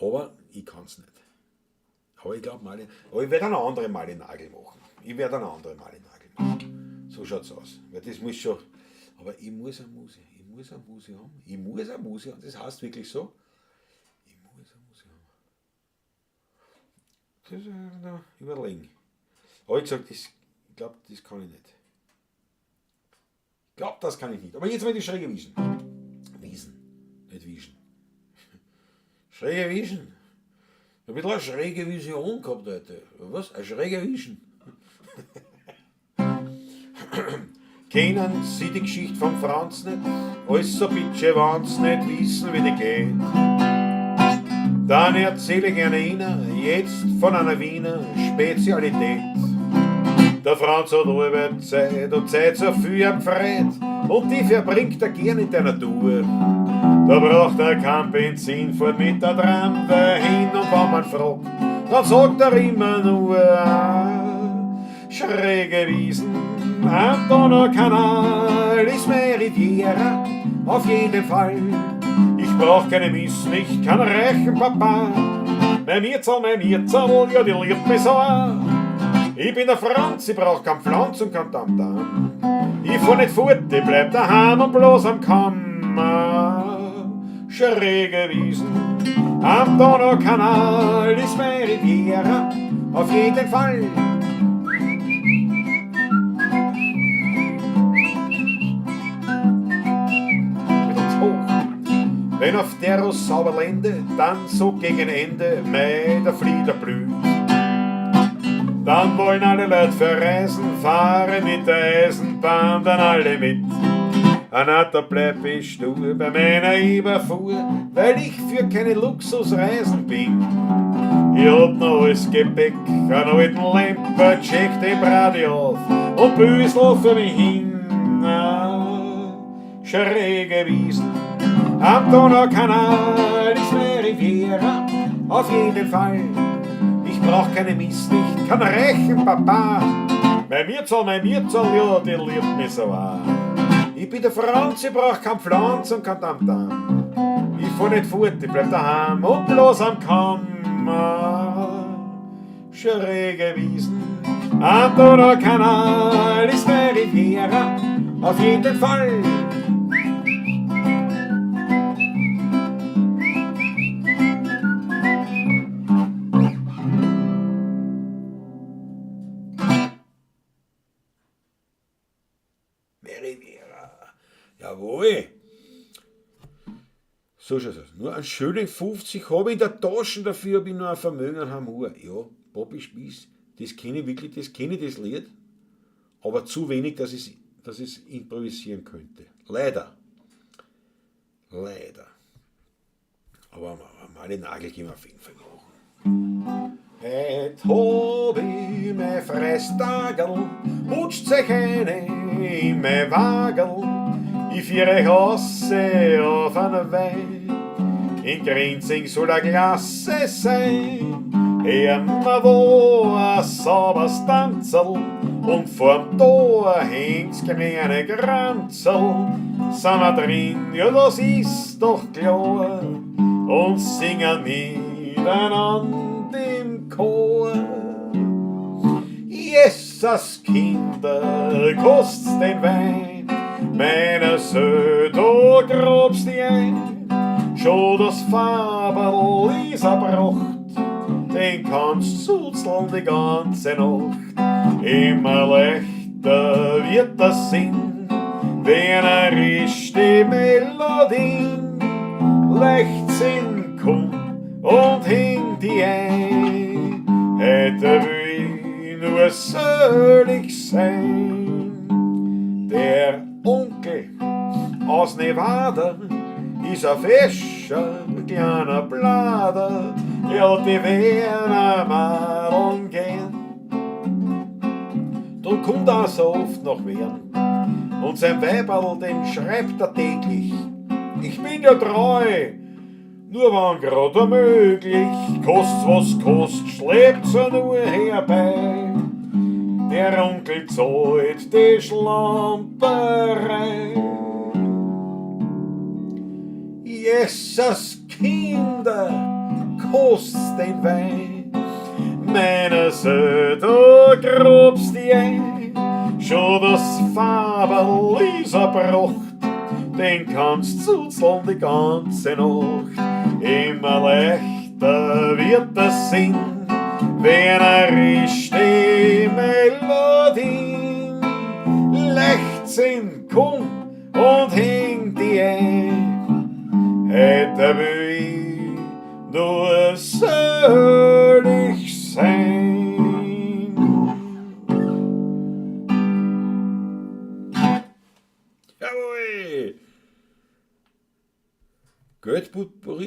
Aber ich kann es nicht. Aber ich glaube, Mali, aber ich werde eine andere Mali Nagel machen. Ich werde eine andere Mali Nagel machen. So schaut's aus. Weil das muss schon. Aber ich muss eine Musik, ich muss eine Musik haben. Ich muss eine Musik haben. Das heißt wirklich so. Ich muss eine Musik haben. Das ist noch überlegen. Aber ich gesagt, das, ich glaube, das kann ich nicht. Ich glaube, das kann ich nicht. Aber jetzt mal die schräge Wiesen. Wiesen, nicht Wischen. Schräge Wischen. Ein bisschen eine schräge Vision gehabt heute. Was? Eine schräge Vision. Kennen Sie die Geschichte vom Franz nicht? Also bitte, wenn's nicht wissen, wie die geht. Dann erzähle ich gerne Ihnen jetzt von einer Wiener Spezialität. Der Franz hat allweil Zeit und Zeit so viel am Fred und die verbringt er gern in der Natur. Da braucht er kein Benzin, fährt mit der Tramway hin und wenn man fragt, dann sagt er immer nur, schräge Wiesen am Donaukanal ist meine Riviera, auf jeden Fall. Ich brauch keine Miss, ich kann reichen Papa. Mein Mirzel, ja, die liebt mich so auch. Ich bin der Franz, ich brauch kein Pflanz und kein Tamtam. Ich fahr nicht fort, ich bleib daheim und bloß am Kammer. Schräge Wiesen am Donaukanal ist meine Riviera, auf jeden Fall. Wenn auf der Sauerlände dann so gegen Ende Mai der Flieder blüht, dann wollen alle Leute verreisen, fahren mit der Eisenbahn dann alle mit. Na, da bleib ich stur bei meiner Überfuhr, weil ich für keine Luxusreisen bin. Ich hab noch alles Gepäck, einen alten Lemper, check den Bradi auf und Büsel für mich hin. Schräge Wiesen am Donaukanal ist meine Riviera, auf jeden Fall. Ich brauch keine Mist, ich kann reichen, Papa. Mein Mirzel, ja, die liebt mich so auch. Ich bin der Franz, ich brauch kein Pflanz und kein Tamtam. Ich fahr nicht fort, ich bleib daheim und bloß am Kammer. Schräge Wiesen am Donaukanal ist meine Riviera, auf jeden Fall. Riviera. Jawohl. So schaut's aus. Nur einen schönen 50 habe ich in der Tasche, dafür habe ich noch ein Vermögen an Hamur. Ja, Bobby Spieß, das kenne ich wirklich, das kenne ich, das Lied, aber zu wenig, dass ich's improvisieren könnte. Leider. Leider. Aber meine Nagel gehen wir auf jeden Fall machen. Heut hab ich mein Freistagel, putscht sich eine in mein Wagel. Ich führ euch ausse auf einen Wein. In Grinzing soll a Klasse sein. Hören wir wo a sauberes Tanzerl und vorm Tor hängt's grüne Kranzerl. Sind wir drin, ja das ist doch klar, und singen miteinander im Chor. Jesus, Kinder, kost's den Wein, meiner Söh, da grabst die ein. Schon das Faberl ist erbracht, den kannst zuzeln die ganze Nacht. Immer leichter wird der Sinn, wenn er ist die Melodie. Leichtsinn komm und häng die ein, hätte will ich nur selig sein. Der Onkel aus Nevada ist ein fescher kleiner Blader, er hat die Werner Madeln gern. Drum kommt er so oft nach Wien und sein Weiberl, dem schreibt er täglich: Ich bin ja treu, nur wann grad möglich, kost's was kost, schleppt's er nur herbei. Der Onkel zahlt die Schlamperei. Jesus, Kinder, kost's den Wein, meiner Söh, da grabst die ein. Schon das Faberl ist erbracht, den kannst zuzeln die ganze Nacht. Immer leichter wird der Sinn, wenn er ist die Melodie. Leichtsinn, komm und häng die ein. Hätte will ich nur selig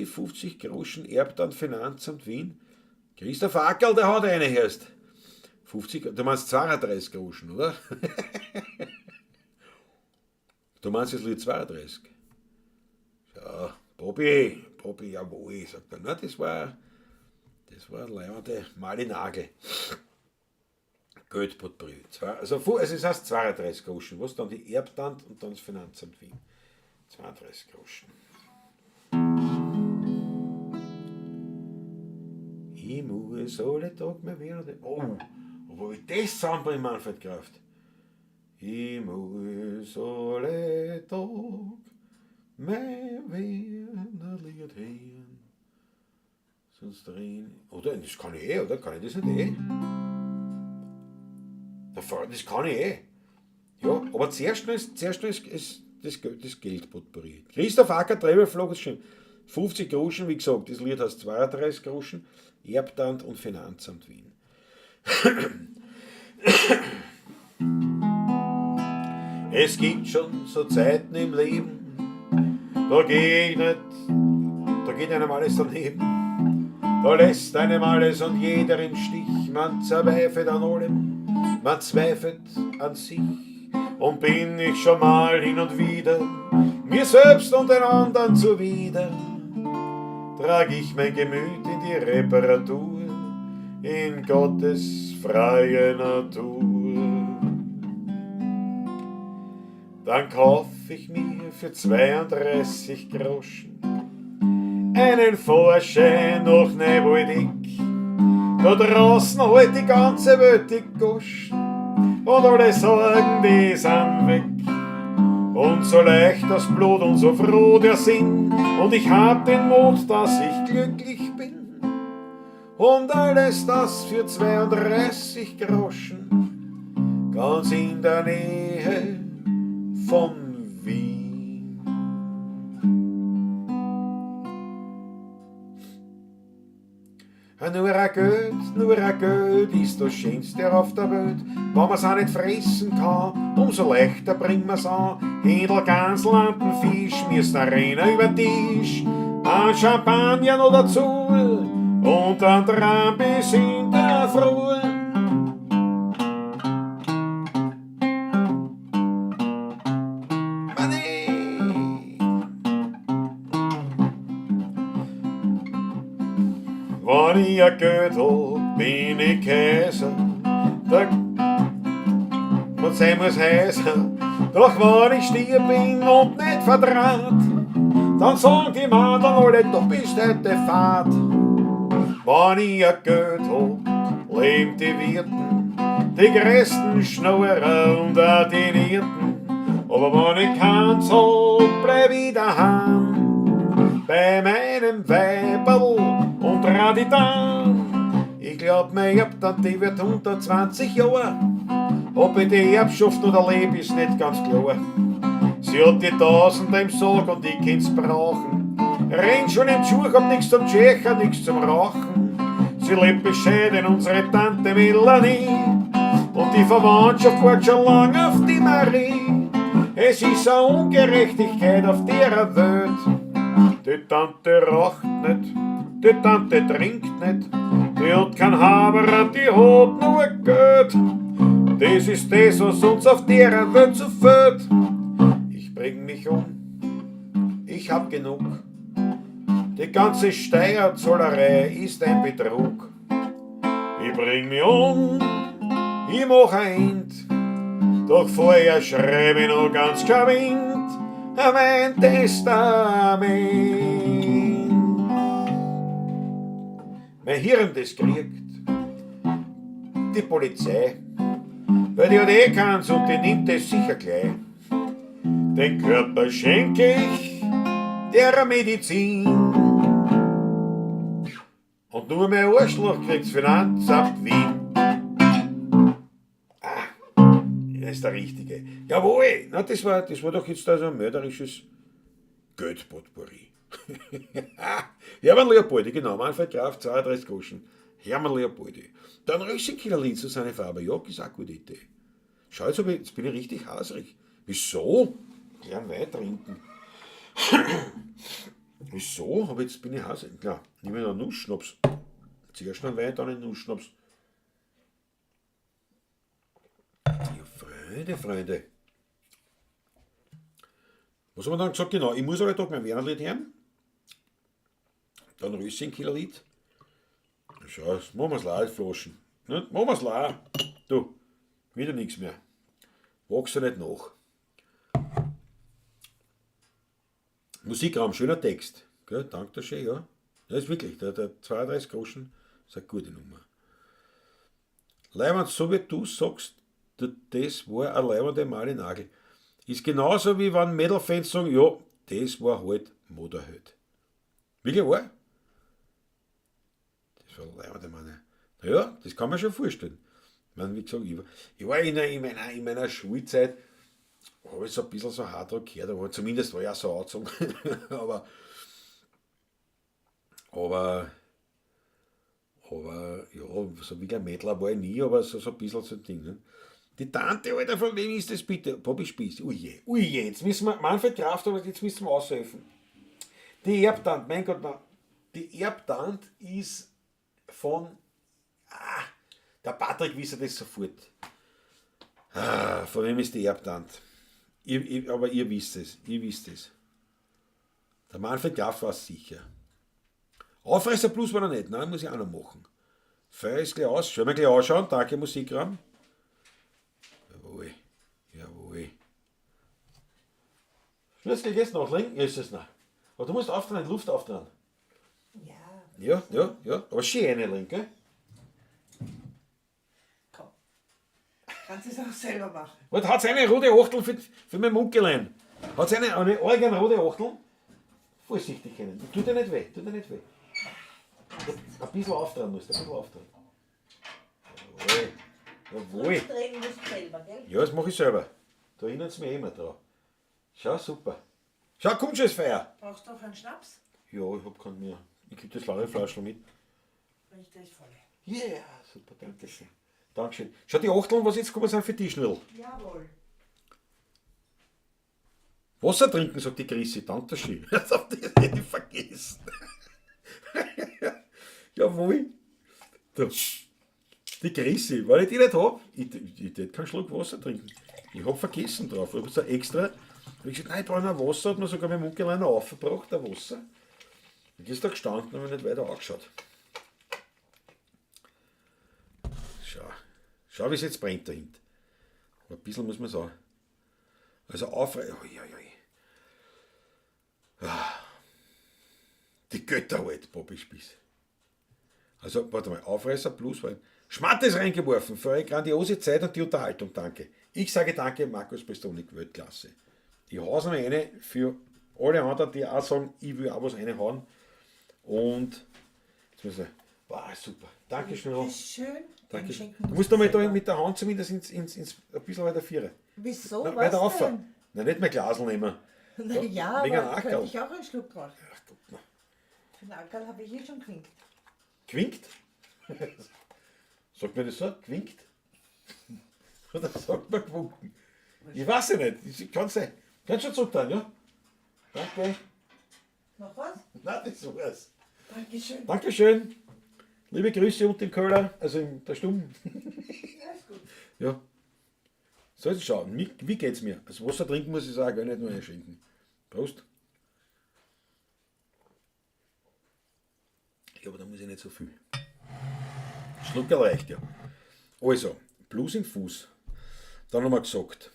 50 Groschen erbt dann Finanzamt Wien. Christoph Ackerl, der hat eine erst. 50, du meinst 32 Groschen, oder? Du meinst jetzt Lied 32. Ja, Bobby, Bobby, jawohl, sagt er. Na, das war leibende Mali Nagel. Geldpotpourri. Also es heißt 32 Groschen, was? Dann die Erbtante und dann das Finanzamt Wien. 32 Groschen. Ich muss alle Tag mehr werden. Oh, wo ich das zusammenbringe, Manfred Kraft. Ich muss alle Tag mein Wienerlied hören. Sonst drehen. Oder? Das kann ich eh, oder? Kann ich das nicht eh? Das kann ich eh. Ja, aber zuerst noch ist das Geldpotpourri. Christoph Acker, Treibelflog ist schön. 50 Groschen, wie gesagt, das Lied heißt 32 Groschen. Erbtante und Finanzamt Wien. Es gibt schon so Zeiten im Leben, da geht einem alles daneben. Da lässt einem alles und jeder im Stich, man zweifelt an allem, man zweifelt an sich. Und bin ich schon mal hin und wieder mir selbst und den anderen zuwider, trag ich mein Gemüt in die Reparatur, in Gottes freie Natur. Dann kauf ich mir für 32 Groschen einen Fahrschein nach Neuwaldeck. Da draußen halt die ganze Welt die Goschen und alle Sorgen, die sind weg. Und so leicht das Blut und so froh der Sinn und ich hab den Mut, dass ich glücklich bin. Und alles das für 32 Groschen, ganz in der Nähe von Wien. Nur ein Geld ist das Schönste auf der Welt. Wenn man's auch nicht fressen kann, umso leichter bringt man's an. Händel, Gansel, Lampen, Fisch, mir's rennen über den Tisch. Ein Champagner noch dazu und dann dran bis in der Früh. Money! Wenn ich ein Geld hab, bin ich Kaiser. Da man sein muss heißer. Doch wenn ich stier bin und nicht verdraht, dann sagen die Madeln alle, du bist heute fad. Wenn ich ein Geld hab, leben die Wirten, die größten Schnurrer und auch die Nierten. Aber wenn ich keins hab, bleib ich daheim, bei meinem Weiberl und Raditan. Ich glaub, mein Erbtante, die wird 120 Jahre. Ob ich die Erbschaft noch erleb, ist nicht ganz klar. Sie hat die Tausend im Sarg und ich kann's brauchen. Renn schon im Schuh, hab nix zum Tschecher, nix zum Rauchen. Sie lebt bescheiden, unsere Tante Melanie. Und die Verwandtschaft wartet schon lang auf die Marie. Es ist eine Ungerechtigkeit auf der Welt. Die Tante raucht nicht, die Tante trinkt nicht, die hat kein Haberer, die hat nur Geld. Das ist das, was uns auf der Welt so fehlt. Ich bring mich um, ich hab genug. Die ganze Steuerzahlerei ist ein Betrug. Ich bring mich um, ich mach ein End. Doch vorher schreib ich noch ganz geschwind mein Testament. Mein Hirn, das kriegt die Polizei, weil die hat eh keins und die nimmt es sicher gleich. Den Körper schenke ich der Medizin. Und nur mein Arschloch kriegt's Finanzamt Wien. Ah, das ist der Richtige. Jawohl, na, das war doch jetzt also ein mörderisches Geldpotpourri. Hermann Leopoldi, genau, Manfred Graf, 32 Groschen. Hermann Leopoldi. Dann Rössenkillerlied, Susanne Faber. Ja, ist auch eine gute Idee. Schau, jetzt bin ich richtig hasrig. Wieso? Gern Wein trinken. Wieso? Aber jetzt bin ich heiß. Klar, nehme ich noch Nussschnaps. Zuerst einen Wein, dann einen Nussschnaps. Ja, Freunde, Freunde. Was haben wir dann gesagt? Genau, ich muss alle Tag mein Wernerlied hören. Dann Rösingkillerlied. Schau, machen wir's leer, die Flaschen. Ne? Machen wir's leer. Du, wieder nichts mehr. Wachst du nicht nach. Musikraum, schöner Text. Gell, danke schön, ja. Das ist wirklich, der 32 Groschen ist eine gute Nummer. Leiwand, so wie du sagst, das war ein leibender Mali Nagel. Ist genauso wie wenn Metal-Fans sagen, ja, das war halt Motorhead. Wirklich wahr? Das war leibende Mali. Naja, das kann man schon vorstellen. Ich meine, wie gesagt, ich war in meiner Schulzeit, habe ich so ein bisschen so Hardrock gehört, aber zumindest war ich auch so angezogen. Aber ja, so wie ein Metaler war ich nie, aber so ein bisschen so ein Ding. Ne? Die Tante, Alter, von wem ist das bitte? Bobby Spieß. Uje, uje, jetzt müssen wir, Manfred Kraft, aber jetzt müssen wir aushelfen. Die Erbtante, mein Gott, na, die Erbtante ist von, der Patrick wisse das sofort. Ah, von wem ist die Erbtante? Aber ihr wisst es, ihr wisst es. Der Manfred Kraft war sicher. Aufreißer Plus war noch nicht, nein, muss ich auch noch machen. Feuer ist gleich aus, schau mir gleich anschauen, danke Musikraum. Jawohl, jawohl. Schlüssel jetzt noch, links ist es noch. Aber du musst aufdrehen, Luft aufdrehen. Ja. Ja, ja, ja, aber schön eine gell? Komm. Kannst du es auch selber machen. Was, hat's eine rote Achtel für mein Munkelein? Hat's eine eigene rote Achtel? Vorsichtig können. Tut dir nicht weh, tut dir nicht weh. Ein bisschen aufdrehen musst, ein bisschen aufdrehen. Jawohl. Jawohl. Drehen musst du selber, gell? Ja, das mache ich selber. Da erinnert es mich immer dran. Schau, super. Schau, kommt schon das Feuer. Brauchst du noch einen Schnaps? Ja, ich hab keinen mehr. Ich gebe das leere Flaschel mit. Ich das voll. Yeah, super, danke schön. Dankeschön. Schau, die Achteln, was jetzt kommen, sind für die schnell. Jawohl. Wasser trinken, sagt die Chrissy. Danke schön. Das hab ich nicht vergessen. Jawohl. Du. Die Chrissy, weil ich die nicht hab, ich tät keinen Schluck Wasser trinken. Ich hab vergessen drauf. Ich hab so extra, hab ich gesagt, nein, ich brauche noch Wasser, hat mir sogar mein Munkelein aufgebracht, ein Wasser. Und die ist da gestanden und hab mich nicht weiter angeschaut. Schau, schau, wie es jetzt brennt da hinten. Aber ein bisschen muss man sagen. Also aufre-, oi, oi, oi. Ah. Die Götter halt, Bobby Spieß. Also, warte mal, Aufreißer plus Wein. Schmattes reingeworfen für eure grandiose Zeit und die Unterhaltung, danke. Ich sage danke, Markus Prestonic, Weltklasse. Ich hau's noch eine für alle anderen, die auch sagen, ich will auch was reinhauen. Und jetzt müssen wir, wow, super. Danke schön. Das ist schön. Danke. Einschenken Du musst einmal da mit der Hand zumindest ins ein bisschen weiter führen. Wieso? Na, Was weiter rauf. denn? Nein, nicht mehr Glasl nehmen. Na ja, wegen aber einem Ackerl. könnte ich auch einen Schluck drauf. Ach Gott, na. Für den Ackerl habe ich eh schon gewinkt. Gewinkt? Sagt man das so? Gewinkt? Oder sagt man gewunken? Ich weiß ja nicht. Ich kann's sein. Kannst du schon zurück ja? Danke. Noch was? Nein, das war's. Dankeschön. Dankeschön. Liebe Grüße unten im Köller, also in der Stube. Ja, ist gut. Ja. Soll ich schauen, wie geht's mir? Also Wasser trinken muss ich sagen, nicht nur einschenken. Prost. Ja, aber da muss ich nicht so viel. Schluckerl reicht ja. Also, Blues im Fuß. Dann haben wir gesagt.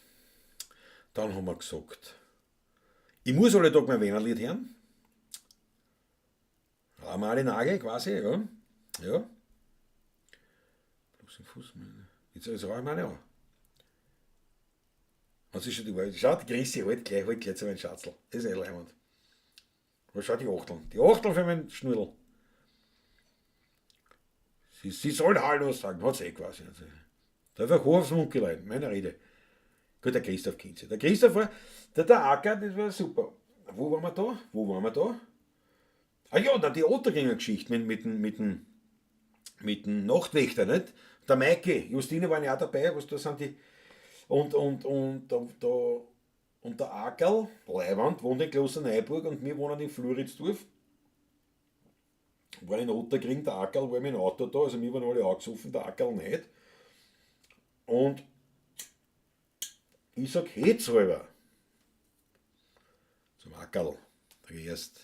Dann haben wir gesagt. Ich muss alle Tag mein Wienerlied hören. Ramali Nagel quasi, ja. Ja. Blues im Fuß. Jetzt rauche ich mir eine an. Was ist schon die Wahrheit? Schau, die Chrissy halt gleich zu meinem Schatzl. Das ist eh leibend. Aber schau, die Achteln. Die Achteln für meinen Schnurl. Sie soll Hallo sagen, hat's eh quasi. Also, da einfach hoch aufs Mund geleint, meine Rede. Gut, der Christoph kennt sie. Der Christoph war, der Acker, das war super. Wo waren wir da? Wo waren wir da? Ah ja, dann die Ottergänger Geschichte mit dem Nachtwächter, nicht? Der Maike, Justine waren ja auch dabei, was da sind die. Und da Und der Ackerl, Leiwand, wohnt in Klosterneuburg und wir wohnen in Floridsdorf. War in Otterkring, der Ackerl war mit dem Auto da, also wir waren alle angesoffen, der Ackerl nicht. Und ich sag, het's halber. Zum Ackerl. Da geh ich erst.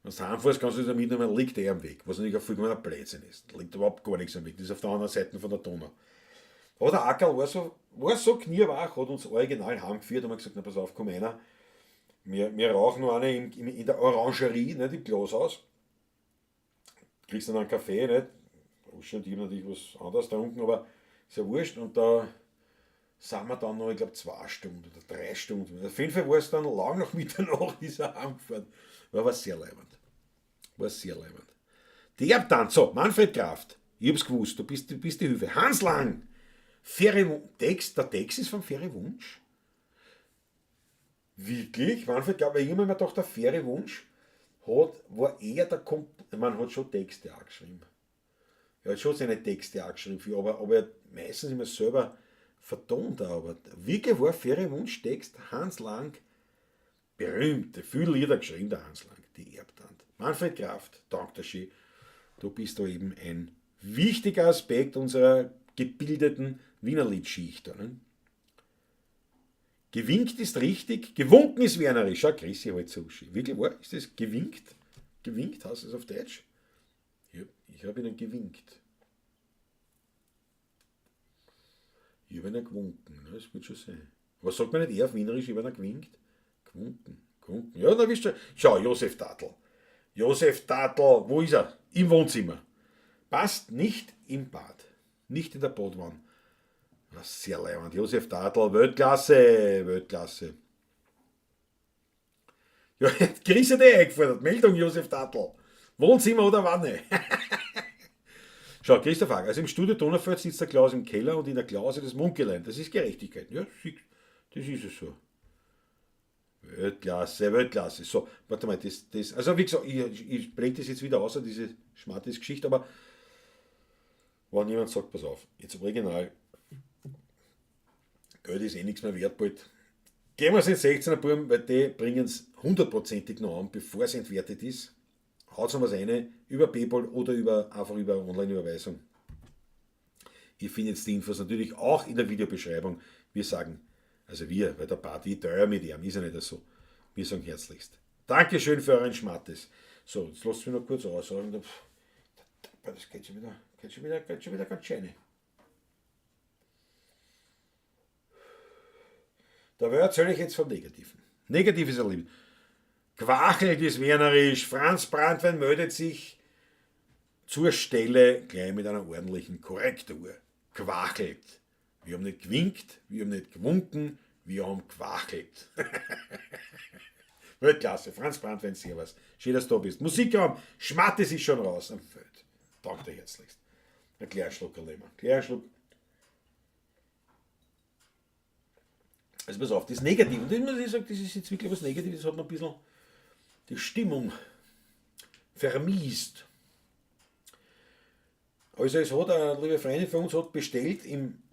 Wenn du heimfährst, kannst du das mitnehmen, liegt eh am Weg, was natürlich ein vollkommener Blödsinn ist. Da liegt überhaupt gar nichts am Weg, das ist auf der anderen Seite von der Donau. Aber der Ackerl war so kniewach, hat uns original heimgeführt und hat gesagt, na pass auf, komm einer. Wir rauchen noch eine in der Orangerie, nicht im Glashaus. Kriegst dann einen Kaffee, nicht? Uschi und ich haben natürlich was anderes getrunken, aber ist ja wurscht. Und da sind wir dann noch, ich glaub, 2 Stunden oder 3 Stunden. Auf jeden Fall war es dann lang nach Mitternacht, ist er heimgefahren. War aber sehr leibend. War sehr leibend. Die Erbtanz, so, Manfred Kraft, ich hab's gewusst, du bist die Hilfe. Hans Lang, Faire Text, der Text ist vom Faire Wunsch. Wirklich? Manfred Kraft, weil ich immer mir gedacht, der Faire Wunsch hat, war eher der Komp-, man hat schon Texte auch geschrieben. Er hat schon seine Texte auch geschrieben, für, aber er hat meistens immer selber vertont auch. Aber wirklich war Faire Wunsch Text Hans Lang, berühmte, viele Lieder geschrieben, der Hans Lang, die Erbtante. Manfred Kraft, danke dir schön. Du bist da eben ein wichtiger Aspekt unserer gebildeten Wienerlied-Schicht, oder? Gewinkt ist richtig, gewunken ist wienerisch. Schau, Chrissy halt so schön. Wirklich wahr? Ist das gewinkt? Gewinkt heißt es auf Deutsch? Ich hab ihnen gewinkt. Ich hab ihnen gewunken, ne? Das wird schon sein. Was sagt man nicht eher auf Wienerisch? Ich hab ihnen gewinkt? Gewunken, gewunken. Ja, da bist du. Schau, Josef Tatl. Josef Tatl, wo ist er? Im Wohnzimmer. Passt nicht im Bad. Nicht in der Badwanne. Das ist sehr leibend. Josef Tatl, Weltklasse, Weltklasse. Ja, Chris hat eh eingefordert. Meldung, Josef Tatl. Wohnzimmer oder Wanne? Schau, Christoph Hager, also im Studio Donaufeld sitzt der Klaus im Keller und in der Klause des Munkelein. Das ist Gerechtigkeit. Ja, das ist es so. Weltklasse, Weltklasse. So, warte mal, das, das, also wie gesagt, ich blende das jetzt wieder aus, diese Schmattes-Geschichte, aber wenn jemand sagt, pass auf, jetzt original, Geld ist eh nichts mehr wert bald. Gehen wir es in 16er Buben, weil die bringen's hundertprozentig noch an, bevor es entwertet ist. Haut's noch was rein, über PayPal oder einfach über Online-Überweisung. Ihr findet die Infos natürlich auch in der Videobeschreibung. Wir sagen, also wir, weil der Party teuer mit ihm, ist ja nicht so. Wir sagen herzlichst. Dankeschön für euren Schmattes. So, jetzt lasst mich noch kurz aussagen. Das geht schon wieder, geht schon wieder, geht schon wieder ganz schön. Da erzähle ich jetzt vom Negativen. Negativ ist erlebt. Quachelt ist wienerisch. Franz Brandwein meldet sich zur Stelle gleich mit einer ordentlichen Korrektur. Quachelt. Wir haben nicht gewinkt, wir haben nicht gewunken, wir haben quachelt. Weltklasse. Franz Brandwein, servus. Schön, dass du da bist. Musikraum, Schmattes ist schon raus am Feld. Danke dir herzlichst. Ein kleiner Schluck erleben. Kleiner Schluck. Also pass auf, das Negative, und das muss ich sagen, das ist jetzt wirklich was Negatives, das hat mir ein bisschen die Stimmung vermiest. Also es hat eine liebe Freundin von uns hat bestellt im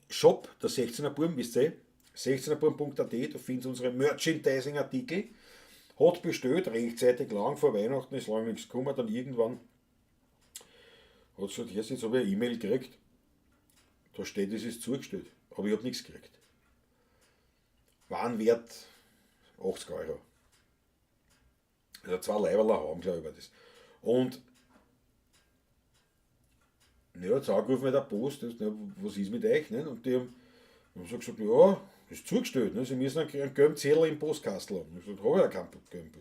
Shop der 16er Buben, wisst ihr, sechzehner Buben punkt A T, da findet ihr unsere Merchandising-Artikel, hat bestellt, rechtzeitig, lang vor Weihnachten, ist lange nichts gekommen, dann irgendwann hat sie gesagt, hier, jetzt habe ich eine E-Mail gekriegt, da steht, es ist zugestellt, aber ich hab nichts gekriegt. Warenwert 80 Euro. Also 2 Leiberl haben, glaub ich, war das. Und ja, jetzt angerufen mit der Post, das, ne, was ist mit euch? Ne? Und die haben so gesagt, ja, ist zugestellt, ne? Sie müssen einen gelben Zettel im Postkastel haben. Ich hab gesagt, hab ich ja keinen gelben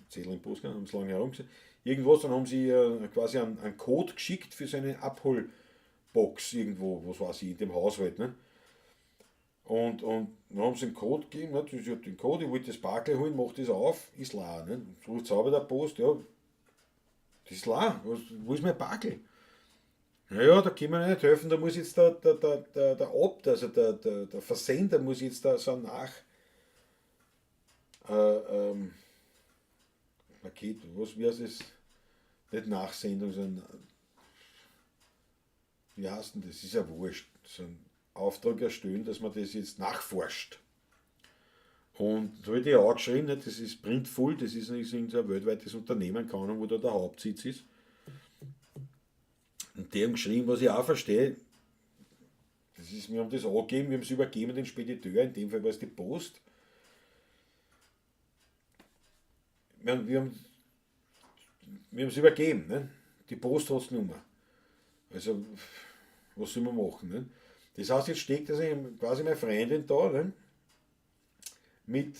Zettel im Postkastel, haben sie lange herumgesehen. Irgendwas, dann haben sie quasi einen Code geschickt für seine Abholbox irgendwo, was weiß ich, in dem Haus halt. Ne? Und dann haben sie den Code gegeben, ne? Ich hab den Code, ich wollte das Parkel holen, mach das auf, ist leer. Ne? Ruft sauber der Post, ja, das ist leer, wo ist mein Parkel? Naja, da können wir nicht helfen, da muss jetzt der Opt, also der Versender muss jetzt da so nach Paket, was, wie heißt das? Nicht Nachsendung, sondern wie heißt denn das? Ist ja wurscht. So einen Auftrag erstellen, dass man das jetzt nachforscht. Und so habe ich die angeschrieben, nicht? Das ist Printful, das ist ein weltweites Unternehmen, keine Ahnung, wo da der Hauptsitz ist. Und die haben geschrieben, was ich auch verstehe, das ist, wir haben das angegeben, wir haben es übergeben den Spediteur, in dem Fall war es die Post. Wir haben es übergeben, ne? Die Post hat es nicht mehr. Also, was soll man machen? Ne? Das heißt, jetzt steckt also quasi meine Freundin da, ne? Mit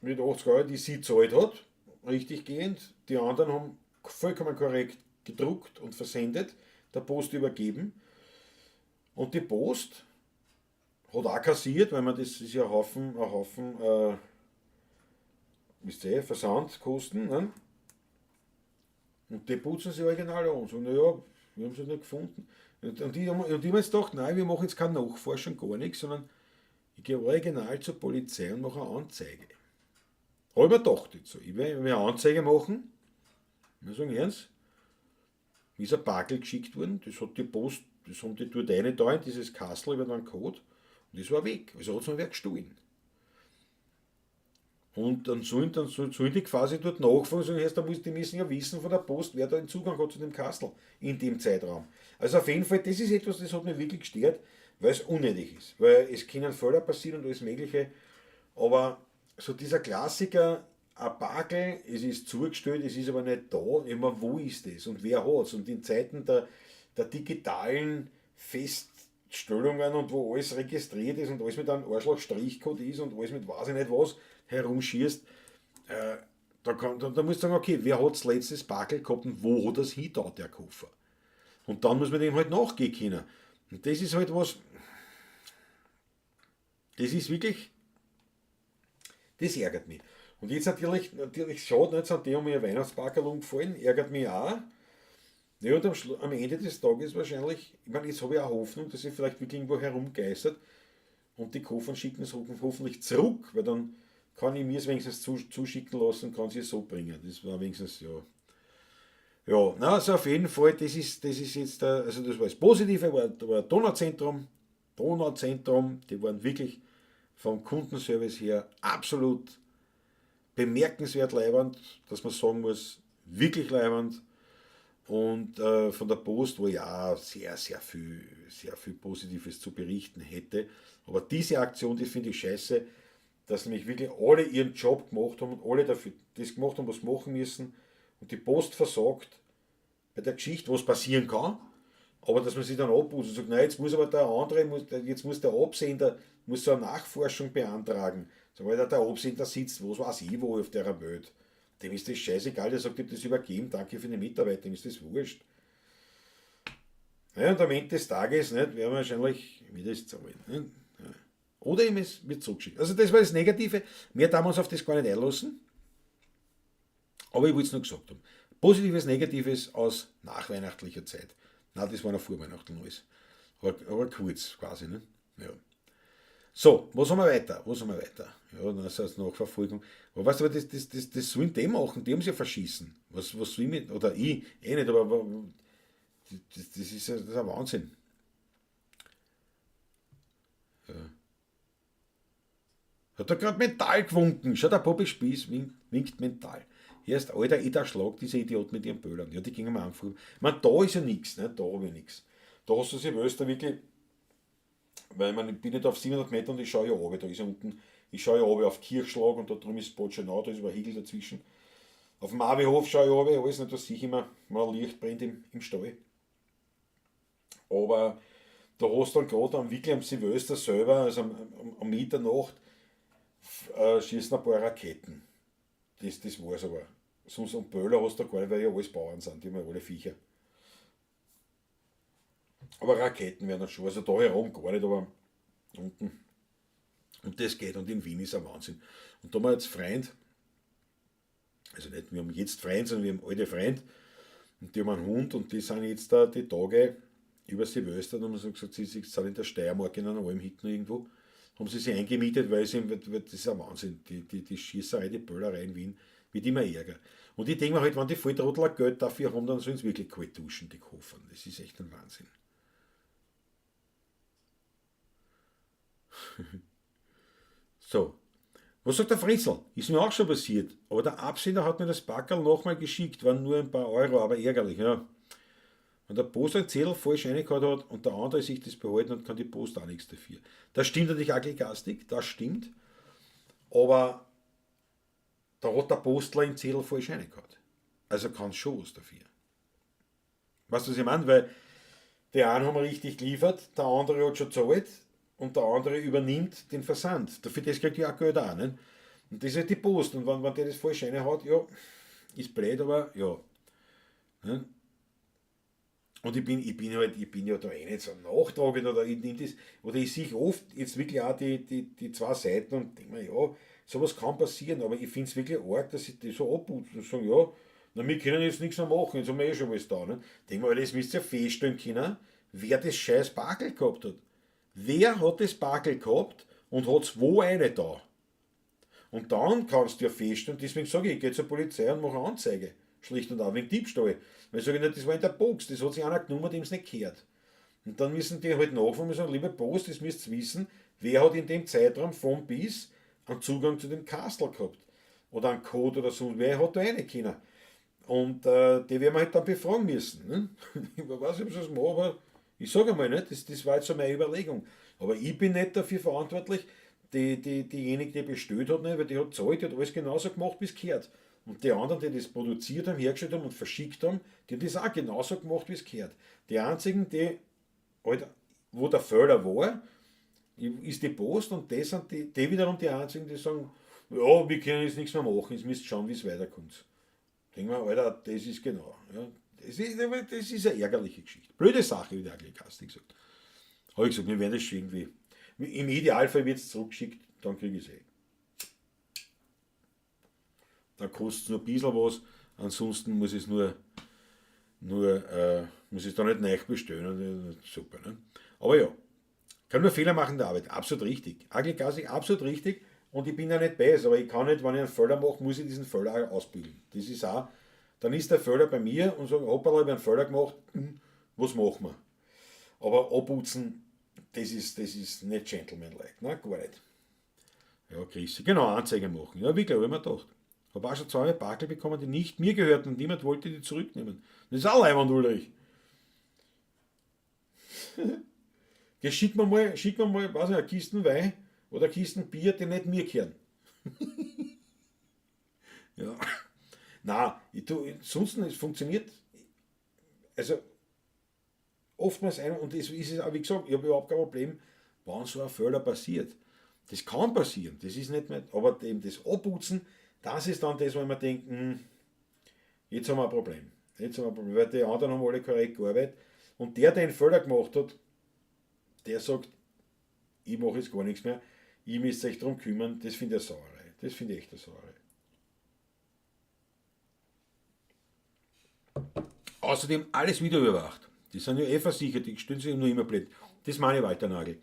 80 Euro, die sie gezahlt hat, richtig gehend. Die anderen haben vollkommen korrekt gedruckt und versendet, der Post übergeben. Und die Post hat auch kassiert, weil man das ist ja ein Haufen wisst ihr, Versandkosten. Ne? Und die putzen sie original an und sagen, naja, wir haben sie nicht gefunden. Und die haben jetzt gedacht, nein, wir machen jetzt keine Nachforschung, gar nichts, sondern ich gehe original zur Polizei und mache eine Anzeige. Habe ich mir gedacht jetzt so. Ich werde eine Anzeige machen. Wir sagen, ernst, mir ist ein Packel geschickt worden, das hat die Post, das haben die dort rein da in dieses Kassel über den Code und das war weg. Also hat es mir wer gestohlen. Und dann sollen die quasi dort nachfragen und sagen, die müssen ja wissen von der Post, wer da den Zugang hat zu dem Kastel in dem Zeitraum. Also auf jeden Fall, das ist etwas, das hat mich wirklich gestört, weil es unnötig ist. Weil es können Fehler passieren und alles Mögliche, aber so dieser Klassiker, ein Packel, es ist zugestellt, es ist aber nicht da, immer wo ist das und wer hat es? Und in Zeiten der digitalen Feststellungen und wo alles registriert ist und alles mit einem Arschloch-Strichcode ist und alles mit weiß ich nicht was herumschießt, da musst du sagen, okay, wer hat das letztes Packel gehabt und wo hat das hingetan, der Koffer? Und dann muss man dem halt nachgehen können. Und das ist halt was, das ist wirklich, das ärgert mich. Und jetzt natürlich schade, nicht, sind die um ihr Weihnachtspackerl umgefallen, ärgert mich auch. Ja, und am Ende des Tages wahrscheinlich, ich meine, jetzt habe ich auch Hoffnung, dass sie vielleicht wirklich irgendwo herumgeistert und die Koffer schicken es hoffentlich zurück, weil dann kann ich mir es wenigstens zuschicken lassen und kann sie es so bringen. Das war wenigstens, ja. Ja, na, also auf jeden Fall, das ist jetzt, also das war das Positive, war Donauzentrum, die waren wirklich vom Kundenservice her absolut bemerkenswert leiwand, dass man sagen muss, wirklich leiwand. Und von der Post, wo ich auch sehr, sehr viel Positives zu berichten hätte. Aber diese Aktion, die finde ich scheiße, dass nämlich wirklich alle ihren Job gemacht haben und alle dafür das gemacht haben, was sie machen müssen. Und die Post versagt bei der Geschichte, was passieren kann, aber dass man sich dann abputzt und sagt, nein, jetzt muss aber der andere, jetzt muss der Absender, muss so eine Nachforschung beantragen. So, weil da der Absender sitzt, was weiß ich wo auf der Welt. Dem ist das scheißegal, der sagt, ich habe das übergeben, danke für die Mitarbeit, dem ist das wurscht. Ja, und am Ende des Tages, nicht, werden wir wahrscheinlich wieder das zahlen. Nicht? Ja. Oder ihm es wird zurückgeschickt. Also das war das Negative. Mehr darf man uns auf das gar nicht einlassen. Aber ich wollte es nur gesagt haben. Positives, Negatives aus nachweihnachtlicher Zeit. Nein, das war noch vor Weihnachten alles. Aber kurz quasi. Ne? Ja. So, was haben wir weiter? Ja, das heißt Nachverfolgung. Aber weißt du, aber das sollen die machen, die haben sie ja verschießen. Was soll ich mit, oder ich, eh nicht, aber das ist ein Wahnsinn. Ja. Hat da gerade mental gewunken. Schau, der Bobby Spieß winkt mental. Erst, Alter, ich da schlag diese Idioten mit ihren Böllern. Ja, die gingen mir einfach. Ich meine, da ist ja nichts, ne? Da habe ich nichts. Da hast du Silvester wirklich, weil ich meine, ich bin nicht auf 700 Meter und ich schaue ja runter. Da ist ja unten, ich schaue ja runter auf Kirchschlag und da drüben ist Botschenau, da ist aber ein Hügel dazwischen. Auf dem Avihof schaue ich runter, alles nicht, da sehe ich immer, mal Licht brennt im Stall. Aber da hast du dann gerade wirklich am Silvester selber, also am Mitternacht, schießen ein paar Raketen. Das war's aber. Sonst am Böller hast du gar nicht, weil ja alles Bauern sind, die haben ja alle Viecher. Aber Raketen werden dann schon, also da herum gar nicht, aber unten. Und das geht, und in Wien ist ein Wahnsinn. Und da haben wir jetzt Freund, also nicht, wir haben jetzt Freund, sondern wir haben alte Freund, und die haben einen Hund, und die sind jetzt da die Tage über Silvester, da haben sie gesagt, sie sind in der Steiermark in einer Alm hinten irgendwo, haben sie sich eingemietet, weil das ist ein Wahnsinn, die Schießerei, die Böllerei in Wien, wird immer ärger. Und ich denke mir halt, wenn die Volltrottel Geld dafür haben, dann sollen sie wirklich kalt duschen, die Koffer. Das ist echt ein Wahnsinn. So. Was sagt der Fritzl? Ist mir auch schon passiert. Aber der Absender hat mir das Packerl nochmal geschickt, waren nur ein paar Euro, aber ärgerlich, ja. Wenn der Post einen Zettel falsch reingehauen hat und der andere sich das behalten hat, kann die Post auch nichts dafür. Das stimmt natürlich auch gastig, das stimmt. Aber da hat der Postler den Zettel falsch reingehauen. Also kann schon was dafür. Weißt du, was ich meine? Weil die einen haben richtig geliefert, der andere hat schon gezahlt und der andere übernimmt den Versand. Dafür das kriegt ja auch Geld auch. Nicht? Und das ist halt die Post. Und wenn der das falsch reinhaut, ja, ist blöd, aber ja. Nicht? Und ich bin ja da eh nicht so nachtragend oder ich nehm das, oder ich sehe oft jetzt wirklich auch die zwei Seiten und denke mir, ja, sowas kann passieren, aber ich find's wirklich arg, dass sie das so abputzen und sagen, ja, na, wir können jetzt nichts mehr machen, jetzt haben wir eh schon alles da. Ne? Denk mir, das müsst ihr ja feststellen können, wer das scheiß Bargeld gehabt hat. Wer hat das Bargeld gehabt und hat's wo eine da? Und dann kannst du ja feststellen, deswegen sage ich, ich geh zur Polizei und mache eine Anzeige. Schlicht und einfach wegen Diebstahl. Weil ich sage nicht, das war in der Box, das hat sich einer genommen, dem es nicht gehört. Und dann müssen die halt nachfragen und sagen, liebe Post, das müsst ihr wissen, wer hat in dem Zeitraum von bis einen Zugang zu dem Kastel gehabt. Oder einen Code oder so, wer hat da rein können. Und die werden wir halt dann befragen müssen. Ne? Ich weiß nicht, ob ich das mache, aber ich sage einmal, ne? Das war jetzt so meine Überlegung. Aber ich bin nicht dafür verantwortlich, diejenige, die bestellt hat, nicht, weil die hat gezahlt, die hat alles genauso gemacht, wie es gehört. Und die anderen, die das produziert haben, hergestellt haben und verschickt haben, die haben das auch genauso gemacht, wie es gehört. Die einzigen, die halt, wo der Fehler war, ist die Post und das sind die wiederum die einzigen, die sagen, ja, wir können jetzt nichts mehr machen, jetzt müsst ihr schauen, wie es weiterkommt. Denken wir, Alter, das ist genau. Ja, das ist eine ärgerliche Geschichte. Blöde Sache, wie der Agli Kasti gesagt. Hab ich gesagt, wir werden das schon irgendwie. Im Idealfall wird's zurückgeschickt, dann krieg ich's eh. Da kostet's nur ein bisschen was, ansonsten muss ich's nur, nur muss ich's da nicht neu bestellen. Und super, ne? Aber ja, kann nur Fehler machen in der Arbeit, absolut richtig. Agli Kasti, absolut richtig. Und ich bin ja nicht besser, aber ich kann nicht, wenn ich einen Fehler mache, muss ich diesen Fehler auch ausbügeln. Das ist auch, dann ist der Fehler bei mir und sagt, hoppala, ich hab einen Fehler gemacht, was machen wir? Aber abputzen, das ist nicht gentlemanlike, ne? Gar nicht. Ja, Christi, genau, Anzeige machen. Ja, wirklich, hab ich mir gedacht. Hab auch schon 2 Barkel bekommen, die nicht mir gehörten und niemand wollte die zurücknehmen. Das ist auch Leiwand, Ulrich. Geh, schick mir mal, weiß nicht, eine Kisten Wein oder eine Kisten Bier, die nicht mir gehören. Ja. Nein, ich tu, ansonsten, es funktioniert, also oftmals ein, und es ist auch, wie gesagt, ich hab überhaupt kein Problem, wenn so ein Fehler passiert. Das kann passieren, das ist nicht mehr, aber eben das Abputzen, das ist dann das, wo ich mir denke, jetzt haben wir ein Problem. Jetzt haben wir ein Problem, weil die anderen haben alle korrekt gearbeitet. Und der, der den Fehler gemacht hat, der sagt, ich mache jetzt gar nichts mehr, ihr müsst euch drum kümmern, das finde ich eine Sauerei. Das finde ich echt eine Sauerei. Außerdem alles wieder überwacht. Die sind ja eh versichert, die stellen sich nur immer blöd. Das meine ich, Walter Nagel.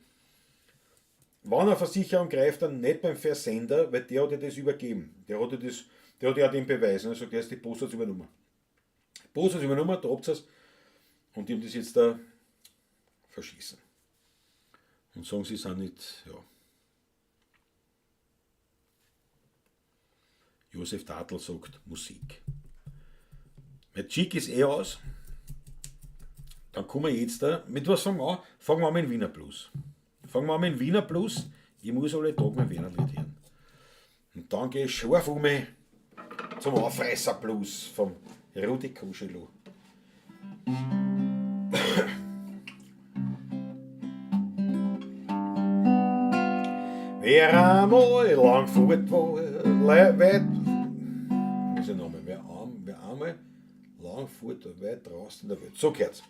Wenn eine Versicherung greift, dann nicht beim Versender, weil der hat ja das übergeben. Der hat ja das, der hat ja den Beweis. Und er sagt, erst die Post hat's übernommen. Post hat's übernommen, da habt ihr's. Und die haben das jetzt da verschießen. Und sagen, sie sind nicht, ja. Josef Tatl sagt Musik. Mein Chick ist eh aus. Dann kommen wir jetzt da. Mit was fangen wir an? Fangen wir an mit dem Wiener Blues. Fangen wir an mit dem Wiener Blues. Ich muss alle Tage mein Wiener Lied hören. Und dann gehe ich scharf um mich zum Aufreißer Blues vom Rudi Koschelo. Wer einmal lang fort war, weit, muss ich nochmal, wer einmal lang fort war, weit draußen in der Welt. So gehört's.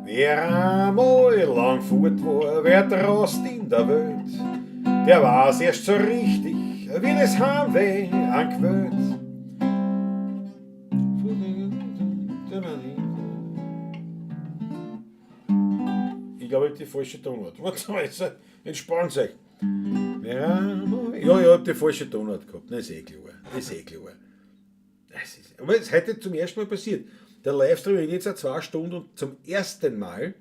Wer einmal lang fort war, wer draußen in der Welt, der weiß erst so richtig, wie das Heimweh anquält. Ich glaube, ich hab die falsche Tonart. Warte mal, jetzt entspannt euch. Ja, ja, ich hab die falsche Tonart gehabt. Das ist eh klar. Das ist eh klar. Das ist, aber es ist heute zum ersten Mal passiert. Der Livestream geht jetzt seit 2 Stunden und zum ersten Mal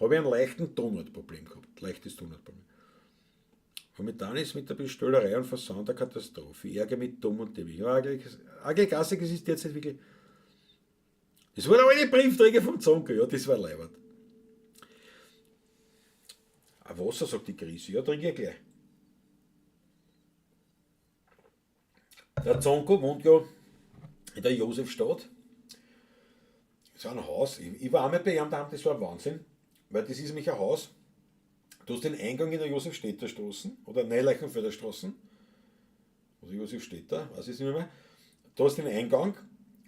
Habe ich einen leichten Tonartproblem gehabt. Leichtes Tonartproblem. Momentan ist mit der Bestellerei und Versand eine Katastrophe. Ich ärgere mich dumm und dämlich. Ja, eigentlich Gassig, es ist derzeit wirklich. Das war der alte Briefträger vom Zonker, ja, das war leiwand. Ein Wasser, sagt die Krise. Ja, trinke ich gleich. Der Zonko wohnt ja in der Josefstadt. So ein Haus. Ich war einmal bei ihm daheim, das war ein Wahnsinn. Weil das ist nämlich ein Haus. Du hast den Eingang in der Josefstädter Straße oder Neuleichenfelder Straße. Oder Josefstädter, weiß ich nicht mehr. Da hast du den Eingang,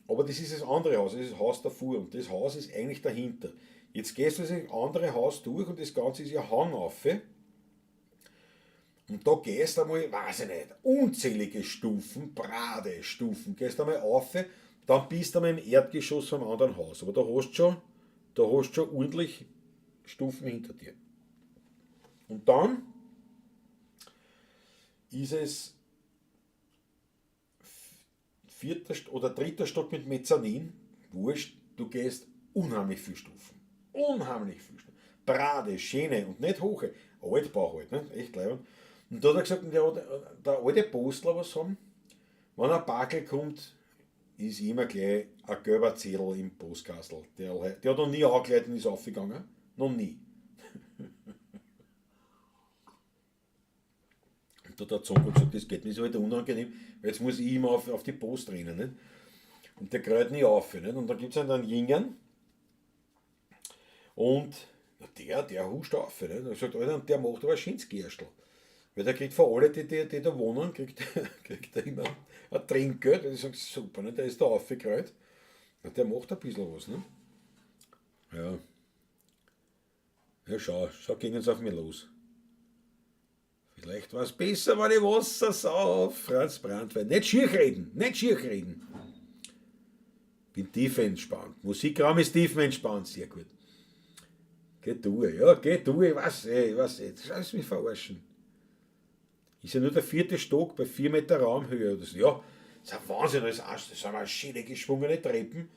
aber das ist das andere Haus, das ist das Haus davor und das Haus ist eigentlich dahinter. Jetzt gehst du das andere Haus durch und das Ganze ist ja Hang auf. Und da gehst du einmal, weiß ich nicht, unzählige Stufen, Brade Stufen, gehst einmal auf, dann bist du einmal im Erdgeschoss vom anderen Haus. Aber da hast du schon ordentlich Stufen hinter dir. Und dann ist es vierter oder dritter Stock mit Mezzanin, wurscht, du gehst unheimlich viele Stufen. Unheimlich viele Stufen. Brade, schöne und nicht hohe. Altbau halt, ne? Echt leibend. Und da hat er gesagt, der alte Postler was haben, wenn ein Packel kommt, ist immer gleich ein gelber Zettel im Postkastel. Der hat noch nie angeleitet und ist aufgegangen. Noch nie. Und da hat der Zonko gesagt, das geht mir so halt unangenehm, weil jetzt muss ich immer auf die Post rennen. Nicht? Und der krölt nie auf. Nicht? Und dann gibt es einen dann Jüngern und na, der huscht auf. Nicht? Und er sagt, Alter, und der macht aber ein schönes Gerstl. Weil der kriegt von allen, die da wohnen, kriegt er immer ein Trinkgeld. Und ich sage, super, ne? Der ist da aufgekrölt. Und der macht ein bisschen was. Ne? Ja. Ja, schau, gingen sie auf mich los. Vielleicht war's besser, wenn ich Wasser sauf. Franz Brandwein. Nicht schier reden, nicht schier reden. Bin tiefenentspannt. Musikraum ist tiefenentspannt, sehr gut. Geh du, ja, geh du, ich weiß, ey, ich weiß, ey, das mich verarschen. Ist ja nur der vierte Stock bei 4 Meter Raumhöhe. Das, ja, das ist ein Wahnsinn, das sind mal schöne geschwungene Treppen.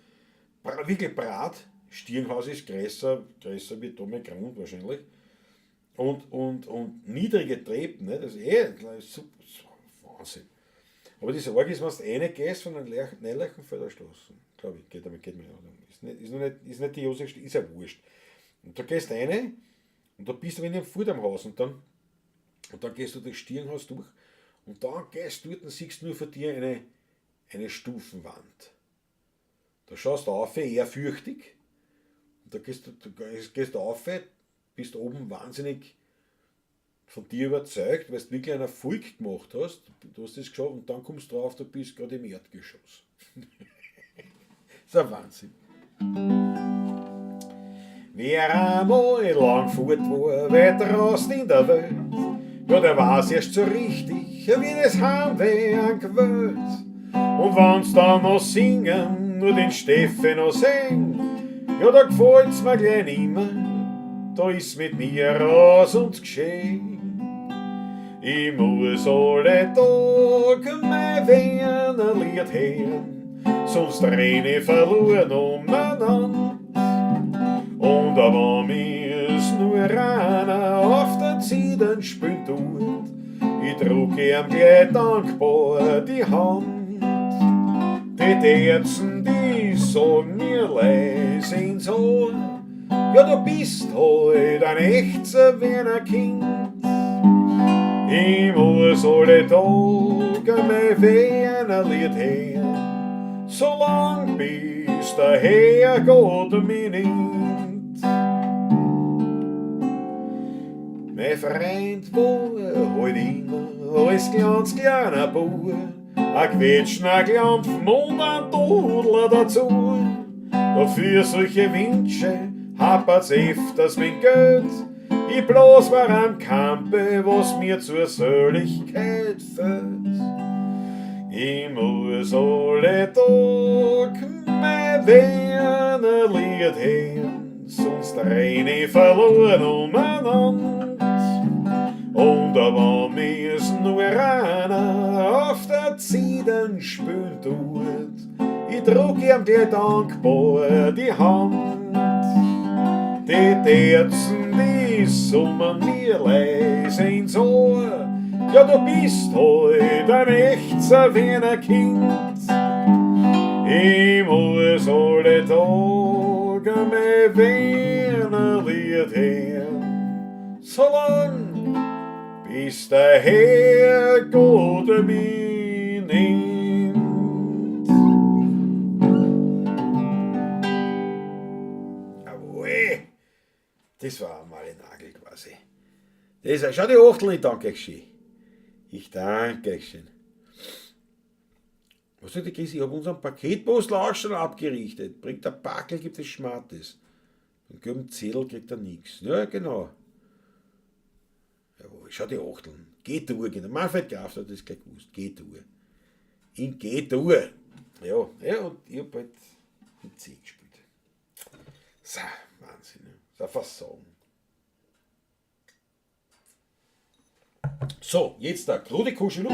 Wirklich brat. Stirnhaus ist größer wie Tommy Grund wahrscheinlich. Und niedrige Treppen, ne? Das ist super, Wahnsinn. Aber das Arge ist, wenn du reingehst von den Neuleichenfelder Straßen, glaube ich, geht damit, geht mir. Ist nicht die Josef, ist ja wurscht. Und da gehst du rein und da bist du in dem Fuß am Haus und dann gehst du das Stirnhaus durch und dann gehst du dort und siehst nur vor dir eine Stufenwand. Da schaust du auf, ehrfürchtig, und da gehst du auf, bist oben wahnsinnig von dir überzeugt, weil du wirklich einen Erfolg gemacht hast. Du hast das geschafft und dann kommst du drauf, du bist gerade im Erdgeschoss. Das ist ein Wahnsinn. Wer einmal lang fort war, weit raus in der Welt, ja, der weiß erst so richtig, wie das Heimweh anquält. Und wenn's dann noch singen, nur den Steffen noch singen, ja, da gefällt's mir gleich nimmer, da ist mit mir raus und geschehen. Ich muss alle Tag mein Wiener Lied hören, sonst renn ich verloren umeinander. Und aber mir's nur einer auf der Zieden spülen tut, ich druck ihm gleich dankbar die Hand. Die Ärzten, die sagen mir leis ins Ohr, ja, du bist halt ein echtes Wiener Kind. Ich muss alle Tage mein Wiener Lied hören, solang bis der Herrgott mich nimmt. Mein Freund war halt immer als ganz kleiner Bub, ein Quetschen, ein Klampfen und ein Dudler dazu. Doch für solche Wünsche hapert's öfters mit Geld. Ich bloß war am Kampe, was mir zur Seligkeit fehlt. Ich muss alle Tag mein Wiener Lied hören, sonst renn ich verloren umeinander. Und aber mir's nur einer auf der Zieden spülen tut, ich druck ihm gleich dankbar die Hand. Die Die Terzen, die summen mir leis ins Ohr. Ja, du bist heut ein echter Wiener Kind. Ich muss alle Tage mein Wiener Lied hören, solang bis der Herrgott mich nimmt. Jawohl, das war einmal ein Nagel quasi. Das ist, schau die Achteln, ich danke euch schön. Ich danke euch schön. Was sagt die Chris? Ich hab unseren Paketpostel auch schon abgerichtet. Bringt der Packel, gibt es Schmartes. Den gelben Zettel kriegt er nix. Ja, genau. Jawohl, schau die Achteln. G-Dur, genau. Manfred Graf hat das gleich gewusst. G-Dur. In G-Dur. Ja, ja, und ich hab halt in C gespielt. So, Wahnsinn. Ne? Das ist ein Versagen. So, jetzt der Rudi Kuschelu.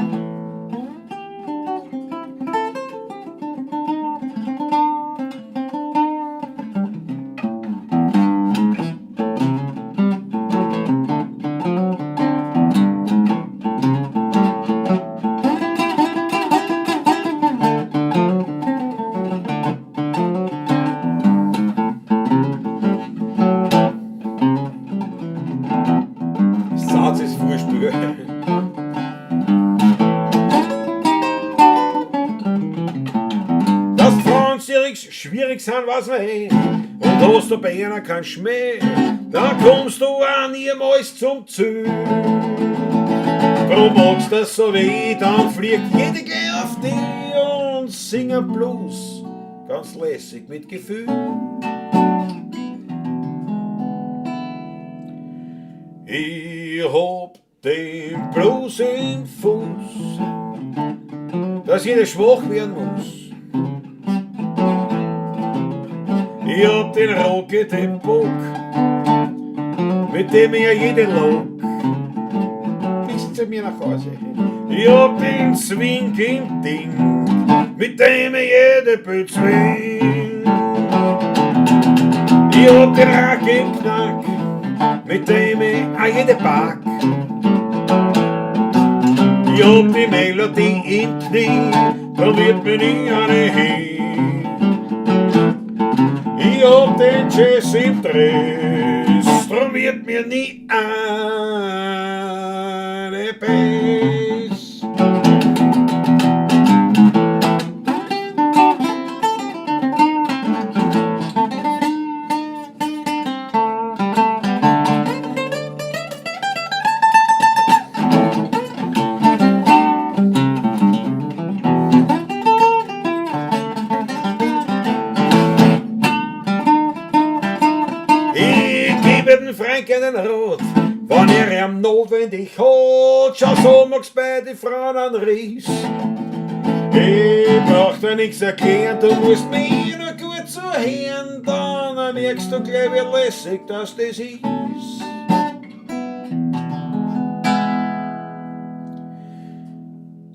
Satz ist Vorspiel. Dass Franzjährig schwierig sind, weiß man eh. Und hast du bei einer keinen Schmäh, dann kommst du auch niemals zum Ziel. Drum magst das so weh, dann fliegt jede gleich auf dich und singen Blues, ganz lässig mit Gefühl. Ich hab den Blues im Fuß, dass jeder schwach werden muss. Ich hab den Rocket im Bock, mit dem ich ja jede lock bis zu mir nach Hause. Ich hab den Swing im Ding, mit dem ich jede bezwing. Ich hab den Rack im Knack, mit dem ich auch jede pack. Ich hab die Melodie im Knie, da wird mir nie eine hin. Ich hab den Jazz im Dress, drum wird mir nie eine Bass. Ich gebe dem Frank einen Rat, wenn er ihm notwendig hat, schau so magst bei den Frauen einen Riss. Ich brauch dir nix erklären, du musst mir nur gut zuhören, dann merkst du gleich, wie lässig dass das ist.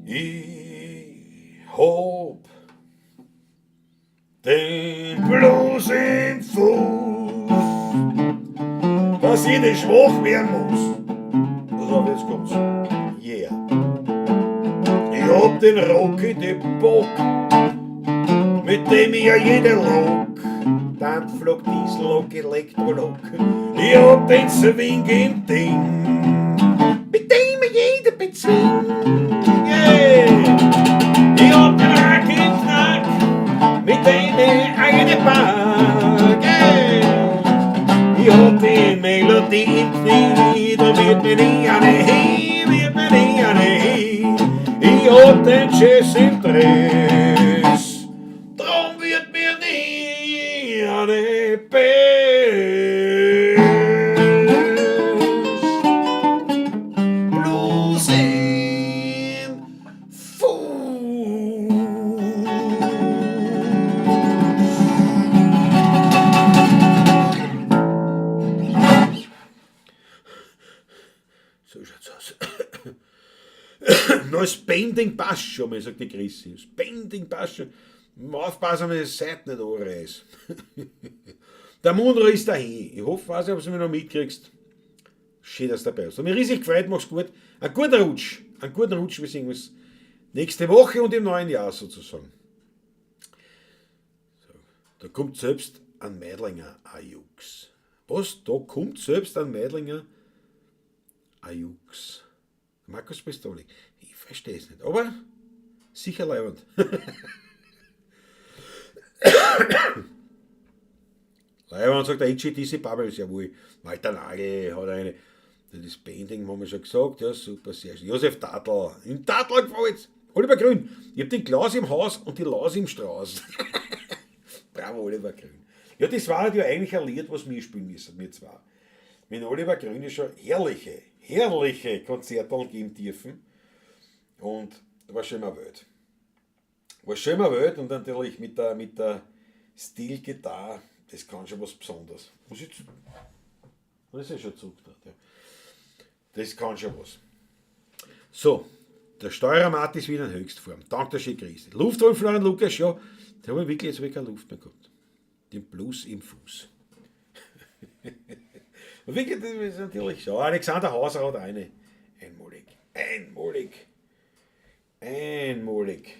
Ich hab den Blues im Fuß, dass ich nicht schwach werden muss. Pass auf, jetzt kommt's. Yeah. Ich hab den Rock in den Bock, mit dem ich ja jede Lok, Dampflok, Diesellok, Elektrolok. Ich hab den Swing im Ding, mit dem ich jede bezwing. Yeah. Ich hab den Rack im Knack, mit dem ich eine pack. Yeah. Ich hab die Melodie im Knie, da wird mir nie eine hin, wird mir nie eine hin. Ich hab den Jazz im Dress, drum wird mir nie eine Bass. Blues im Fuß. So schaut's aus. Na, das Bending passt schon mal, sagt die Chrissy. Das Bending passt schon. Aufpassen, wenn ich die Seite nicht anreiß. Der Munro ist dahin. Ich hoffe, weiß nicht, ob du mich noch mitkriegst. Schön, dass du dabei bist. Hat mich riesig gefreut, mach's gut. Einen guten Rutsch. Einen guten Rutsch, wir sehen uns nächste Woche und im neuen Jahr sozusagen. So, da kommt selbst ein Meidlinger Ajux. Was? Da kommt selbst ein Meidlinger Ajux. Markus Pistoli. Ich verstehe es nicht, aber sicher leibend. Leiband sagt der HGTC Bubbles, jawohl. Walter Nagel hat eine. Das Painting haben wir schon gesagt, ja super, sehr schön. Josef Tatl, im Tatl gefällt's. Oliver Grün, ich hab den Klaus im Haus und die Laus im Strauß. Bravo, Oliver Grün. Ja, das war ja eigentlich ein Lied, was wir spielen müssen, wir zwei. Mit Oliver Grün ist schon herrliche, herrliche Konzerte geben dürfen. Und war schön mal Welt. War schön mal Welt und natürlich mit der Stilgitarre, das kann schon was Besonderes. Muss ich zu-, das ist ja schon zurückgetragen, ja. Das kann schon was. So, der Steuermat ist wieder in Höchstform. Dank der schönen Krise. Luft holen, Florian Lukas, ja. Da habe ich wirklich jetzt wirklich keine Luft mehr gehabt. Den Blues im Fuß. Und wirklich, das ist natürlich so. Alexander Hauser hat eine. Einmalig. Einmalig. Einmalig.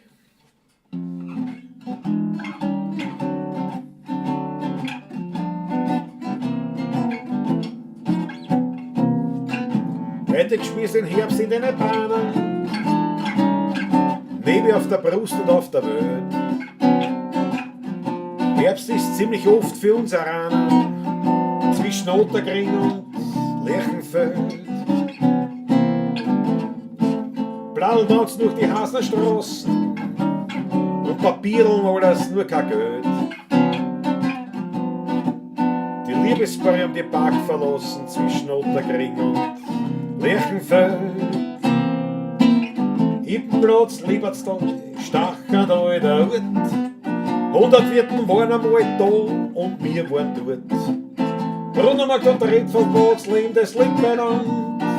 Heute geschmissen den Herbst in deine Bahnen, Nebel auf der Brust und auf der Welt. Herbst ist ziemlich oft für uns Araner, zwischen Ottergring und Lerchenfeld. Blau tanzen durch die Hasner Straßen und Papierl alles nur kein Geld. Die Liebespaare haben die Park verlassen zwischen Ottergring und Lerchenfeld. Yppenplatz, Liebertstal, Stachern, alter Ort. 100 Wirten waren einmal da und wir waren dort. Brunnenmarkt und Redfeldplatz, Leben, das liegt beieinander.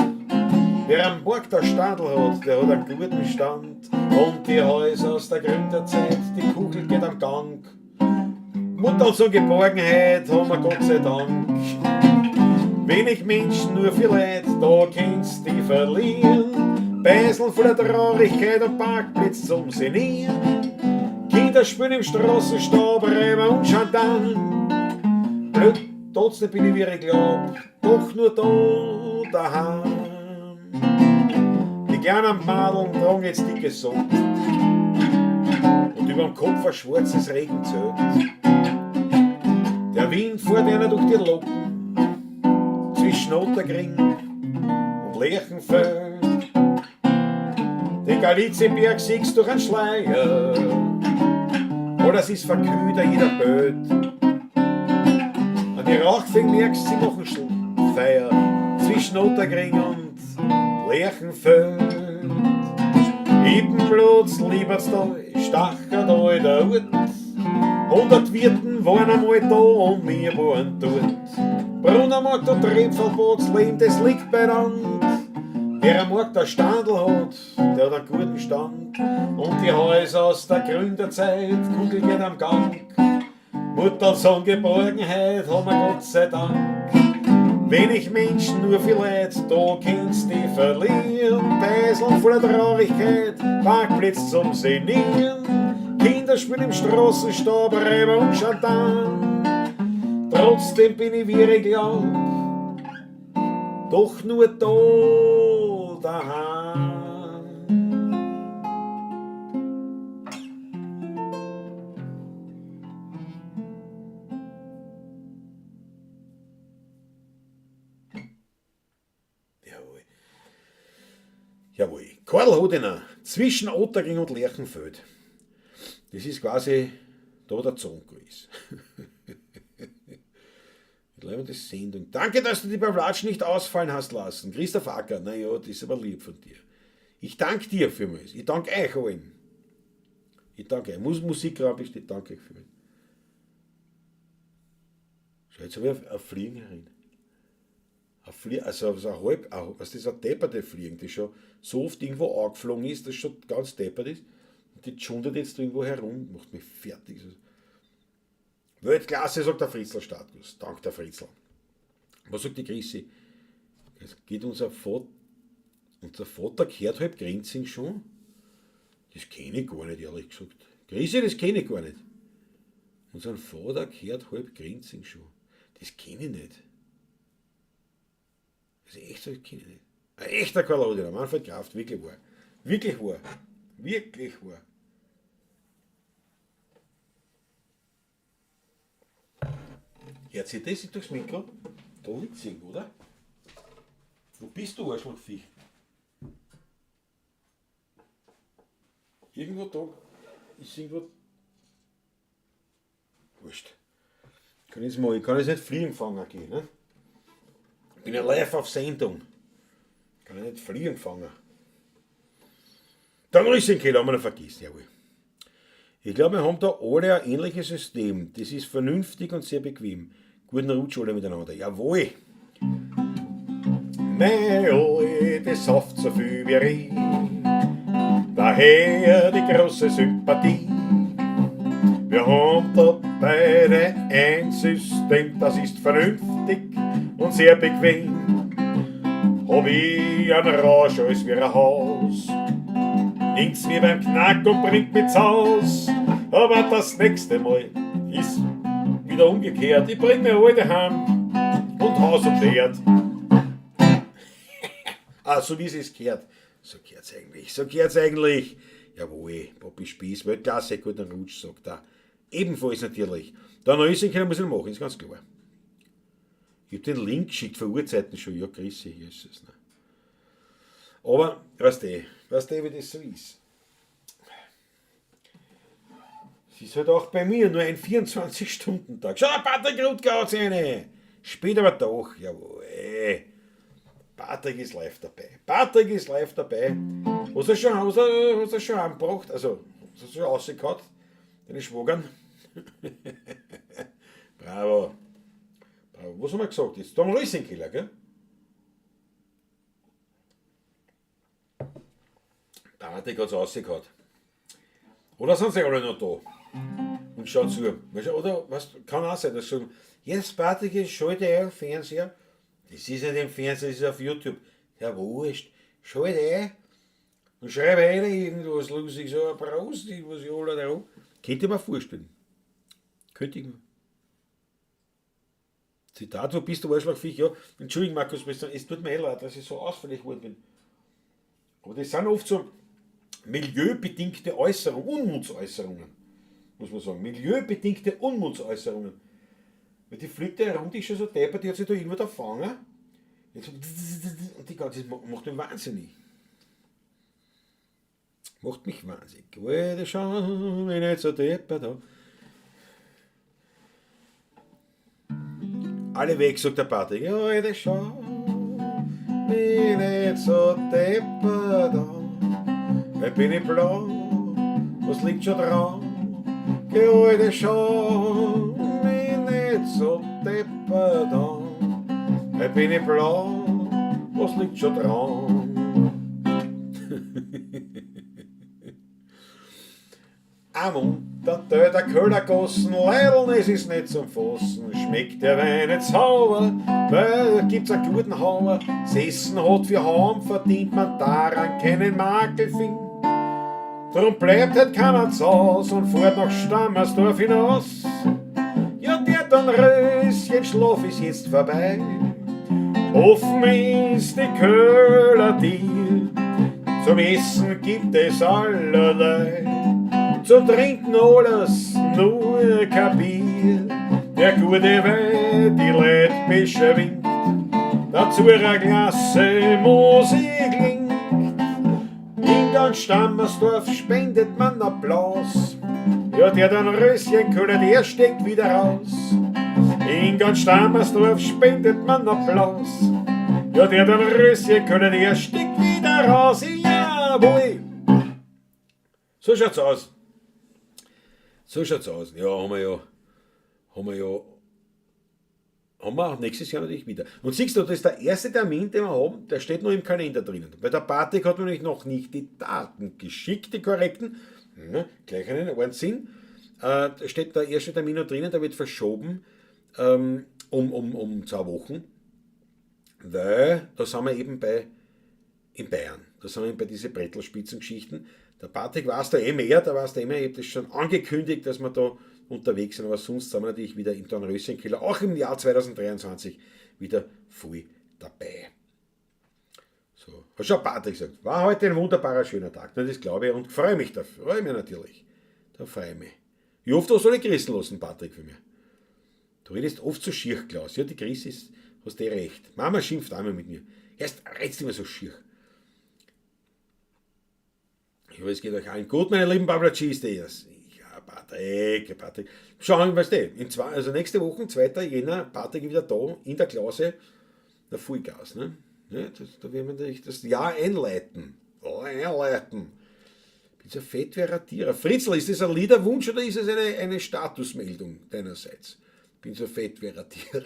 Wer am Berg der Standl hat, der hat einen guten Stand. Und die Häuser aus der Gründerzeit, die Kugel geht am Gang. Mutter und so Geborgenheit haben wir Gott sei Dank. Wenig Menschen, nur viel Leid, da kannst die verlieren. Beiseln voller Traurigkeit und Parkplätze zum Senieren. Kinder spielen im Straßenstaub, Reimer und Chandan. Blöd, trotzdem bin ich, wie ich glaub, doch nur da daheim. Die kleinen Madeln tragen jetzt dicke Socken und überm Kopf ein schwarzes Regenzelt. Der Wind fährt einer durch die Locken zwischen Ottergring und Lerchenfeld. Den Galizienberg siehst du durch einen Schleier, oder es ist verkühlt jeder Böd. An die Rauchfäng merkst, sie machen Feier zwischen Ottergring und Lerchenfeld. Yppenplatz, Liebertstal, Stacherdal, der Ort. 100 Wirten waren einmal da und wir waren dort. Brunnenmarkt und Rebfeldplatz, Leben, das liegt beieinander. Wer am Markt ein Standl hat, der hat einen guten Stand. Und die Häuser aus der Gründerzeit, Kugel geht am Gang. Mutter und Sohn Geborgenheit haben wir Gott sei Dank. Wenig Menschen, nur viel Leid, da kannst die verlieren. Beiseln voller Traurigkeit, Parkplätze zum Senieren. Kinder spielen im Straßenstaub, Reiber und Chantan. Trotzdem bin ich, wie ich glaub, doch nur da daheim. Jawohl. Jawohl. Karl Hodener, zwischen Ottergring und Lerchenfeld. Das ist quasi da, wo der Zonko ist. Ich glaube, das Sendung. Danke, dass du die Pavlatsch nicht ausfallen hast lassen. Christoph Acker, naja, das ist aber lieb von dir. Ich danke dir vielmals. Ich danke euch allen. Ich danke euch. Musikraum besteht, ich danke euch vielmals. Schau, jetzt habe ich ein Fliegen herin. Ein Flie-, also so ein halb, ein, was ist das, ein depperte Fliegen, die schon so oft irgendwo angeflogen ist, dass schon ganz deppert ist. Und die schundet jetzt irgendwo herum, macht mich fertig. Weltklasse, sagt der Fritzl Status. Dank der Fritzl. Was sagt die Chrissy? Es geht unser Vater, unser Vater gehört halb Grinzing schon? Das kenne ich gar nicht, ehrlich gesagt. Chrissy, das kenne ich gar nicht. Unseren Vater gehört halb Grinzing schon. Das kenne ich nicht. Das ist echt so, das kenne ich nicht. Ein echter Karl Odiner, Manfred Kraft, wirklich wahr. Wirklich wahr. Wirklich wahr. Hört sich das durchs Mikro? Da liegt's irgendwo, oder? Wo bist du, Arschlochviech? Irgendwo da ist irgendwo. Wurscht. Kann ich, mal, ich kann jetzt nicht Fliegen fangen gehen, ne? Ich bin ja live auf Sendung. Kann ich nicht Fliegen fangen. Dann ist den Keller haben wir noch vergessen, jawohl. Ich glaube, wir haben da alle ein ähnliches System. Das ist vernünftig und sehr bequem. Guten Rutsch alle miteinander. Jawohl! Mei Alte sauft so viel wie ich, daher die große Sympathie. Wir haben da beide ein System, das ist vernünftig und sehr bequem. Hab ich einen Rausch als wie ein Haus, nimmt's mir beim Knack und bringt mich zu Haus. Aber das nächste Mal ist wieder umgekehrt, ich bring mir alte heim und Haus und Herd. Ah, so wie es gehört. So gehört's eigentlich, so gehört's eigentlich. Jawohl, Papi Spieß, Weltklasse, guten Rutsch, sagt er. Ebenfalls natürlich. Da noch ist können muss ich machen, ist ganz klar. Ich hab den Link geschickt vor Urzeiten schon. Ja, grüße, Jesus. Ne? Aber, weißt du, wie das so ist. Es ist halt auch bei mir nur ein 24-Stunden-Tag. Schau, Patrick Rutger hat's eine. Spät aber doch, jawohl. Patrick ist live dabei. Patrick ist live dabei. Hast du schon, hast du schon angebracht? Also, hast du schon rausgehauen? Deine Schwagern? Bravo. Bravo. Was haben wir gesagt jetzt? Da haben wir Rössenkeller, gell? Patrick hat's rausgehauen. Oder sind sie alle noch da? Und schauen zu. Oder, was, kann auch sein, dass sie sagen, jetzt Patrick, jetzt schalte ein Fernseher. Das ist nicht im Fernsehen, das ist auf YouTube. Ja, wurscht. Schalte ein und schreibe rein irgendwas Lustiges, so ein Prost, was ich alle da habe. Könnte ich mir vorstellen. Könnte ich mir. Zitat, wo bist du, Arschlochviech? Ja, Entschuldigung, Markus, es tut mir leid, dass ich so ausfällig geworden bin. Aber das sind oft so milieubedingte Äußerungen, Unmutsäußerungen, muss man sagen. Milieubedingte Unmutsäußerungen. Weil die fliegt da herum, die ist schon so deppert, die hat sich da irgendwo da gefangen. Und die ganze macht mich wahnsinnig. Macht mich wahnsinnig. Alter, schau, bin nicht so deppert da. Alle weg, sagt der Patrick. Alter, schau, bin nicht so deppert da. Weil bin ich blau, was liegt schon dran? Geh, Alter, schau, bin nicht so deppert da. Weil bin ich blau, was liegt schon dran? Am Unterteil der Köhlergossen, Leideln, es ist nicht zum Fassen. Schmeckt der Wein nicht sauber, weil da gibt's einen guten Hauer. Sessen hat für Haum, verdient man daran keinen Makel finden. Drum bleibt halt keiner zu Haus und fährt nach Stammersdorf hinaus. Ja, der dann Röschen Schlaf ist jetzt vorbei. Offen ist die Köhlertür, zum Essen gibt es allerlei. Zum Trinken alles, nur kein Bier. Der gute Wein, die Leute beschwingt, dazu eine Klasse Musik klingt. In ganz Stammersdorf spendet man Applaus. Ja, der dann Röschen-Köhler, der steckt wieder raus. In ganz Stammersdorf spendet man Applaus. Ja, der dann Röschen-Köhler, der steckt wieder raus. Jawohl! So schaut's aus. So schaut's aus. Ja, haben wir nächstes Jahr natürlich wieder. Und siehst du, das ist der erste Termin, den wir haben, der steht noch im Kalender drinnen. Weil der Patrick hat mir nämlich noch nicht die Daten geschickt, die korrekten. Ja, gleich einen Unsinn. Steht der erste Termin noch drinnen, der wird verschoben um 2 Wochen, weil da sind wir eben bei in Bayern. Da sind wir eben bei diesen Brettl-Spitzengeschichten. Der Patrick weiß da eh mehr, da weiß da eh mehr, ich habe das schon angekündigt, dass wir da unterwegs sind, aber sonst sind wir natürlich wieder im Dornröschenkeller, auch im Jahr 2023 wieder voll dabei. So, hat schon Patrick gesagt, war heute ein wunderbarer, schöner Tag. Na, das glaube ich und freue mich da, freue mich natürlich. Da freue ich mich. Ich hoffe, du hast alle grüßen lassen, Patrick, für mich. Du redest oft so schiach, Klaus. Ja, die Chris ist, hast du eh recht. Mama schimpft einmal mit mir. Erst redst du immer so schiach. Ich hoffe, es geht euch allen gut, meine lieben Pavlatschis. Ja, Patrick, Patrick. Schauen, weißt du, also nächste Woche, 2. Jänner, Patrick wieder da, in der Klause, der Vollgas, ne? Ja, da werden wir natürlich das Jahr einleiten. Oh, einleiten. Bin so fett wie ein Radierer. Fritzl, ist das ein Liederwunsch oder ist es eine Statusmeldung deinerseits? Bin so fett wie ein Radierer.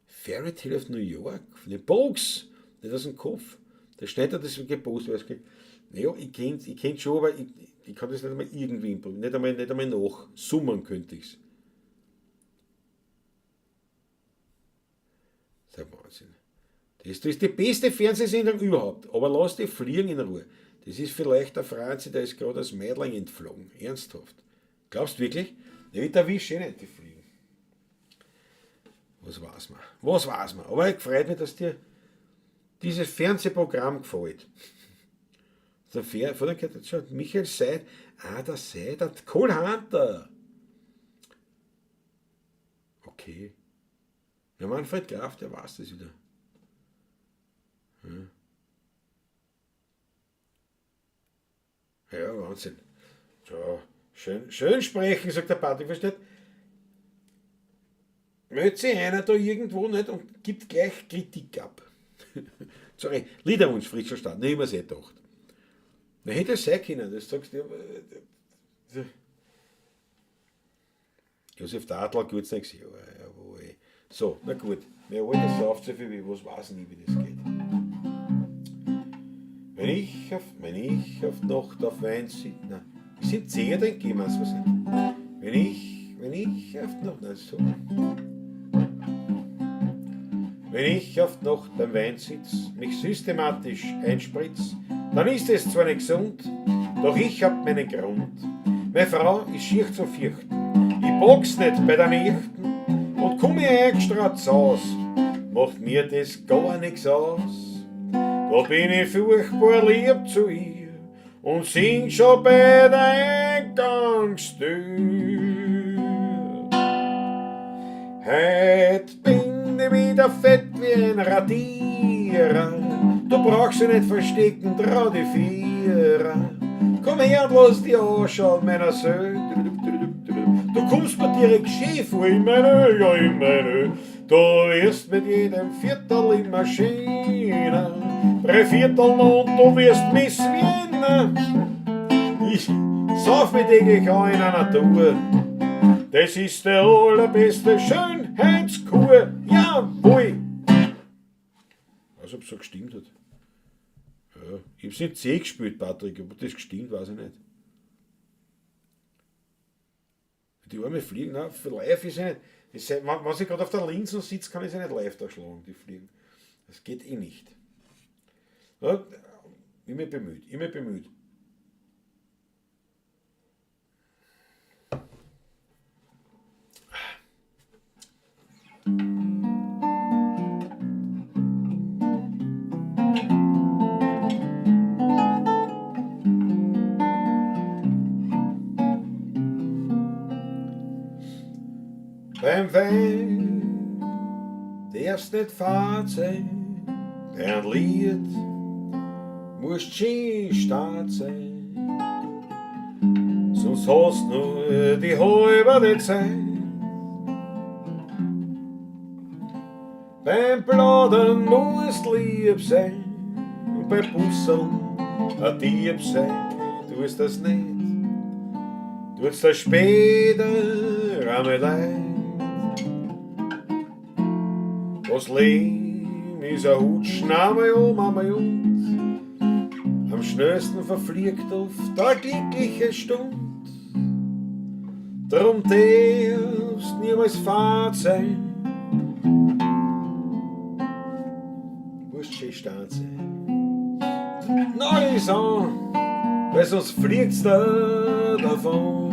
Fairy Tale of New York, von den Pogues, nicht aus dem Kopf. Der Schneider hat das gepostet. Naja, ich kenn schon, aber ich kann das nicht einmal irgendwie improvisieren. Nicht einmal nachsummen könnte ich's. Das ist ein Wahnsinn. Das ist die beste Fernsehsendung überhaupt. Aber lass die Fliegen in Ruhe. Das ist vielleicht der Franzi, der ist gerade als Mädling entflogen. Ernsthaft. Glaubst du wirklich? Der wird erwischt eh nicht, die Fliegen. Was weiß man? Was weiß man? Aber ich freut mich, dass dir dieses Fernsehprogramm gefällt. Der Fer vor der schaut, Michael Seid, ah, der Seid, der Cole Hunter. Okay. Ja, Manfred Graf, der weiß das wieder. Ja, ja, Wahnsinn. So, schön, schön sprechen, sagt der Patrick, versteht? Meldet sich einer da irgendwo nicht und gibt gleich Kritik ab. Sorry, Liederwunsch, Fritzl Stadt, ne, ich mir's eh gedacht. Na, hätte es sein können, das sagst du. Ja, Josef Tadler, gut, nächstes Jahr, jawohl. So, na gut, wir wollen das sauft so viel wie was weiß nie, wie das geht. Wenn ich auf Nacht auf Wein sitze, na, ich sind C oder in G, meinst du was? Wenn ich auf Nacht, na, so. Wenn ich auf Nacht beim Wein sitz, mich systematisch einspritz, dann ist es zwar nicht gesund, doch ich hab meinen Grund. Meine Frau ist schiach zum Fürchten, ich pack's nicht bei der Nichten und komm ich extra aus, macht mir das gar nix aus. Da bin ich furchtbar lieb zu ihr und sing schon bei der Eingangstür. Heut bin ich wieder fett wie ein Radierer. Du brauchst dich nicht verstecken, trau die Vierer. Komm her und lass dich anschauen, meiner Seele. Du kommst mir direkt schön vor in meine, ja, in meine. Du wirst mit jedem Viertel immer schöner. 3 Viertel und du wirst Miss Vienna. Ich sauf mich täglich an in einer Tour. Das ist der allerbeste Schönheitskur. Jawohl! Weiß, ob's so gestimmt hat. Ja, ich hab's nicht C gespielt, Patrick. Ob das gestimmt, weiß ich nicht. Die arme Fliegen, nein, für live ist ja nicht. Wenn sie gerade auf der Linsen sitzt, kann ich sie nicht live da schlagen, die Fliegen. Das geht eh nicht. Ja, immer bemüht, immer bemüht. Beim Wein darfst nicht fad sein, bei einem Lied musst schön stad sein, sonst hast nur die halbe Zeit. Beim Plaudern musst lieb sein und beim Busseln ein Dieb sein, tust das nicht, tut's dir später einmal leid. Das Leben ist ein Hutschen, einmal um, einmal und am schnellsten verfliegt oft eine glückliche Stund. Drum darfst niemals fad sein, musst schön stark sein. Nagels an, weil sonst fliegt's da davon.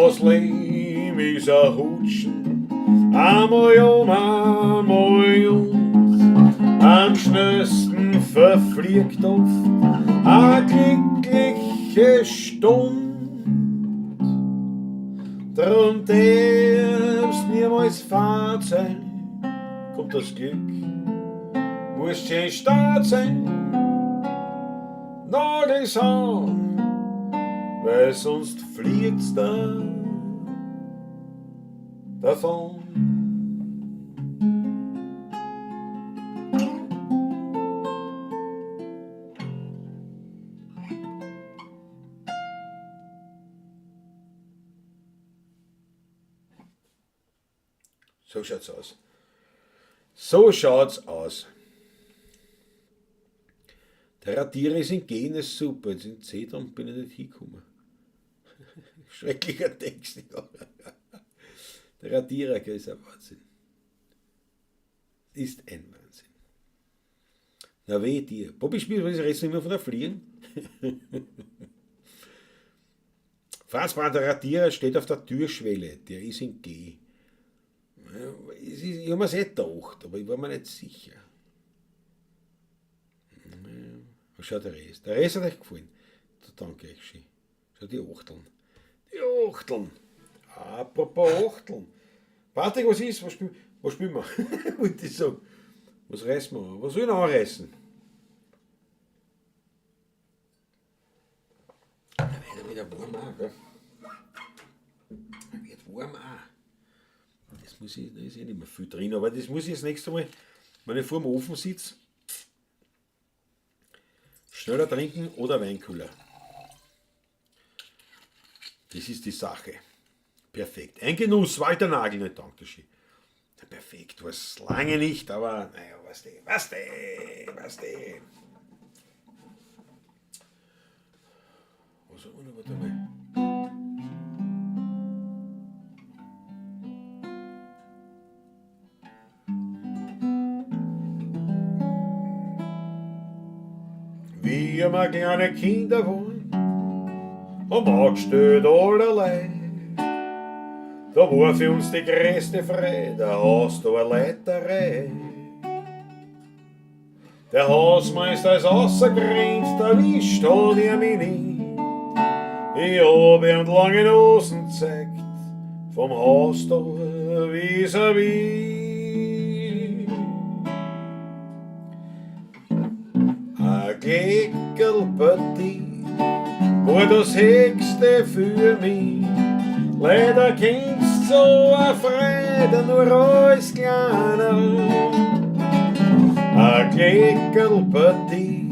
Das Leben ist ein Hutschen, einmal um, einmal und. Am schnellsten verfliegt oft eine glückliche Stund. Drum darfst niemals fad sein, kommt das Glück, musst schön stark sein, Nagels an, weil sonst fliegt's da davon. So schaut's aus. So schaut's aus. Der Radierer ist in Gen, ist super. Jetzt in C dran bin ich nicht hingekommen. Schrecklicher Text. Der Radierer, gell, ist ein Wahnsinn. Ist ein Wahnsinn. Na weh dir. Bobby spielt, was redest du immer von der Fliegen? Franz Brandt, der Radierer steht auf der Türschwelle. Der ist in G. Ich hab mir's eh gedacht, aber ich war mir nicht sicher. Ja, schau, der Rest. Der Rest hat euch gefallen. Da danke ich schön. Schau, die Achteln. Die Achteln. Apropos Achteln. Patrick, was ist? Was spielen wir? Wollte ich sagen. Was reißen wir? Was soll ich noch anreißen? Da wird er wieder warm auch, gell? Da wird warm auch. Das muss ich, da ist eh nicht mehr viel drin, aber das muss ich das nächste Mal, wenn ich vor dem Ofen sitze, schneller trinken oder Weinkühler. Das ist die Sache. Perfekt. Ein Genuss, Walter Nagel, nicht danke schön. Na, perfekt, war's lange nicht, aber naja, was denn, was denn, was denn. Was haben wir noch? Warte mal. Wie wir kleine Kinder waren, haben angestellt allerlei. Da war für uns die größte Freude, der Haus da eine Leiterei. Der Hausmeister ist rausgerannt, erwischt hat er mich nicht. Ich hab ihm die lange Nosen gezeigt, vom Haus da vis-à-vis. Ein Gleckerlpartie war das Höchste für mich. Leider kennst so a Freude nur als Kleiner. Ein Gleckerlpartie,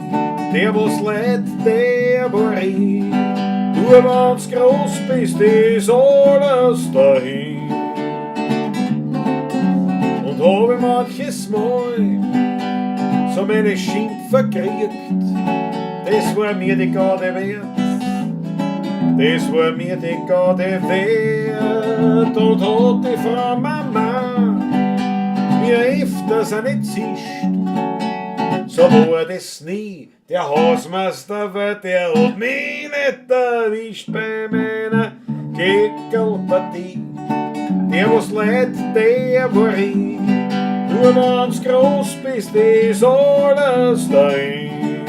der was leid, der war ich. Du, wenn's groß bist, ist alles dahin. Und hab ich manches Mal so meine Schimpfer gekriegt, das war mir die Garde wert. Das war mir die Garde wert. Und hat die Frau Mama mir öfters eine zischt, so war das nie der Hausmeister, weil der hat mich nicht erwischt bei meiner Keckerlpartie. Der was leid, der war ich. Nur wenn's groß bist, ist alles dahin.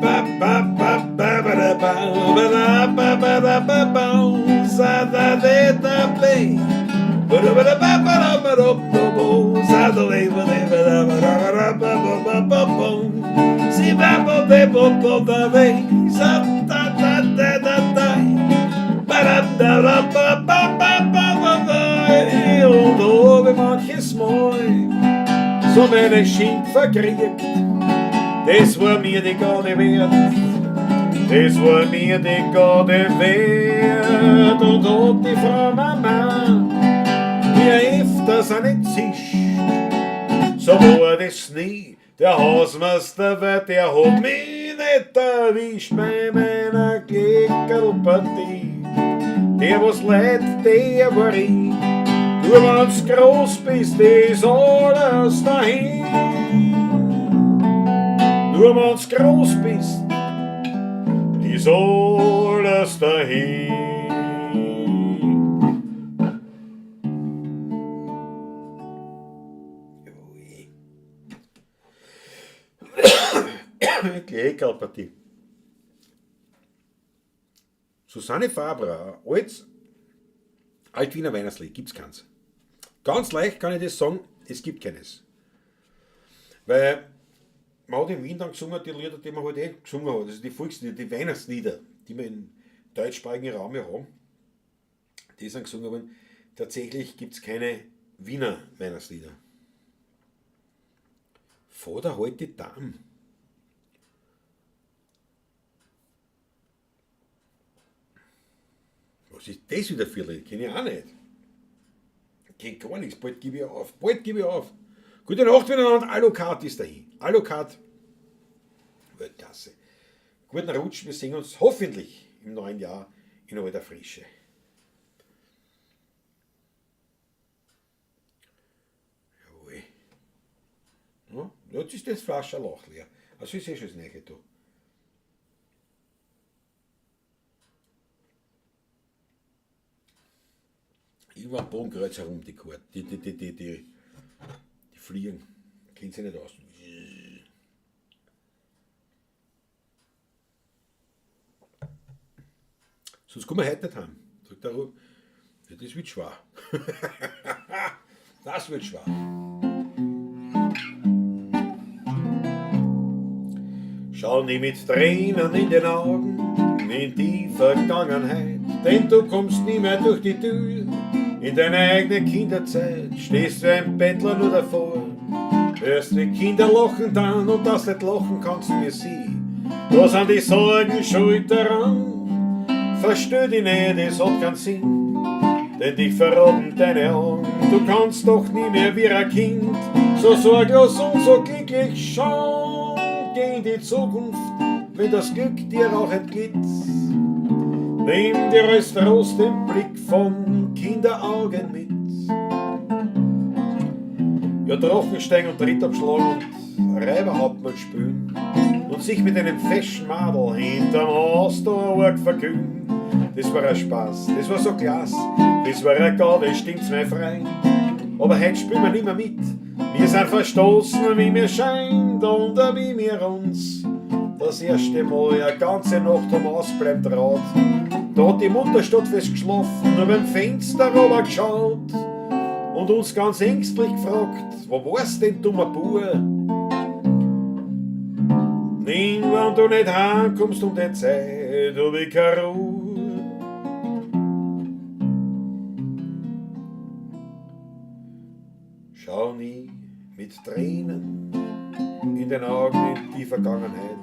Ba, ba, ba, ba, ba, da, ba, ba, da, ba, ba, da, ba, ba, sa, da, de, da, be. Ba, da, ba, da, ba, ba, da, ba, da, ba, bo, sa, da, le, ba, de, ba, da, ba, da, ba, da, ba, ba, ba, ba, bo. Si, ba, bo, de, bo, bo, da, be. Sa, da, da, da, da, da. So meine Schimpfer kriegt, das war mir die Garde wert. Das war mir die Garde wert. Und hat die Frau Mama mir öfters eine zischt. So war das nie, der Hausmeister, weil der hat mich nicht erwischt bei meiner Kleckerlpartie. Der was leid, der war ich. Nur wenn's groß bist, ist alles dahin. Nur wenn's groß bist, ist alles dahin. Kleckerlpartie. Susanne Fabra, als Altwiener Weihnachtslied, gibt's keins. Ganz leicht kann ich das sagen, es gibt keines. Weil man hat in Wien dann gesungen, die Lieder, die man halt eh gesungen hat, also die Volkslieder, die Weihnachtslieder, die wir im deutschsprachigen Raum ja haben, die sind gesungen worden. Tatsächlich gibt's keine Wiener Weihnachtslieder. Vater halt die Dam. Was ist das wieder für ein Lied? Kenn ich auch nicht. Kenn gar nichts, bald gebe ich auf. Bald gebe ich auf. Gute Nacht miteinander, Alucard ist dahin. Alucard, Weltklasse. Guten Rutsch, wir sehen uns hoffentlich im neuen Jahr in alter Frische. Jawohl. Ja, jetzt ist das Flascherl auch leer. Also ist eh schon das Neue da. Über am Bodenkreuz herum, die Karte, die fliegen, kennt sich nicht aus. Sonst kommen wir heute nicht heim. Sagt der Ru, ja, das wird schwer. Das wird schwer. Schau nie mit Tränen in den Augen in die Vergangenheit, denn du kommst nie mehr durch die Tür. In deine eigene Kinderzeit stehst du ein Bettler nur davor, hörst die Kinder lachen dann und dass nicht lachen kannst wie sie. Da sind die Sorgen schuld daran, versteh dich nicht, es hat keinen Sinn, denn dich verraten deine Augen. Du kannst doch nie mehr wie ein Kind so sorglos und so glücklich schauen. Geh in die Zukunft, wenn das Glück dir auch entglitt. Nimm dir als Trost den Blick von Kinderaugen mit. Ja, Drachensteigen und Trittabschlag und Räuberhauptmann spülen und sich mit einem feschen Madel hinterm Haus da arg verkühlen. Das war ein Spaß, das war so klasse, das war ein Gaude, stimmt's mein Freund. Aber heut spielen wir nimmer mit, wir sind verstoßen, wie mir scheint und wie wir uns das erste Mal eine ganze Nacht am Ausbleiben traut. Da hat die Mutter statt fest geschlafen, nur beim Fenster runter geschaut und uns ganz ängstlich gefragt, wo warst denn, dummer Bub? Nimm, wenn du nicht heimkommst um die Zeit, hab ich keine Ruhe. Schau nie mit Tränen in den Augen in die Vergangenheit,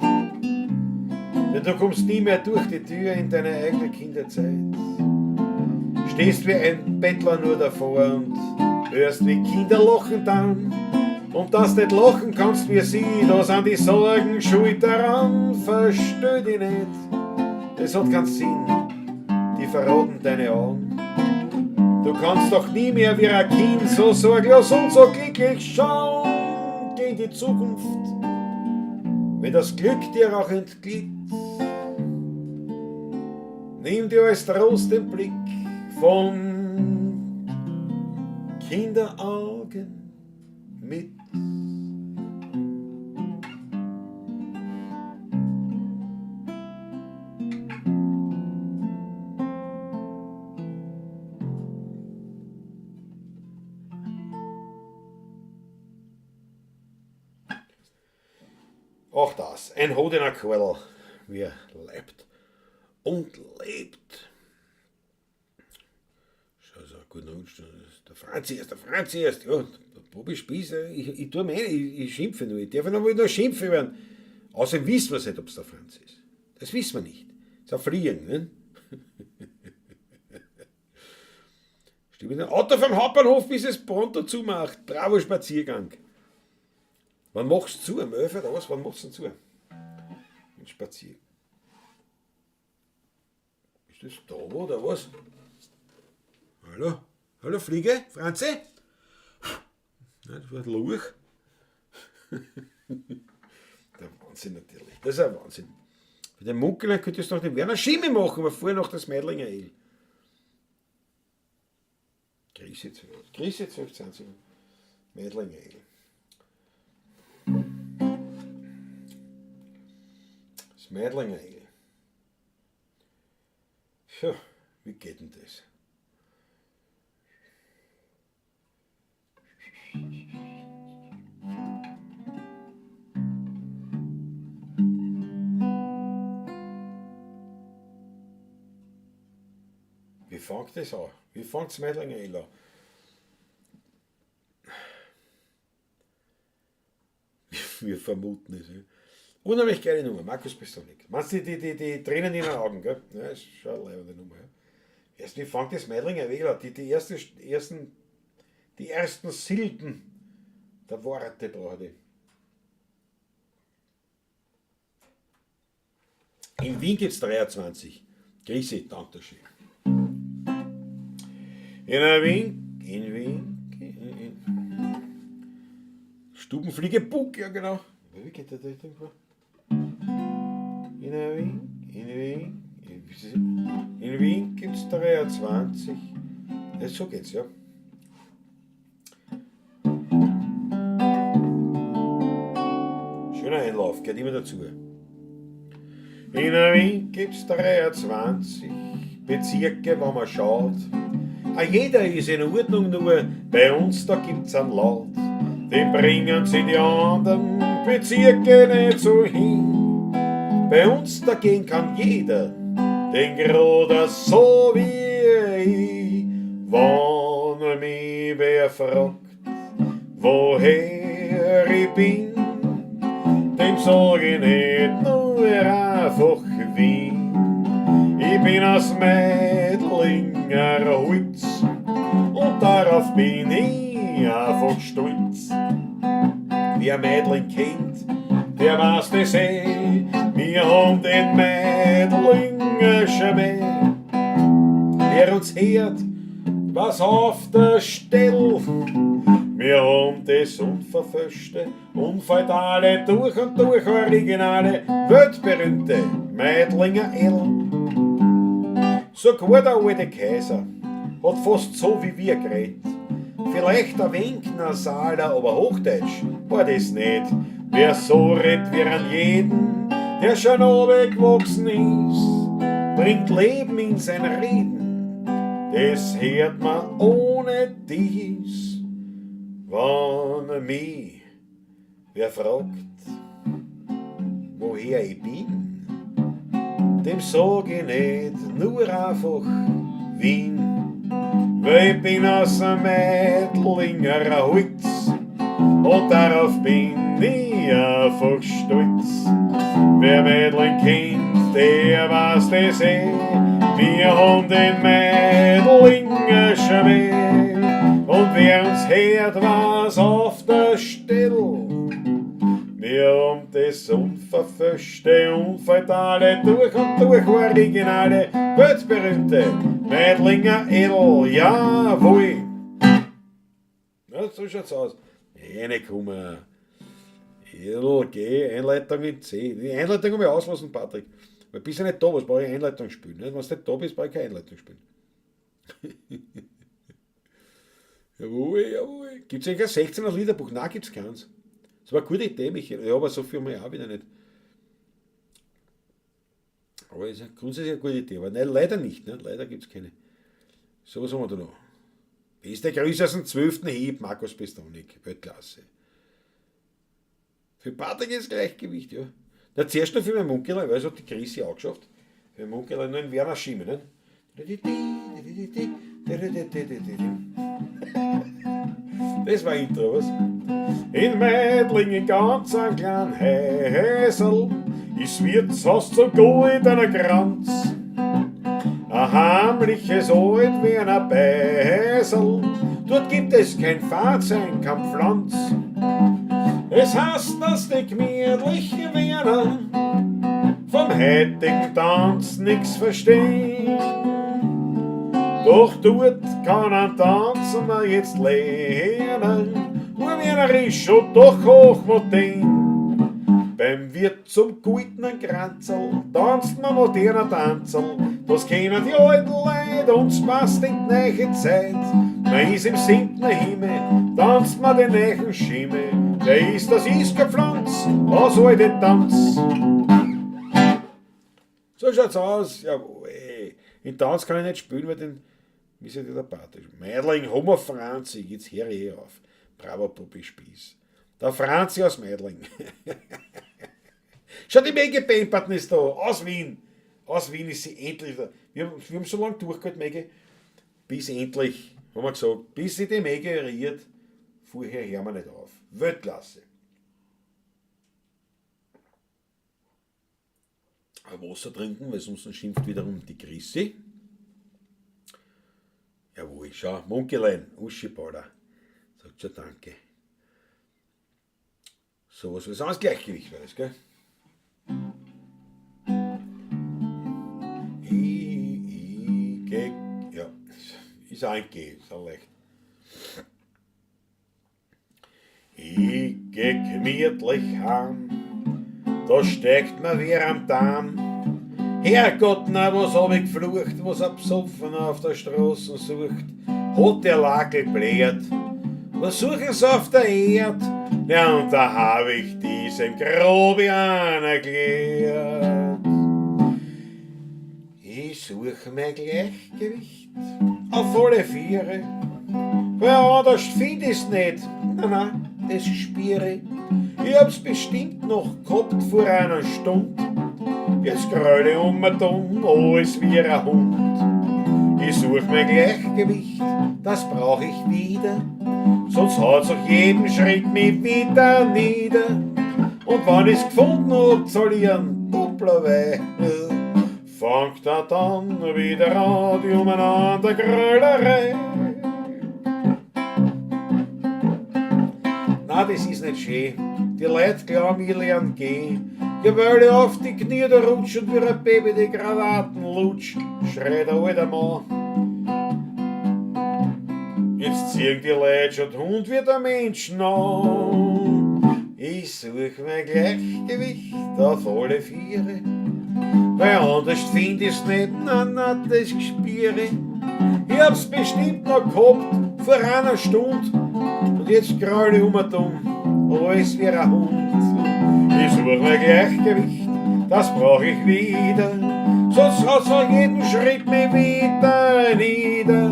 denn du kommst nie mehr durch die Tür in deine eigene Kinderzeit. Stehst wie ein Bettler nur davor und hörst wie Kinder lachen dann. Und dass nicht lachen kannst wie sie, da sind die Sorgen schuld daran. Versteh dich nicht, das hat keinen Sinn, die verraten deine Augen. Du kannst doch nie mehr wie ein Kind so sorglos und so glücklich schauen. Geh in die Zukunft, wenn das Glück dir auch entglitt. Nimm dir als Trost den Blick von Kinderaugen mit. Auch das, ein Hodener Quell, wie er lebt und lebt. Schau so, guten Abend, der Franzi erst, der Franzi erst, ja, Bobby Spieß, ich tue mir, ich schimpfe nur. Ich darf noch nur schimpfen werden. Außerdem wissen wir es nicht, ob es der Franz ist. Das wissen wir nicht. Das ist ein Fliegen, ne? Steht mit dem Auto vom Hauptbahnhof, bis es pronto zumacht. Bravo Spaziergang. Wann machst du zu? Am 11 oder was? Wann machst du denn zu? Ein Spaziergang. Ist das da oder was? Hallo? Hallo Fliege? Franzi? Nein, das war ein Lurch. Der Wahnsinn natürlich. Das ist ein Wahnsinn. Für den Munkel könntest du noch den Werner Schimi machen, aber vorher noch das Meidlinger Ale. Grüße 12. Grüße 12, Meidlinger Ale. Das Meidlinger Ale. Tja, wie geht denn das? Wie fängt das an? Wie fängt das Meidlinger Ale an? Wir vermuten es. Ja. Unheimlich geile Nummer, Markus Pistonik. Meinst du, die Tränen in den Augen, gell? Ja, ist schon eine leibende Nummer. Ja. Erst wie fängt das Meidlinger Ale an? Die ersten Silben der Worte brauche ich. In Wien gibt's 23. Grüße, danke schön. In Wien, in Wien, in Stubenfliege Bug, ja genau. Wie geht der da irgendwo? In Wien, in Wien, in Wien gibt's 23. Ja, so geht's, ja. Schöner Einlauf, geht immer dazu. In Wien gibt's 23 Bezirke, wenn man schaut. Ah, jeder ist in Ordnung, nur bei uns, da gibt's einen Laut. Den bringen sie die anderen Bezirke nicht so hin. Bei uns dagegen kann jeder den Groder so wie ich. Wenn mich wer fragt, woher ich bin, dem sag ich nicht nur einfach Wien. Ich bin aus Meidlinger Holz und darauf bin ich einfach stolz. Wer Meidling kennt, der weiß das eh, wir haben den Meidlinger Schmäh. Wer uns hört, was auf der Stelle, wir haben das unverfälschte, unfeudale, durch und durch originale, weltberühmte Meidlinger Ale. Sogar der alte Kaiser hat fast so wie wir geredet. Vielleicht ein wenig nasaler, aber Hochdeutsch war das nicht. Wer so redet wie an jeden, der schon runtergewachsen ist, bringt Leben in sein Reden. Das hört man ohne dies. Wenn mich wer fragt, woher ich bin, dem sag ich nicht, nur einfach Wien. Weil ich bin aus dem Meidlinger Holz und darauf bin ich einfach stolz. Wer Meidling kennt, der weiß das eh, wir haben den Meidlinger Schmäh. Und wer uns hört, was auf der Stelle, wir haben das unverfälschte, unfeudale, durch und durch originale, weltberühmte Meidlinger Ale, jawohl! Ja, so schaut's aus. Eine Kummer. Edel, G, Einleitung in C. Die Einleitung habe ich auslassen, Patrick. Weil bist ja nicht da, was brauche ich Einleitung spielen? Nicht? Wenn du nicht da bist, brauche ich keine Einleitung spielen. Jawohl, jawohl. Gibt's eigentlich ein 16er Liederbuch? Nein, gibt's keins. Das war eine gute Idee, Michael. Ja, aber so viel haben wir auch wieder nicht. Aber ist ja grundsätzlich eine gute Idee. Aber nein, leider nicht. Ne? Leider gibt's keine. So, was haben wir da noch? Beste Grüße aus dem 12. Hieb, Markus Pistonik. Weltklasse. Für Patrick ist Gleichgewicht, ja. Na, zuerst noch für meinen Munkel, weil es hat die Krise auch geschafft. Für meinen Munkel nur in Werner Schimme, ne? Das war Intro, was? In Meidling, in ganz einem kleinen Häusl, ist Wirtshaus zum goldener Kranz. Ein heimliches Altwerner Beisel, dort gibt es kein Fahrzeug, kein Pflanz. Es heißt, dass die gemütlichen Wiener vom heutigen Tanz nix verstehen. Doch dort kann ein Tanzen man jetzt lernen, nur wienerisch und doch hochmodern. Beim Wirt zum goldenen Kranzl tanzt man moderner Tanzl, das kennen die alten Leute, uns passt in die neue Zeit. Man ist im siebten Himmel, tanzt man den neuen Schimmel, der ist, das ist kein Pflanz, was alte Tanz. So schaut's aus, jawohl. Den Tanz kann ich nicht spielen, weil den ist ja der Party. Meidling, Homo Franzi, jetzt hör ich eh auf. Bravo, Puppe Spieß. Der Franzi aus Meidling. Schau, die Maggie Pemperton ist da, aus Wien. Aus Wien ist sie endlich da. Wir haben so lange durchgehalten, Maggie, bis endlich, haben wir gesagt, bis sie die Maggie rührt, vorher hören wir nicht auf. Weltklasse. Ein Wasser trinken, weil sonst schimpft wiederum die Chrissy. Jawohl, schau, Munkelein, Uschi Paula. Sagt schon danke. So was ist das Gleichgewicht war das, gell? I, I, G, ja, ist auch ein G, ist auch leicht. Ich geh gemütlich heim, da steigt mir wer am Darm. Herrgott, na, was hab ich geflucht, was ein Besoffen auf der Straße sucht, hat der Lakel bläht. Was suchen sie auf der Erd? Ja, und da hab ich diesem Grobian erklärt. Ich such mein Gleichgewicht auf alle Viere, weil anders find ich's nicht. Na, na, das spüre ich. Ich hab's bestimmt noch gehabt vor einer Stund. Jetzt gröl ich um und um, alles wie ein Hund. Ich such mein Gleichgewicht, das brauch ich wieder, sonst haut's auch jeden Schritt mich wieder nieder. Und wenn ich's gefunden hab, zahl ich einen Dopplerweih. Fangt er dann wieder an, die umeinander Grölerei. Na, das ist nicht schön. Die Leute glauben, ich lern gehen. Ja, weil ich auf die Knie da rutsch und wie ein Baby die Krawatten lutsch, schreit der alte Mann. Jetzt ziehen die Leute schon den Hund wie der Menschen an. Ich such mein Gleichgewicht auf alle Viere, weil anders find ich's nicht, na, na, das Gespüre. Ich hab's bestimmt noch gehabt vor einer Stund und jetzt kraul ich um und um, alles wie ein Hund. Ich such mein Gleichgewicht, das brauch ich wieder, sonst haut's noch jeden Schritt mich wieder nieder.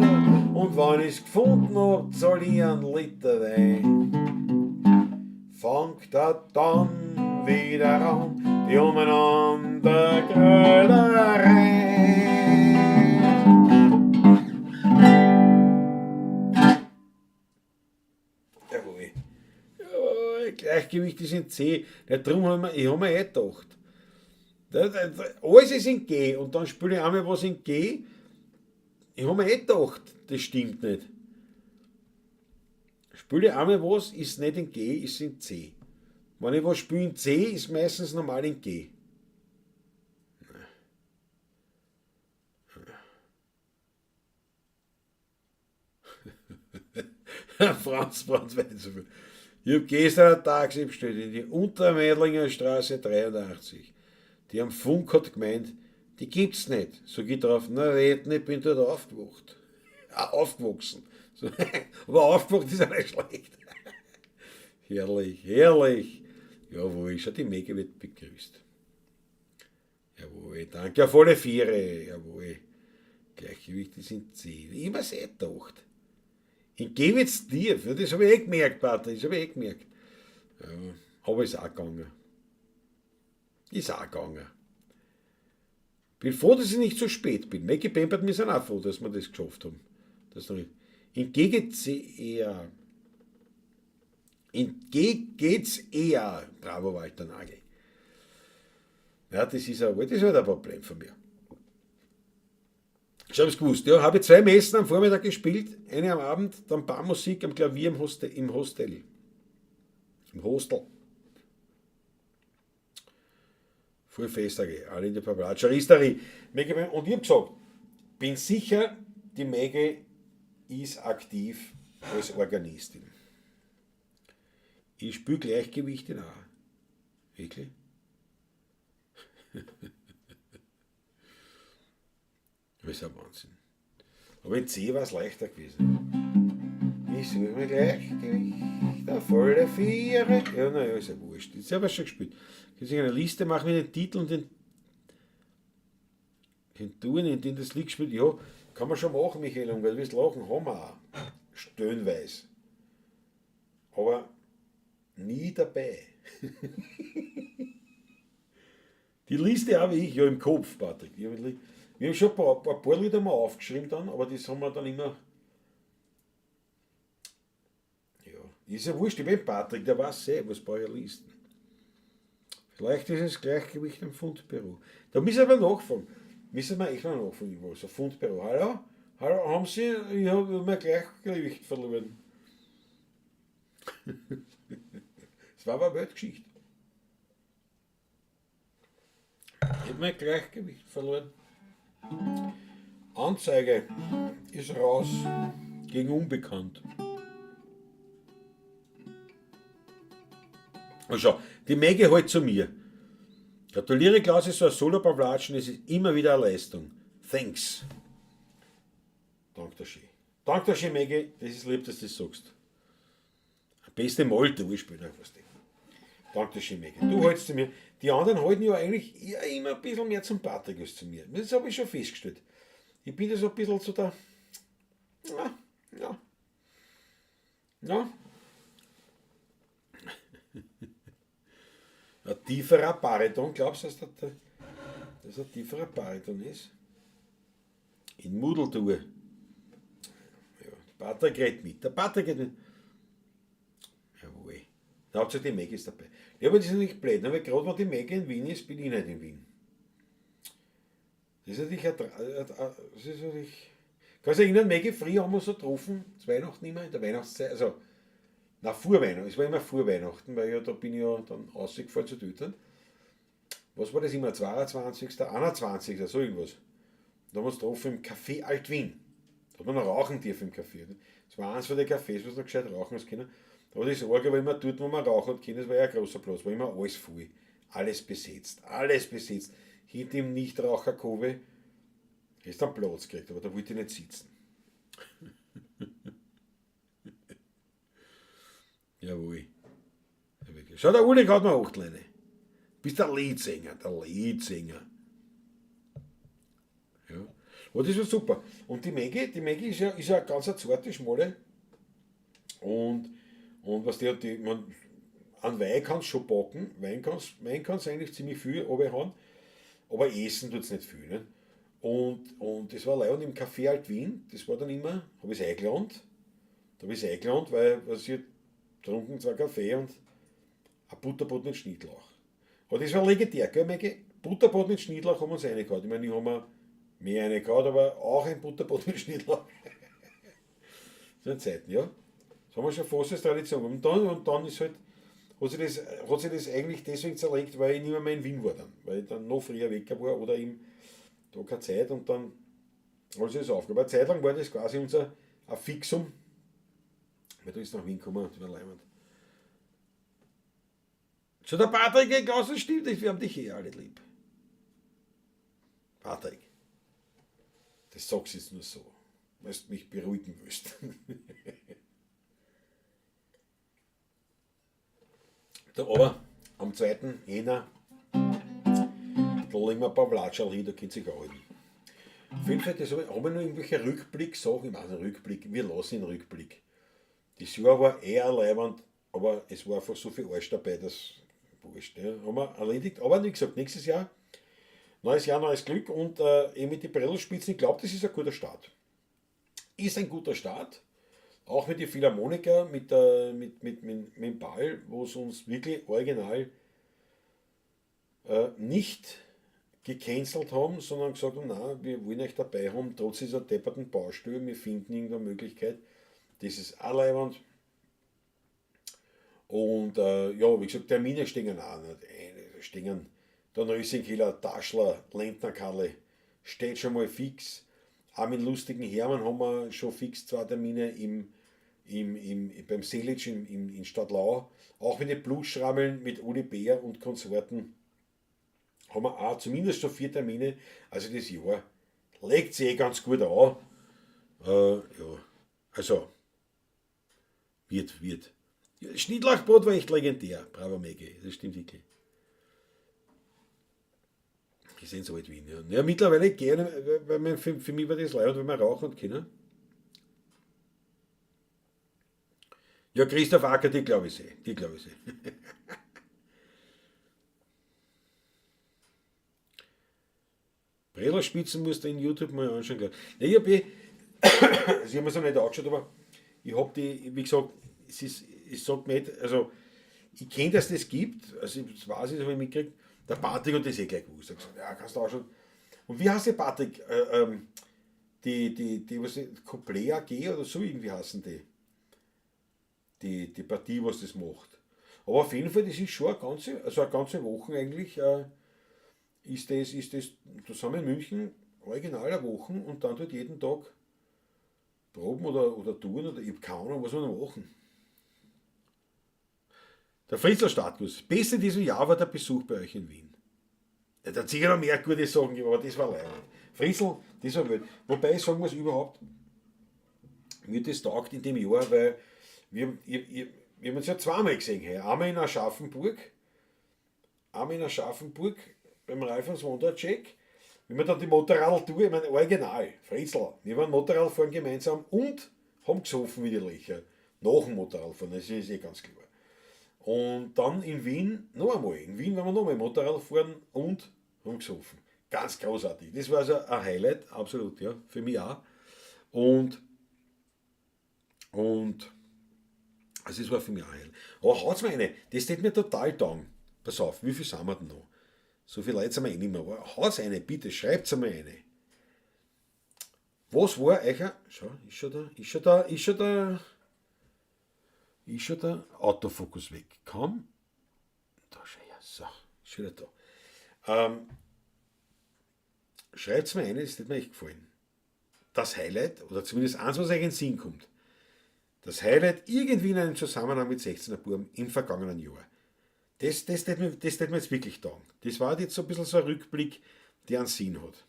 Und wenn ich's gefunden hab, zahl ich einen Liter Wein. Fangt er dann wieder an, die umeinander Grölerei. Jawohl. Jawohl, Gleichgewicht ist in C. Ja, drum hab ich mir, ich hab mir eh gedacht. Alles ist in G und dann spiele ich einmal was in G. Ich hab mir eh gedacht, das stimmt nicht. Spiele ich einmal was, ist nicht in G, ist in C. Wenn ich was spiele in C, ist meistens normal in G. Franz Brandwein so viel. Ich hab gestern ein Taxi bestellt in die Untermeidlinger Straße 83. Die am Funk hat gemeint, die gibt's nicht. So geht drauf, na wetten, ich bin dort aufgewacht. Ah, aufgewachsen. So, aber aufgewacht ist auch nicht schlecht. Herrlich, herrlich. Jawohl, schau, die Mege wird begrüßt. Jawohl, danke auf alle Viere. Jawohl. Gleichgewicht ist in C. Ich hab mir's eh gedacht. In G wird's tief. Ja, das hab ich eh gemerkt, Pater. Das hab ich eh gemerkt. Ja, aber ist auch gegangen. Ist auch gegangen. Bin froh, dass ich nicht zu spät bin. Maggie Pempert, wir sind auch froh, dass wir das geschafft haben. Das noch nicht. In G geht C, ja. In G geht's eher. Bravo, Walter Nagel. Ja, das ist ein, das ist halt ein Problem von mir. Ich hab's gewusst, ja. Habe ich 2 Messen am Vormittag gespielt, eine am Abend, dann Barmusik am Klavier im Hostel. Im Hostel. Im Hostel. Voll Festtage, alle in der Pavlatscher Ristari. Und ich hab gesagt, bin sicher, die Mäge ist aktiv als Organistin. Ich spüre Gleichgewicht in A. Wirklich? Das ist ein Wahnsinn. Aber in C war's leichter gewesen. Ich suche mir Gleichgewicht auf alle Viere. Ja, naja, ist ja wurscht. Jetzt hab ich schon gespielt. Kann sich eine Liste machen mit den Titeln und den Touren, in denen das Lied gespielt. Ja, kann man schon machen, Michael, weil wir lachen, haben wir auch. Stöhnweis. Aber nie dabei. Die Liste habe ich ja im Kopf, Patrick. Wir haben schon ein paar Lieder mal aufgeschrieben dann, aber das haben wir dann immer. Ja, ist ja wurscht, ich bin Patrick, der weiß eh, was bei Listen. Vielleicht ist es Gleichgewicht am Fundbüro. Da müssen wir nachfragen. Müssen wir echt noch nachfragen, was? Ein Fundbüro. Hallo? Hallo, haben Sie? Ich habe mein Gleichgewicht verloren. Das war aber eine Weltgeschichte. Ich hab mein Gleichgewicht verloren. Anzeige ist raus gegen Unbekannt. Und schau, die Mäge halt zu mir. Gratuliere Klaus, so ein Solo-Pavlatschen, es ist immer wieder eine Leistung. Thanks. Danke schön. Danke schön, Mäge, das ist lieb, dass du das sagst. Am besten im Alter, wo ich spiele, was du. Danke schön, Mäge. Du hältst zu mir. Die anderen halten ja eigentlich eher immer ein bisschen mehr zum Patrick als zu mir. Das habe ich schon festgestellt. Ich bin da so ein bisschen zu der. Ja, ja. Ja. Ein tieferer Bariton, glaubst du, dass das ein tieferer Bariton ist? In Mudeltour. Ja, der Patrick redet mit. Der Patrick redet mit. Jawohl. Da hauptsächlich die Maggie ist dabei. Ja, aber das ist natürlich blöd, ne? Weil gerade wenn die Maggie in Wien ist, bin ich nicht in Wien. Das ist natürlich ein Tra-, ein, ein, das ist natürlich. Kannst du dich erinnern, Maggie, früher haben wir so getroffen, zu Weihnachten immer, in der Weihnachtszeit, also na, vor Weihnachten, es war immer vor Weihnachten, weil ja, da bin ich ja dann rausgefahren zu den Eltern. Was war das immer, 22., 21., so irgendwas. Da haben wir uns getroffen im Café Alt-Wien. Da hat man noch rauchen dürfen im Café. Ne? Das war eins von den Cafés, was noch gescheit rauchen hast können. Aber das Orge war immer dort, wo man rauchen hat können, das war ja ein großer Platz, war immer alles voll. Alles besetzt, alles besetzt. Hinter dem Nichtraucherkove hast du einen Platz gekriegt, aber da wollte ich nicht sitzen. Jawohl. Schau, der Uli hat mir auch kleine. Bist der Leadsänger, der Leadsänger. Ja. Aber das war super. Und die Maggie ist ja ganz eine zarte Schmale. Und was die hat, die, man, an Wein kannst du schon backen, Wein kannst eigentlich ziemlich viel runterhauen, aber essen tut's nicht viel. Ne? Und das war leid, und im Café Alt Wien, das war dann immer, hab ich's eingeladen, da hab ich's eingeladen, weil was ich getrunken, 2 Kaffee und ein Butterbrot mit Schnittlauch. Aber das war legendär, gell, Maggie? Butterbrot mit Schnittlauch haben wir uns reingehauen. Ich meine, ich hab mir mehr reingehauen, aber auch ein Butterbrot mit Schnittlauch. Das sind Zeiten, ja. Das haben wir schon fast als Tradition. Und dann ist halt, hat sich das eigentlich deswegen zerlegt, weil ich nicht mehr in Wien war dann. Weil ich dann noch früher weg war oder eben da keine Zeit und dann hat sich das aufgehört. Aber eine Zeit lang war das quasi unser ein Fixum. Weil da ist nach Wien gekommen, das war leibend. So, der Patrick geht raus, das stimmt nicht, wir haben dich eh alle lieb. Patrick, das sagst du jetzt nur so, weil du mich beruhigen willst. Da aber am 2. Jänner, da legen wir ein paar Blatscherl hin, da könnt ihr sich auch halten. Auf jeden Fall, das hab ich, haben wir noch irgendwelche Rückblick-Sachen? Ich weiß nicht, Rückblick, wir lassen den Rückblick. Das Jahr war eher leibend, aber es war einfach so viel Arsch dabei, dass wurscht, ja, haben wir erledigt. Aber wie gesagt, nächstes Jahr, neues Jahr, neues Glück und eben mit den Brettelspitzen, ich glaub, das ist ein guter Start. Ist ein guter Start. Auch mit den Philharmoniker, mit, der, mit dem Ball, wo es uns wirklich original nicht gecancelt haben, sondern gesagt haben, nein, wir wollen euch dabei haben, trotz dieser depperten Baustelle, wir finden irgendeine Möglichkeit. Das ist auch leiwand. Und ja, wie gesagt, Termine stehen auch nicht. Stehen der Rösingkeller, Taschler, Lentner Kalle, steht schon mal fix. Auch mit lustigen Hermann haben wir schon fix 2 Termine beim Selic in Stadlau. Auch mit den Bluesschrammeln mit Uli Bär und Konsorten haben wir auch zumindest schon 4 Termine. Also das Jahr legt sich eh ganz gut an. Ja, also wird. Ja, Schnittlauchbrot war echt legendär. Bravo, Maggie, das stimmt wirklich. Die sind so alt wie ich. Ja. Ja, mittlerweile gerne, weil man, für mich war das leid, wenn man rauchen können. Ja, Christoph Acker, die glaube ich eh. Die glaube ich eh. Bredlspitzen musst du in YouTube mal anschauen, glaub ich. Ja, ich hab eh, also ich hab mir's noch nicht angeschaut, aber ich hab die, wie gesagt, es ist, ich sag nicht, also ich kenn, dass das gibt, also das weiß ich, das hab ich mitgekriegt. Der Patrick hat das eh gleich gewusst. Er hat gesagt, ja, kannst du auch schon. Und wie heißt die Patrick? Die, was ist, Couplet AG oder so irgendwie heißen die. Die Partie, was das macht. Aber auf jeden Fall, das ist schon eine ganze Woche eigentlich, ist das, da sind wir in München, original eine Woche und dann dort jeden Tag proben oder tun oder ich hab keine Ahnung, was wir noch machen. Der Fritzl Startguss. Beste in diesem Jahr war der Besuch bei euch in Wien. Ja, da hat sicher noch mehr gute Sachen gegeben, aber das war leibend. Fritzl, das war wild. Wobei ich sagen muss, überhaupt, mir das taugt in dem Jahr, weil wir haben uns ja zweimal gesehen. Hey. Einmal in Aschaffenburg, einmal in Aschaffenburg beim Ralf und Wondercheck, wie wir dann die Motorradtour, ich meine, original, Fritzl, wir waren Motorradfahren gemeinsam und haben gesoffen wie die Löcher. Nach dem Motorradfahren, das ist eh ganz klar. Und dann in Wien noch einmal. In Wien waren wir noch einmal Motorrad fahren und haben gesoffen. Ganz großartig. Das war also ein Highlight, absolut, ja, für mich auch. Also das war für mich auch ein Highlight. Aber haut's mir eine, das tät mir total taugen. Pass auf, wie viel sind wir denn noch? So viele Leute sind wir eh nicht mehr. Aber haut's eine, bitte, schreibt's einmal eine. Was war euer, schau, ist schon da, ist schon da, ist schon da, ist schon der Autofokus weg. Komm. Da schau her. So, ist wieder da. Schreibt's mir eine, das hat mir echt gefallen. Das Highlight, oder zumindest eins, was euch in den Sinn kommt. Das Highlight irgendwie in einem Zusammenhang mit 16er Buam im vergangenen Jahr. Das tät mir jetzt wirklich taugen. Das war jetzt so ein bisschen so ein Rückblick, der einen Sinn hat.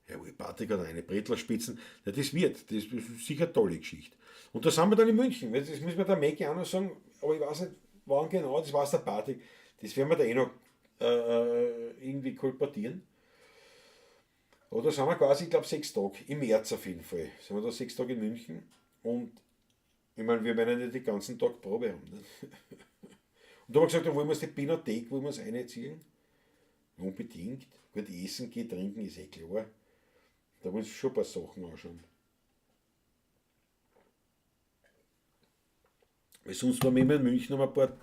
Jawohl, Patrick hat eine Brettlerspitzen. Ja, das wird, das ist sicher eine tolle Geschichte. Und da sind wir dann in München. Das müssen wir der Maggie auch noch sagen, aber ich weiß nicht, wann genau, das weiß der Patrick. Das werden wir da eh noch irgendwie kolportieren. Aber da sind wir quasi, ich glaub, 6 Tage, im März auf jeden Fall. Sind wir da 6 Tage in München und ich mein, wir werden ja nicht den ganzen Tag Probe haben. Ne? Und da haben wir gesagt, da wollen wir uns die Pinothek, wollen wir uns reinziehen. Unbedingt. Gut, essen gehen, trinken ist eh klar. Da wollen sie schon ein paar Sachen anschauen. Weil sonst waren wir immer in München, haben ein paar,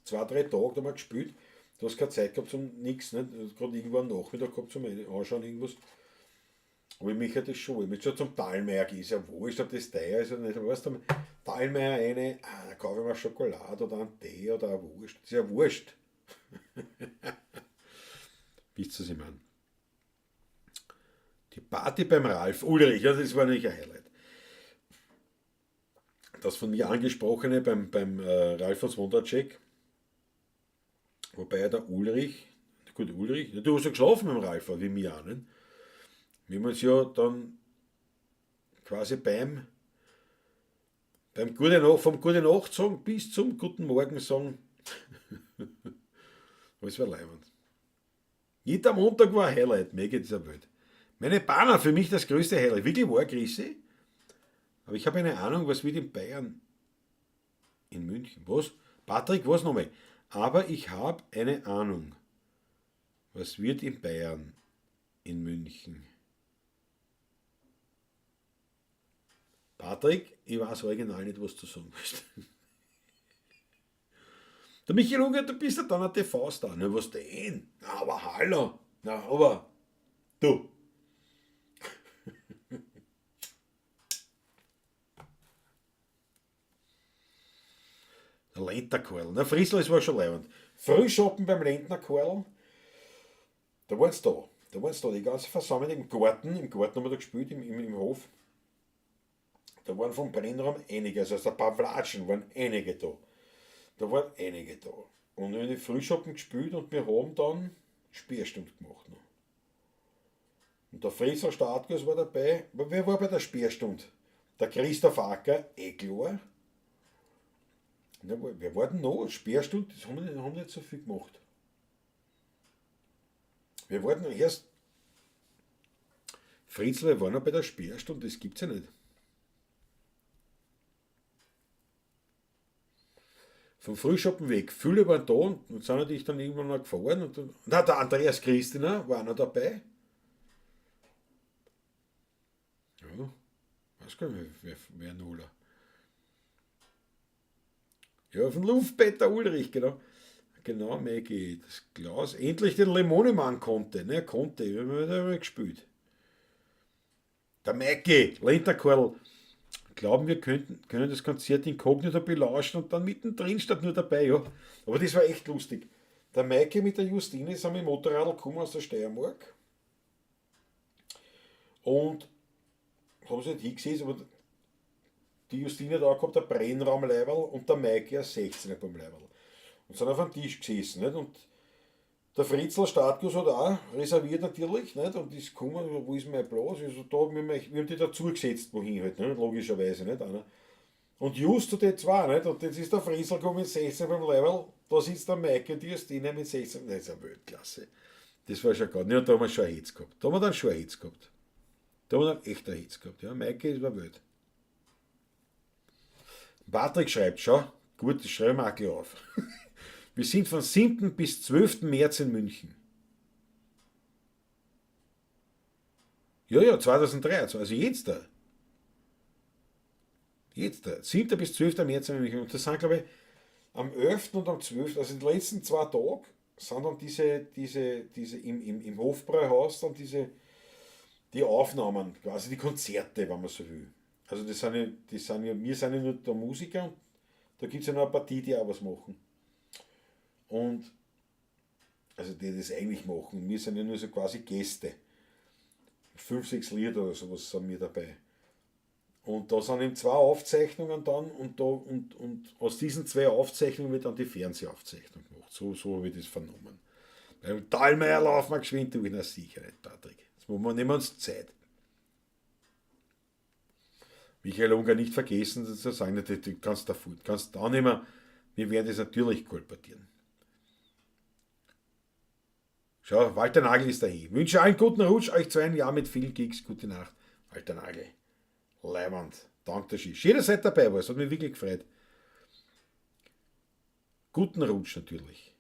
2, 3 Tage, da haben wir gespielt. Du hast keine Zeit gehabt zum nix, ne? Du hast grad irgendwann am Nachmittag gehabt zum Anschauen irgendwas. Aber ich möchte das schon. Ich möchte schon zum Thalmayr gehen, ist ja wurscht, ob das teuer ist oder nicht. Aber weißt du, Thalmayr eine, da kaufe ich mir Schokolade oder einen Tee oder eine Wurst. Das ist ja wurscht. Wisst ihr, was ich meine? Die Party beim Ralf Ulrich, ja, das war natürlich ein Highlight. Das von mir angesprochene beim Ralf von Wondercheck, wobei der Ulrich, gut, Ulrich, ja, du hast ja geschlafen mit dem Ralf, wie mir auch, nicht? Wir haben uns ja dann quasi beim Gute Nacht, vom Gute Nacht sagen bis zum Guten Morgen sagen. Alles war leibend. Jeder Montag war ein Highlight, mir geht's ja wild. Meine Banner, für mich das größte Highlight. Wirklich war, Chrissy. Aber ich habe eine Ahnung, was wird in Bayern, in München, was? Patrick, was nochmal? Aber ich habe eine Ahnung, was wird in Bayern, in München. Patrick, ich weiß original nicht, was du sagen willst. Der Michael Unger, du bist ja dann ein TV-Star. Na, was denn? Na, aber hallo. Na, aber du. Der Lentner Karl. Na, Friesl, es war schon leibend. Frühschoppen beim Lentner Karl. Da waren's da. Da waren's da. Die ganze Versammlung im Garten. Im Garten haben wir da gespielt, im Hof. Da waren vom Brennraum einige, also aus der Pawlatschen waren einige da. Da waren einige da. Und wir haben die Frühschoppen gespielt und wir haben dann Sperrstunde gemacht noch. Und der Friesl Startkurs war dabei. Aber wer war bei der Sperrstunde? Der Christoph Acker, eh klar. Ja, wer war denn noch? Sperrstunde, das haben wir nicht so viel gemacht. Wir wollten erst. Fritzl, wer war noch bei der Sperrstunde? Das gibt's ja nicht. Vom Frühschoppen weg. Viele waren da und sind natürlich dann irgendwann noch gefahren. Und dann, na, der Andreas Christina war auch noch dabei. Ja, weiß gar nicht, wer Nuller. Ja, von Luftbett der Ulrich, genau. Genau, Maggie, das Klaus endlich den Limonemann konnte. Ne, er konnte, wir haben ja gespielt. Der Maggie, Lentner Karl. Glauben, wir können das Konzert inkognito belauschen und dann mittendrin statt nur dabei, ja. Aber das war echt lustig. Der Maike mit der Justine sind mit dem Motorrad gekommen aus der Steiermark. Und haben sie nicht hingesehen, aber die Justine hat auch gehabt, ein Brennraumleiberl und der Maike ein 16er beim Leiberl. Und sind auf dem Tisch gesessen, nicht? Und der Fritzl Startguss hat auch reserviert natürlich, nicht? Und ist gekommen, wo ist mein Platz? Also da, wir haben die dazu gesetzt, wohin halt, nicht? Logischerweise, nicht? Einer. Und just zu den zwei, nicht? Und jetzt ist der Fritzl gekommen mit 16 beim Leiberl, da sitzt der Maike und die Justine mit 16, das ist ja Weltklasse. Das war schon geil. Ja, da haben wir schon einen Hitz gehabt. Da haben wir dann schon einen Hitz gehabt. Da haben wir dann echt einen Hitz gehabt. Ja, Maike ist war wild. Patrick schreibt, schau, gut, das schreiben wir auch gleich auf. Wir sind von 7. bis 12. März in München. Ja, ja, 2003, also jetzt da. Jetzt da. 7. bis 12. März in München. Und das sind, glaube ich, am 11. und am 12., also die letzten 2 Tage, sind dann diese im Hofbräuhaus dann die Aufnahmen, quasi die Konzerte, wenn man so will. Also das sind ja, die sind ja, wir sind ja nur der Musiker und da gibt's ja noch eine Partie, die auch was machen. Und also die das eigentlich machen. Wir sind ja nur so quasi Gäste. 5, 6 Lieder oder sowas sind wir dabei. Und da sind eben 2 Aufzeichnungen dann und aus diesen 2 Aufzeichnungen wird dann die Fernsehaufzeichnung gemacht. So habe ich das vernommen. Beim Thalmayr laufen wir geschwind durch. Na sicher nicht, Patrick. Das muss man, nehmen wir uns Zeit. Michael Unger nicht vergessen zu sagen, du kannst da kannst da nehmen, wir werden das natürlich kolportieren. Schau, Walter Nagel ist dahin. Wünsche allen guten Rutsch, euch zu einem Jahr mit vielen Gigs. Gute Nacht, Walter Nagel. Leiband. Danke, dass ihr jederzeit dabei warst. Hat mich wirklich gefreut. Guten Rutsch natürlich.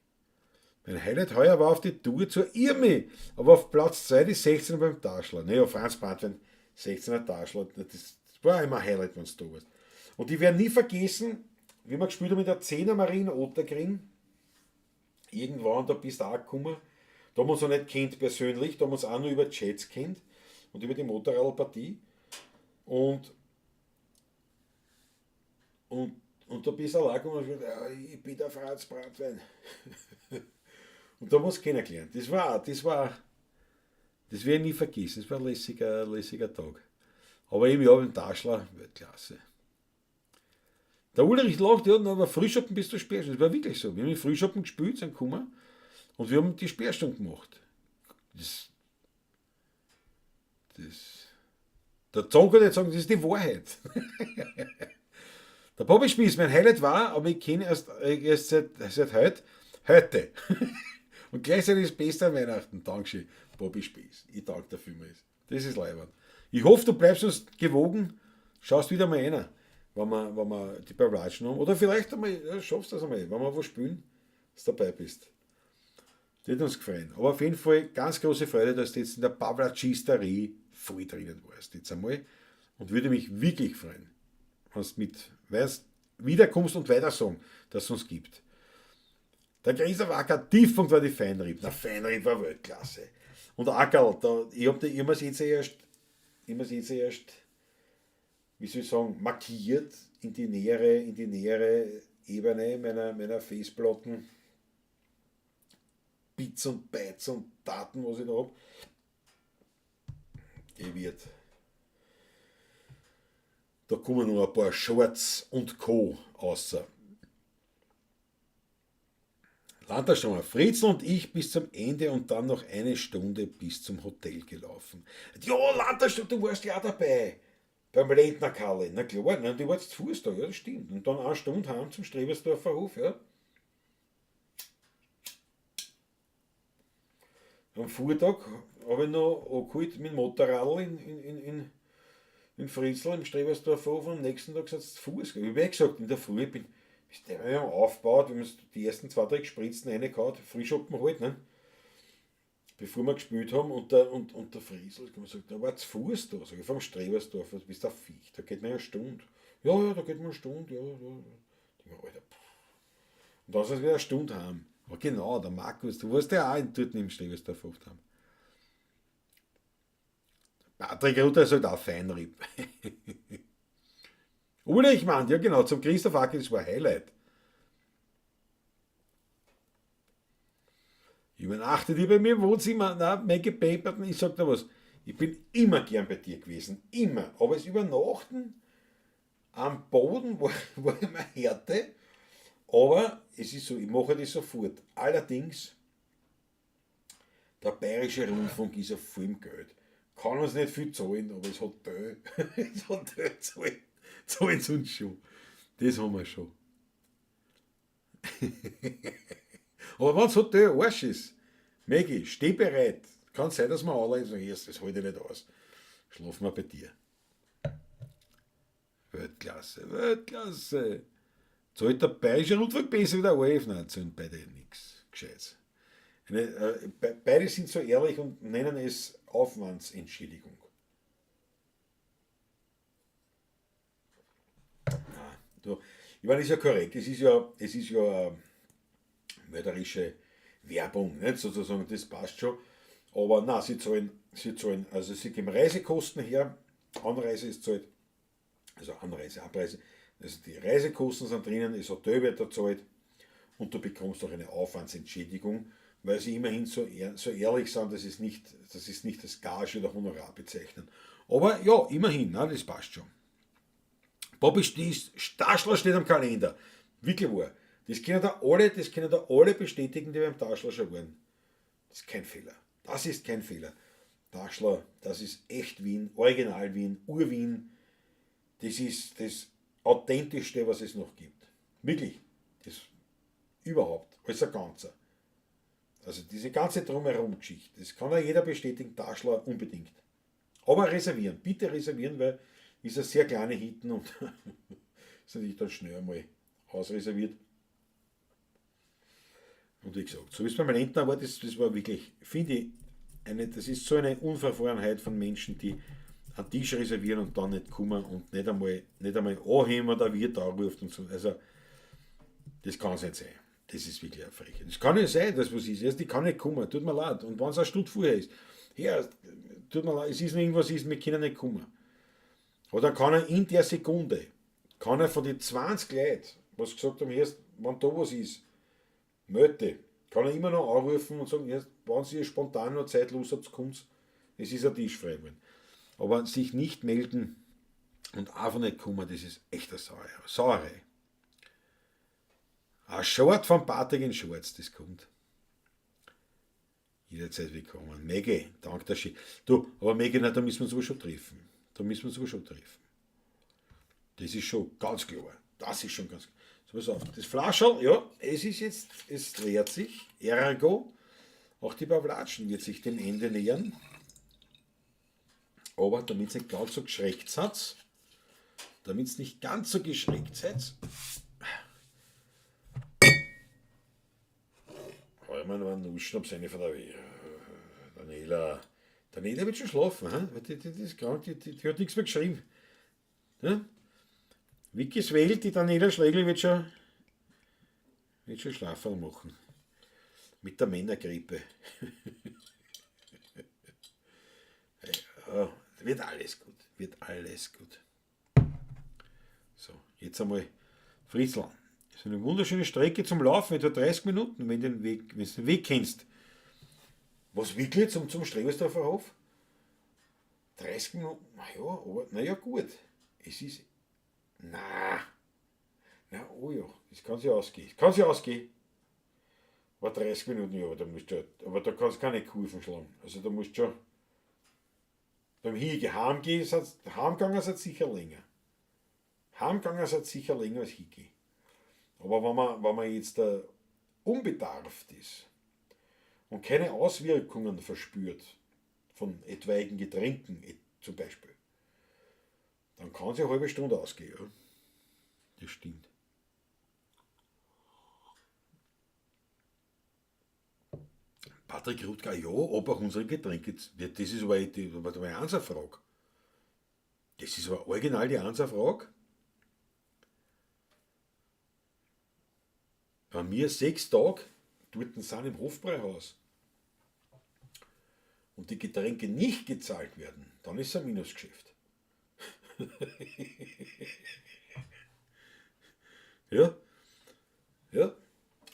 Mein Highlight heuer war auf die Tour zur Irmi, aber auf Platz 2 die 16er beim Taschler. Naja, Franz Brandwein, 16er Taschler, das war immer ein Highlight, wenn's da warst. Und ich werde nie vergessen, wie wir gespielt haben mit der 10er Marine Ottakring. Irgendwann, da bist du auch gekommen. Da haben wir uns noch nicht kennt persönlich, da haben wir uns auch nur über Chats kennt und über die Motorradpartie. Und da bist du allein gekommen und hast gesagt, ja, ich bin der Franz Brandwein. Und da haben wir uns kennengelernt. Das werde ich nie vergessen. Das war ein lässiger Tag. Aber eben, ja, beim Taschler, Weltklasse. Der Ulrich lacht, ja, aber Frühschoppen bist du Sperrstunde. Das war wirklich so. Wir haben die Frühschoppen gespielt, sind gekommen und wir haben die Sperrstunde gemacht. Der Zong kann nicht sagen, das ist die Wahrheit. Der Bobby Spieß, mein Highlight war, aber ich kenne erst seit heute. Und gleichzeitig ist das Beste an Weihnachten. Dankeschön, Bobby Spieß. Ich danke dir vielmals. Das ist leibend. Ich hoffe, du bleibst uns gewogen, schaust wieder mal rein, wenn wir die Pavlatschen haben. Oder vielleicht einmal, ja, schaffst du das einmal, wenn wir wo spielen, dass du dabei bist. Das hat uns gefreut. Aber auf jeden Fall ganz große Freude, dass du jetzt in der Pavlatschisterie voll drinnen warst. Jetzt einmal. Und würde mich wirklich freuen, Wenn du mit, weißt, wiederkommst und weiter sagen, dass es uns gibt. Der Christoph Acker, Tiefpunkt war die Feinripp. Der Feinripp war Weltklasse. Und Ackerl, da, ich habe die immer jetzt erst, immer jetzt erst, wie soll ich sagen, markiert in die nähere Ebene meiner Festplatten. Bits und Bytes und Daten, was ich da habe. Die wird. Da kommen noch ein paar Shorts und Co. außer. Landtagsstrom, Fritzl und ich bis zum Ende und dann noch eine Stunde bis zum Hotel gelaufen. Ja, Landtagsstrom, du warst ja auch dabei. Beim Lendner Kalle. Na klar, nein, du warst zu Fuß da, ja, das stimmt. Und dann eine Stunde heim zum Strebersdorfer Hof, ja. Am Vortag habe ich noch angeholt mit dem Motorradl in Fritzl im Strebersdorfer Hof und am nächsten Tag sind sie zu Fuß. Ich habe ja gesagt, in der Früh bin ich wir haben aufgebaut, wir haben die ersten zwei, drei Spritzen reingehauen, Frühschoppen halt, ne? Bevor wir gespielt haben und der Fritzl hat gesagt, da war zu Fuß da, sag ich, vom Strebersdorf, was bist du Viech, da geht man eine Stunde. Ja, ja, da geht man eine Stunde, ja, ja. Ich mir, Alter, pff. Und dann sind wir eine Stunde heim. Aber genau, der Markus, du warst ja auch dort im Strebersdorf oft heim. Patrick Ruther sagt auch Feinripp. Ulrich meint, ja genau, zum Christoph Ackel, das war Highlight. Übernachtet ich bei mir im Wohnzimmer, na, Maggie Paperton, ich sag da was, ich bin immer gern bei dir gewesen, immer. Aber das Übernachten am Boden war immer Härte, aber es ist so, ich mache das sofort. Allerdings, der Bayerische Rundfunk ist ja voll im Geld. Kann uns nicht viel zahlen, aber es hat Geld. Es hat Geld zahlen. Zahlen sie uns schon. Das haben wir schon. Aber wenn es Hotel Arsch ist, Maggie, steh bereit. Kann sein, dass wir alle sagen, das halte ich nicht aus. Schlafen wir bei dir. Weltklasse, Weltklasse. Zahlt der Bayerische Rundfunk besser wie der ORF? Nein, zahlen beide nichts Gescheites. Beide sind so ehrlich und nennen es Aufwandsentschädigung. Na, du, ich meine, ist ja korrekt. Es ist ja mörderische Werbung, nicht? Sozusagen, das passt schon. Aber na, sie zahlen, also sie geben Reisekosten her, Anreise ist zahlt, also Anreise, Abreise, also die Reisekosten sind drinnen, das Hotel wird da zahlt und du bekommst auch eine Aufwandsentschädigung, weil sie immerhin so ehrlich sind, dass es nicht das Gage oder Honorar bezeichnen. Aber ja, immerhin, ne, das passt schon. Bobby Staschler steht am Kalender. Wirklich wahr. Das können da alle bestätigen, die beim Taschler schon waren. Das ist kein Fehler. Das ist kein Fehler. Taschler, das ist echt Wien, Original Wien, Ur-Wien. Das ist das Authentischste, was es noch gibt. Wirklich. Das überhaupt. Als ein Ganzer. Also diese ganze Drumherum-Geschichte, das kann ja jeder bestätigen, Taschler unbedingt. Aber reservieren, bitte reservieren, weil ist eine sehr kleine Hitten und ist natürlich dann schnell einmal ausreserviert. Und wie gesagt, so wie es beim Lendner war, das war wirklich, finde ich, das ist so eine Unverfrorenheit von Menschen, die einen Tisch reservieren und dann nicht kommen und nicht einmal anheben, der Wirt anruft und so. Also, das kann es nicht sein. Das ist wirklich eine Frechheit. Das kann nicht sein, dass was ist. Also, die kann nicht kommen, tut mir leid. Und wenn es eine Stunde vorher ist, ja, tut mir leid, es ist noch irgendwas, ist, wir können nicht kommen. Oder kann er in der Sekunde, kann er von den 20 Leuten, was gesagt haben, erst, wenn da was ist, melde, kann er immer noch anrufen und sagen, erst, wenn Sie spontan noch Zeit los habt, kommt, es ist ein Tisch frei geworden. Aber sich nicht melden und einfach nicht kommen, das ist echt eine Sauerei. Sauerei. Ein Short von Patrick in Shorts, das kommt. Jederzeit willkommen. Maggie, danke dir schön. Du, aber Maggie, na, da müssen wir uns aber schon treffen. Da müssen wir uns aber schon treffen. Das ist schon ganz klar. Das ist schon ganz klar. So, pass auf. Das Flascherl, ja, es ist jetzt, es leert sich. Ergo, auch die Pawlatschen wird sich dem Ende nähern. Aber damit es nicht ganz so geschreckt seid, damit es nicht ganz so geschreckt seid, hau ich mir noch einen Nussschnaps rein von der Daniela. Daniela wird schon schlafen, he? Die ist krank, die hat nichts mehr geschrieben. Ja? Vickys Welt, die Daniela Schlegel wird schon Schlaferl machen. Mit der Männergrippe. Ja, wird alles gut. Wird alles gut. So, jetzt einmal Fritzl. Das ist eine wunderschöne Strecke zum Laufen, etwa 30 Minuten, wenn du den Weg kennst. Was wirklich zum Strebersdorfer Hof? 30 Minuten, naja, aber, naja, gut. Es ist, na, na, oh ja, das kann sich ausgehen. Das kann sich ausgehen. Aber 30 Minuten, ja, aber da musst du, aber da kannst du keine Kurven schlagen. Also da musst du schon, beim Hingehen, Heimgehen, heimgegangen sind sicher länger. Heimgegangen sind sicher länger als hingehen. Aber wenn man jetzt da unbedarft ist und keine Auswirkungen verspürt von etwaigen Getränken zum Beispiel, dann kann sich eine halbe Stunde ausgehen. Ja? Das stimmt. Patrick Rutger, ja, ob auch unsere Getränke, ja, das ist aber die Einser-Frage. Das ist aber original die Einser-Frage. Bei mir 6 Tage dort sind im Hofbräuhaus und die Getränke nicht gezahlt werden, dann ist es ein Minusgeschäft. Ja, ja.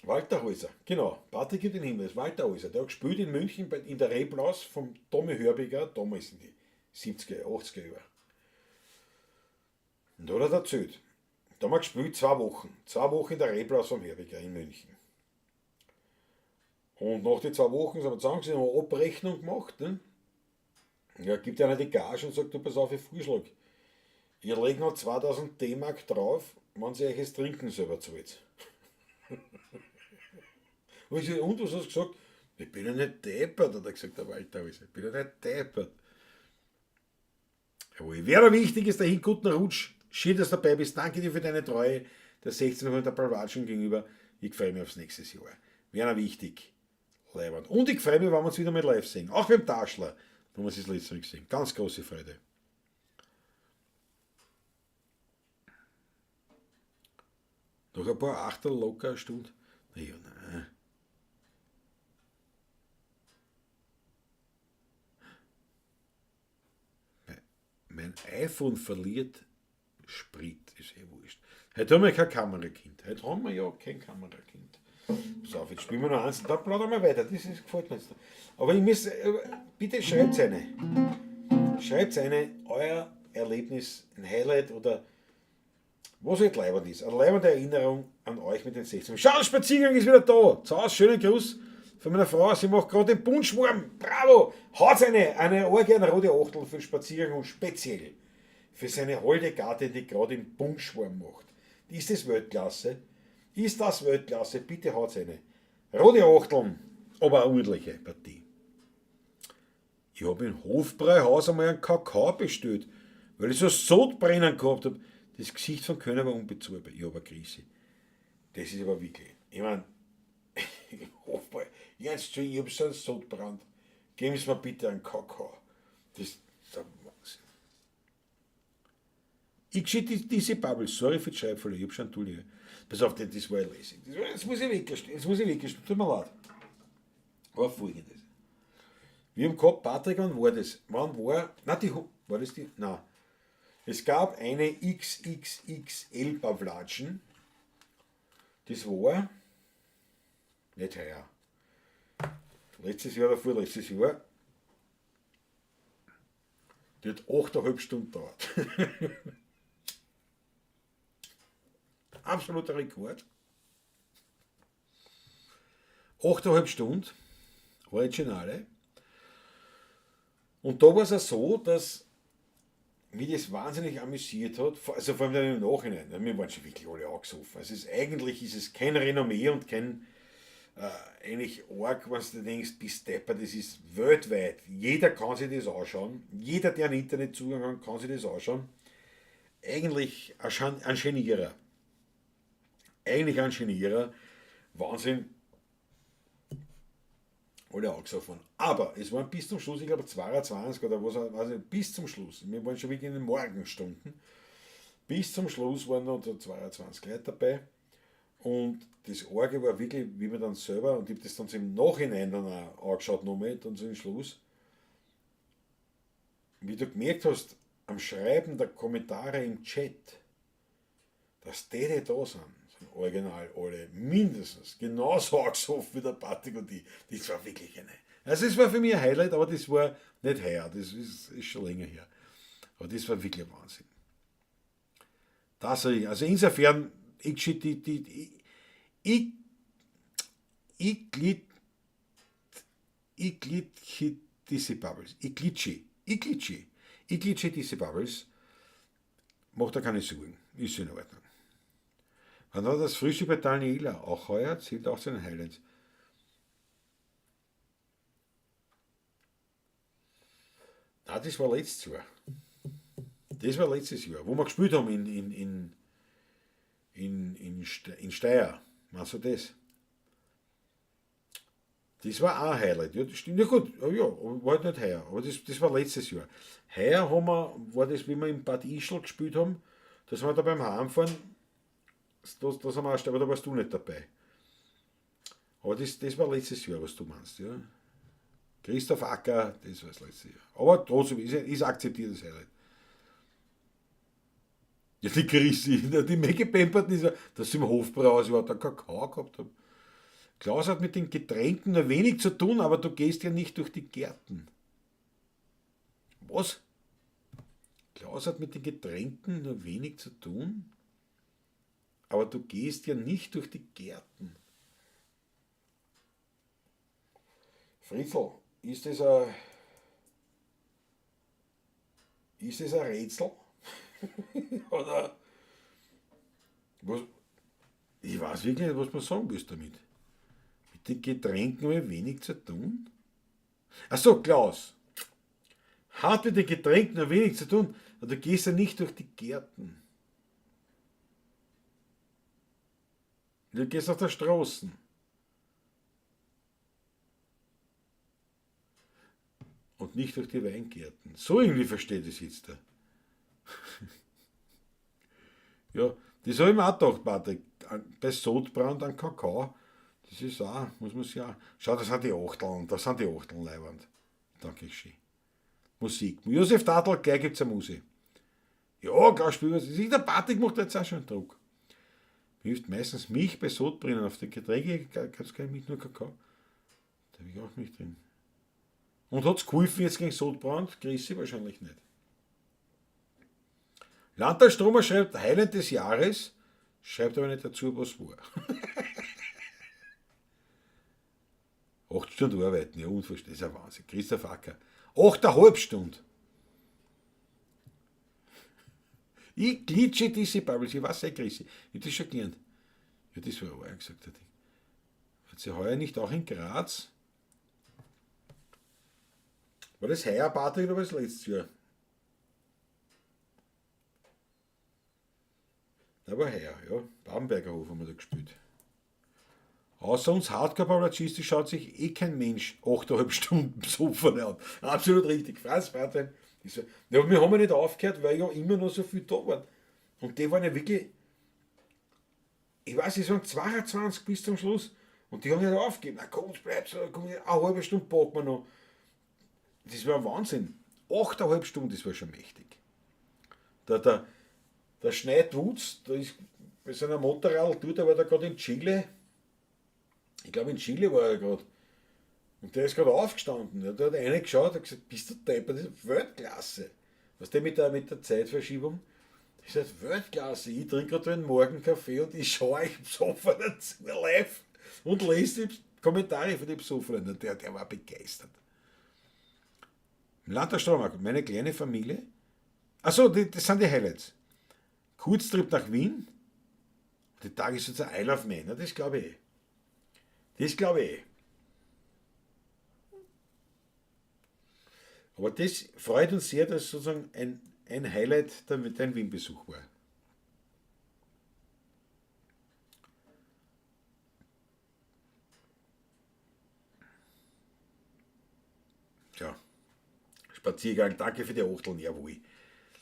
Walter Häuser, genau. Patrick gibt den Hinweis, Walter Häuser, der hat gespielt in München in der Reblaus vom Tommy Hörbiger, damals in die 70er, 80er Jahre. Und da hat er erzählt. Da haben wir gespielt 2 Wochen. 2 Wochen in der Reblaus vom Hörbiger in München. Und nach den 2 Wochen sind wir zusammengesessen, haben wir Abrechnung gemacht. Ne? Ja, gibt einer die Gage und sagt, du, pass auf, ich Vorschlag. Ich leg noch 2000 D-Mark drauf, wenn sie euch das Trinken selber zahlt. Und ich sag, und was hast du gesagt? Ich bin ja nicht deppert, hat er gesagt, der Walter. Ich bin ja nicht deppert. Jawohl, wer da wichtig ist, dahin, guten Rutsch. Schön, dass du dabei bist. Danke dir für deine Treue der 1600 Palvatschen gegenüber. Ich freue mich aufs nächste Jahr. Werner wichtig. Leiband. Und ich freue mich, wenn wir uns wieder mal live sehen. Auch beim Taschler, wo wir uns das letzte Mal gesehen. Ganz große Freude. Noch ein paar Achtel locker eine Stunde. Naja, nein. Mein iPhone verliert Sprit, ist eh wurscht. Heute haben wir kein Kamerakind. Heute haben wir ja kein Kamerakind. Pass auf, jetzt spielen wir noch eins. Da plaudern wir weiter. Das gefällt mir jetzt. Aber ich muss, bitte schreibt eine. Schreibt eine, euer Erlebnis, ein Highlight oder was halt leibend ist. Eine leibende Erinnerung an euch mit den 16. Schau, der Spaziergang ist wieder da. Zu Hause, schönen Gruß von meiner Frau. Sie macht gerade den Punsch warm. Bravo! Haut eine Orgie, eine rote Achtel für den Spaziergang und speziell für seine holde Gattin, die gerade den Punsch warm macht. Ist das Weltklasse? Ist das Weltklasse? Bitte haut eine. Rote Achteln, aber eine ordentliche Partie. Ich hab im Hofbräuhaus einmal einen Kakao bestellt, weil ich so Sodbrennen gehabt hab. Das Gesicht von Kölner war unbezahlbar. Ich hab eine Krise. Das ist aber wirklich, ich mein, im Hofbräu, jetzt, ich hab so einen Sodbrand. Geben Sie mir bitte einen Kakao. Das ist der Wahnsinn. Ich schicke diese Bubble, sorry für die Schreibfehler, ich hab schon Entschuldigung. Pass auf, das war ja lässig. Das war, jetzt muss ich weggestehen, jetzt muss ich weggestehen, tut mir leid. Aber folgendes. Wir haben gehabt, Patrick, wann war das? Wann war, nein, die, war das die? Nein. Es gab eine XXXL Pavlatschen. Das war nicht heuer. Letztes Jahr oder vorletztes Jahr. Die hat 8,5 Stunden gedauert. Absoluter Rekord. 8,5 Stunden, Originale. Und da war es auch so, dass mich das wahnsinnig amüsiert hat, also vor allem dann im Nachhinein, ne, wir waren schon wirklich alle angesoffen. Also eigentlich ist es kein Renommee und kein eigentlich arg, wenn du denkst, bist deppert, das ist weltweit. Jeder kann sich das anschauen. Jeder, der einen Internetzugang hat, kann sich das anschauen. Eigentlich ein Genierer. Eigentlich ein Genierer. Wahnsinn. Alle angesoffen. Aber es waren bis zum Schluss, ich glaube 22 oder was, weiß ich, bis zum Schluss. Wir waren schon wirklich in den Morgenstunden. Bis zum Schluss waren noch da 22 Leute dabei. Und das Arge war wirklich, wie man dann selber, und ich habe das dann so im Nachhinein dann auch angeschaut, nochmal, dann so im Schluss, wie du gemerkt hast, am Schreiben der Kommentare im Chat, dass die, die da sind, sind original alle mindestens genauso angesoffen wie der Patrick und ich. Das war wirklich eine. Also es war für mich ein Highlight, aber das war nicht heuer, das ist schon länger her. Aber das war wirklich ein Wahnsinn. Das, also insofern, ich, die, die, ich, ich, ich, ich, diese Bubbles, ich glitsche, ich glitsche, ich glitsche diese Bubbles, macht da keine Sorgen, ist in Ordnung. Wann war das Frühstück bei Daniela? Auch heuer zählt auch zu den Highlights. Nein, das war letztes Jahr. Das war letztes Jahr, wo wir gespielt haben in Steyr. Meinst du das? Das war auch ein Highlight. Ja, das stimmt. Ja gut, ja, war halt nicht heuer, aber das war letztes Jahr. Heuer haben wir, war das, wie wir in Bad Ischl gespielt haben, dass wir da beim Heimfahren, das haben wir auch, aber da warst du nicht dabei. Aber das war letztes Jahr, was du meinst, ja. Christoph Acker, das war das letzte Jahr. Aber trotzdem, ist akzeptiert das Highlight. Ja, die Chrissy, die Megapemperten ist ja, dass sie im Hofbrauhaus überhaupt einen Kakao gehabt haben. Klaus hat mit den Getränken nur wenig zu tun, aber du gehst ja nicht durch die Gärten. Was? Klaus hat mit den Getränken nur wenig zu tun, aber du gehst ja nicht durch die Gärten. Fritzl, ist das ein Rätsel? Oder was? Ich weiß wirklich nicht, was man sagen will damit. Mit den Getränken habe ich wenig zu tun. Ach so, Klaus. Hat mit den Getränken nur wenig zu tun, aber du gehst ja nicht durch die Gärten. Du gehst auf der Straße. Und nicht durch die Weingärten. So irgendwie versteht es jetzt da. Ja, das habe ich mir auch gedacht, Patrick. Bei Sodbrand an Kakao, das ist auch, muss man sich auch. Schau, das sind die Achteln, das sind die Achteln leiwand. Danke schön. Musik. Josef Tadl, gleich gibt's eine Musik. Ja, klar, spielen wir. Der Patrick macht jetzt auch schon Druck. Hilft meistens Milch bei Sodbrennen. Auf den Getränke gab's keine Milch, nur Kakao. Da hab ich auch Milch drin. Und hat's geholfen jetzt gegen Sodbrand? Chrissy wahrscheinlich nicht. Landtag Stromer schreibt Highlight des Jahres, schreibt aber nicht dazu, was war. 8 Stunden arbeiten, ja, unvorstellbar, das ist ein Wahnsinn. Christoph Acker, 8,5 Stunden. Ich glitsche diese Bubbles, ich weiß eh, Chrissy, ich hab das schon gelernt. Ja, das war aber gesagt. Hat sie heuer nicht auch in Graz? War das heuer, Patrick, oder war das letztes Jahr? Da war heuer, ja. Babenberger Hof haben wir da gespielt. Außer uns Hardcore-Apologisten schaut sich eh kein Mensch 8,5 Stunden besoffen an. Absolut richtig. Franz Bartlein. Ja, aber wir haben ja nicht aufgehört, weil ja immer noch so viel da waren. Und die waren ja wirklich, ich weiß nicht, es waren 22 bis zum Schluss. Und die haben nicht aufgegeben. Na komm, bleib so, komm, eine halbe Stunde packen wir noch. Das war ein Wahnsinn. 8,5 Stunden, das war schon mächtig. Der Schneidwutz, da ist bei seiner Motorrad, der war da gerade in Chile. Ich glaube, in Chile war er gerade. Und der ist gerade aufgestanden. Der hat reingeschaut und hat gesagt, bist du deppert, das ist Weltklasse. Was der mit der Zeitverschiebung? Ich sag, Weltklasse, ich trinke gerade einen Morgenkaffee und ich schaue euch Besoffenen zu live und lese die Kommentare von den Besoffenen. Und der war begeistert. Im Land der Strommarkt, meine kleine Familie. Achso, das sind die Highlights. Kurztrip nach Wien. Die Tage ist sozusagen Isle of Man. Na, das glaube ich eh. Das glaube ich eh. Aber das freut uns sehr, dass sozusagen ein Highlight dein Wien-Besuch war. Tja, Spaziergang, danke für die Achteln, jawohl.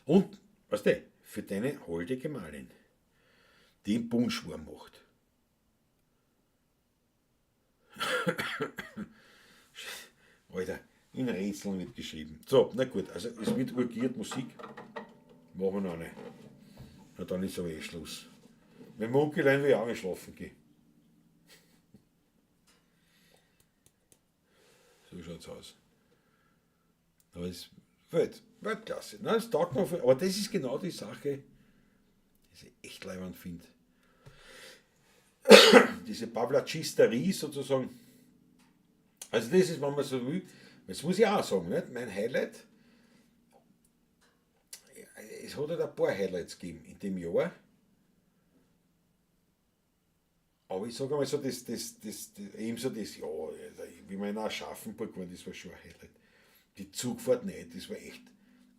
Und, weißt du, Für deine holde Gemahlin, die einen Punschwurm macht. Alter, in Rätseln wird geschrieben. So, na gut, also es wird urgiert Musik. Machen wir noch eine. Na dann ist aber eh Schluss. Mein Munkelein will ich auch nicht schlafen gehen. So schaut's aus. Aber es ist Weltklasse. Nein, es taugt mir, aber das ist genau die Sache, die ich echt leibend finde. Diese Pavlatschisterie sozusagen. Also das ist, wenn man so will, das muss ich auch sagen, nicht? Mein Highlight, es hat halt ein paar Highlights gegeben in dem Jahr. Aber ich sage einmal so, das, eben so das, ja, wie wir in Aschaffenburg waren, das war schon ein Highlight. Die Zugfahrt nicht, das war echt.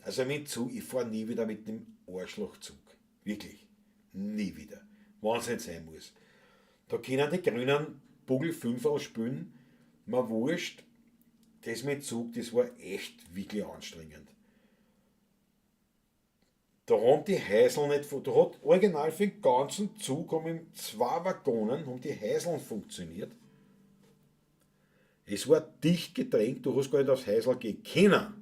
Also mit Zug, ich fahre nie wieder mit dem Arschlochzug. Wirklich. Nie wieder. Wenn es nicht sein muss. Da können die Grünen Bugel 5 spielen, mir wurscht. Das mit Zug, das war echt wirklich anstrengend. Da haben die Häuseln nicht, da hat original für den ganzen Zug haben in 2 Waggonen haben die Häuseln funktioniert. Es war dicht gedrängt, du hast gar nicht aufs Häusl gehen können.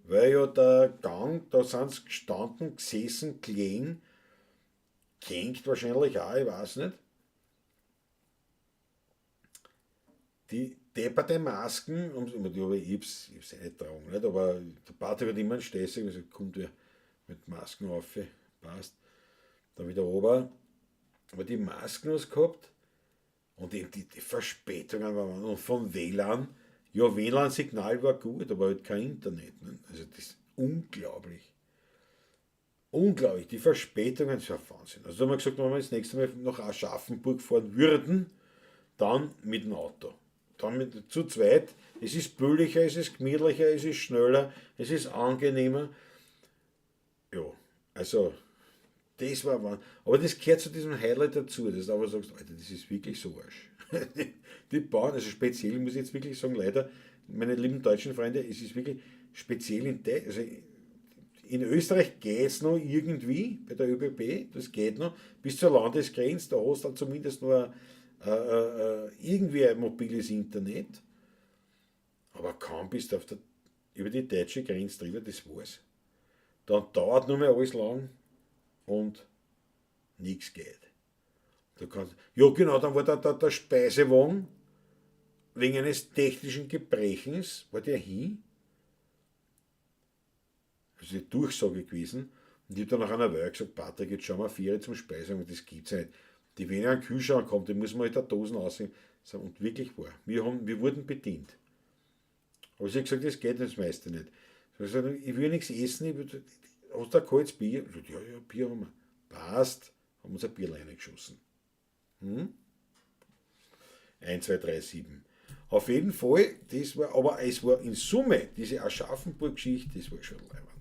Weil ja der Gang, da sind sie gestanden, gesessen, gelegen, gehängt wahrscheinlich auch, ich weiß nicht. Die depperte Masken, und die habe ich, ich hab's eh nicht getragen, nicht? Aber der Patrick hat immer einen Stress, ich hab gesagt, kommt ja mit Masken auf, passt. Dann wieder runter. Aber die Masken hast gehabt und eben die Verspätungen waren und vom WLAN, ja, W L A N-Signal war gut, aber halt kein Internet. Ne? Also das ist unglaublich. Unglaublich, die Verspätungen, das ist ja Wahnsinn. Also da haben wir gesagt, wenn wir das nächste Mal nach Aschaffenburg fahren würden, dann mit dem Auto. Dann zu zweit. Es ist billiger, es ist gemütlicher, es ist schneller, es ist angenehmer. Ja, also das war Wahnsinn. Aber das gehört zu diesem Highlight dazu, dass du aber sagst, Alter, das ist wirklich so Arsch. Die Bahn, also speziell muss ich jetzt wirklich sagen, leider, meine lieben deutschen Freunde, es ist wirklich speziell in der, also in Österreich geht's noch irgendwie bei der ÖBB, das geht noch, bis zur Landesgrenze, da hast du dann zumindest noch irgendwie ein mobiles Internet, aber kaum bist du über die deutsche Grenze drüber, das war's. Dann dauert nur mehr alles lang und nix geht. Da kannst, ja genau, dann war da der Speisewagen wegen eines technischen Gebrechens, war der hin. Das ist die Durchsage gewesen. Und ich hab dann nach einer Weile gesagt, Patrick, jetzt schauen wir 4 zum Speisewagen, das gibt's ja nicht. Die, wenn er einen Kühlschrank kommt, den muss man halt da Dosen aussehen. So, und wirklich wahr, wir wurden bedient. Aber sie hat gesagt, das geht das meiste nicht. Sie hat gesagt, ich will nichts essen, ich will, hast du ein kaltes Bier? Ich sag, ja, ja, Bier haben wir. Passt, haben uns ein Bier reingeschossen. 1, 2, 3, 7. Auf jeden Fall, das war, aber es war in Summe, diese Aschaffenburg-Geschichte, das war schon leibend.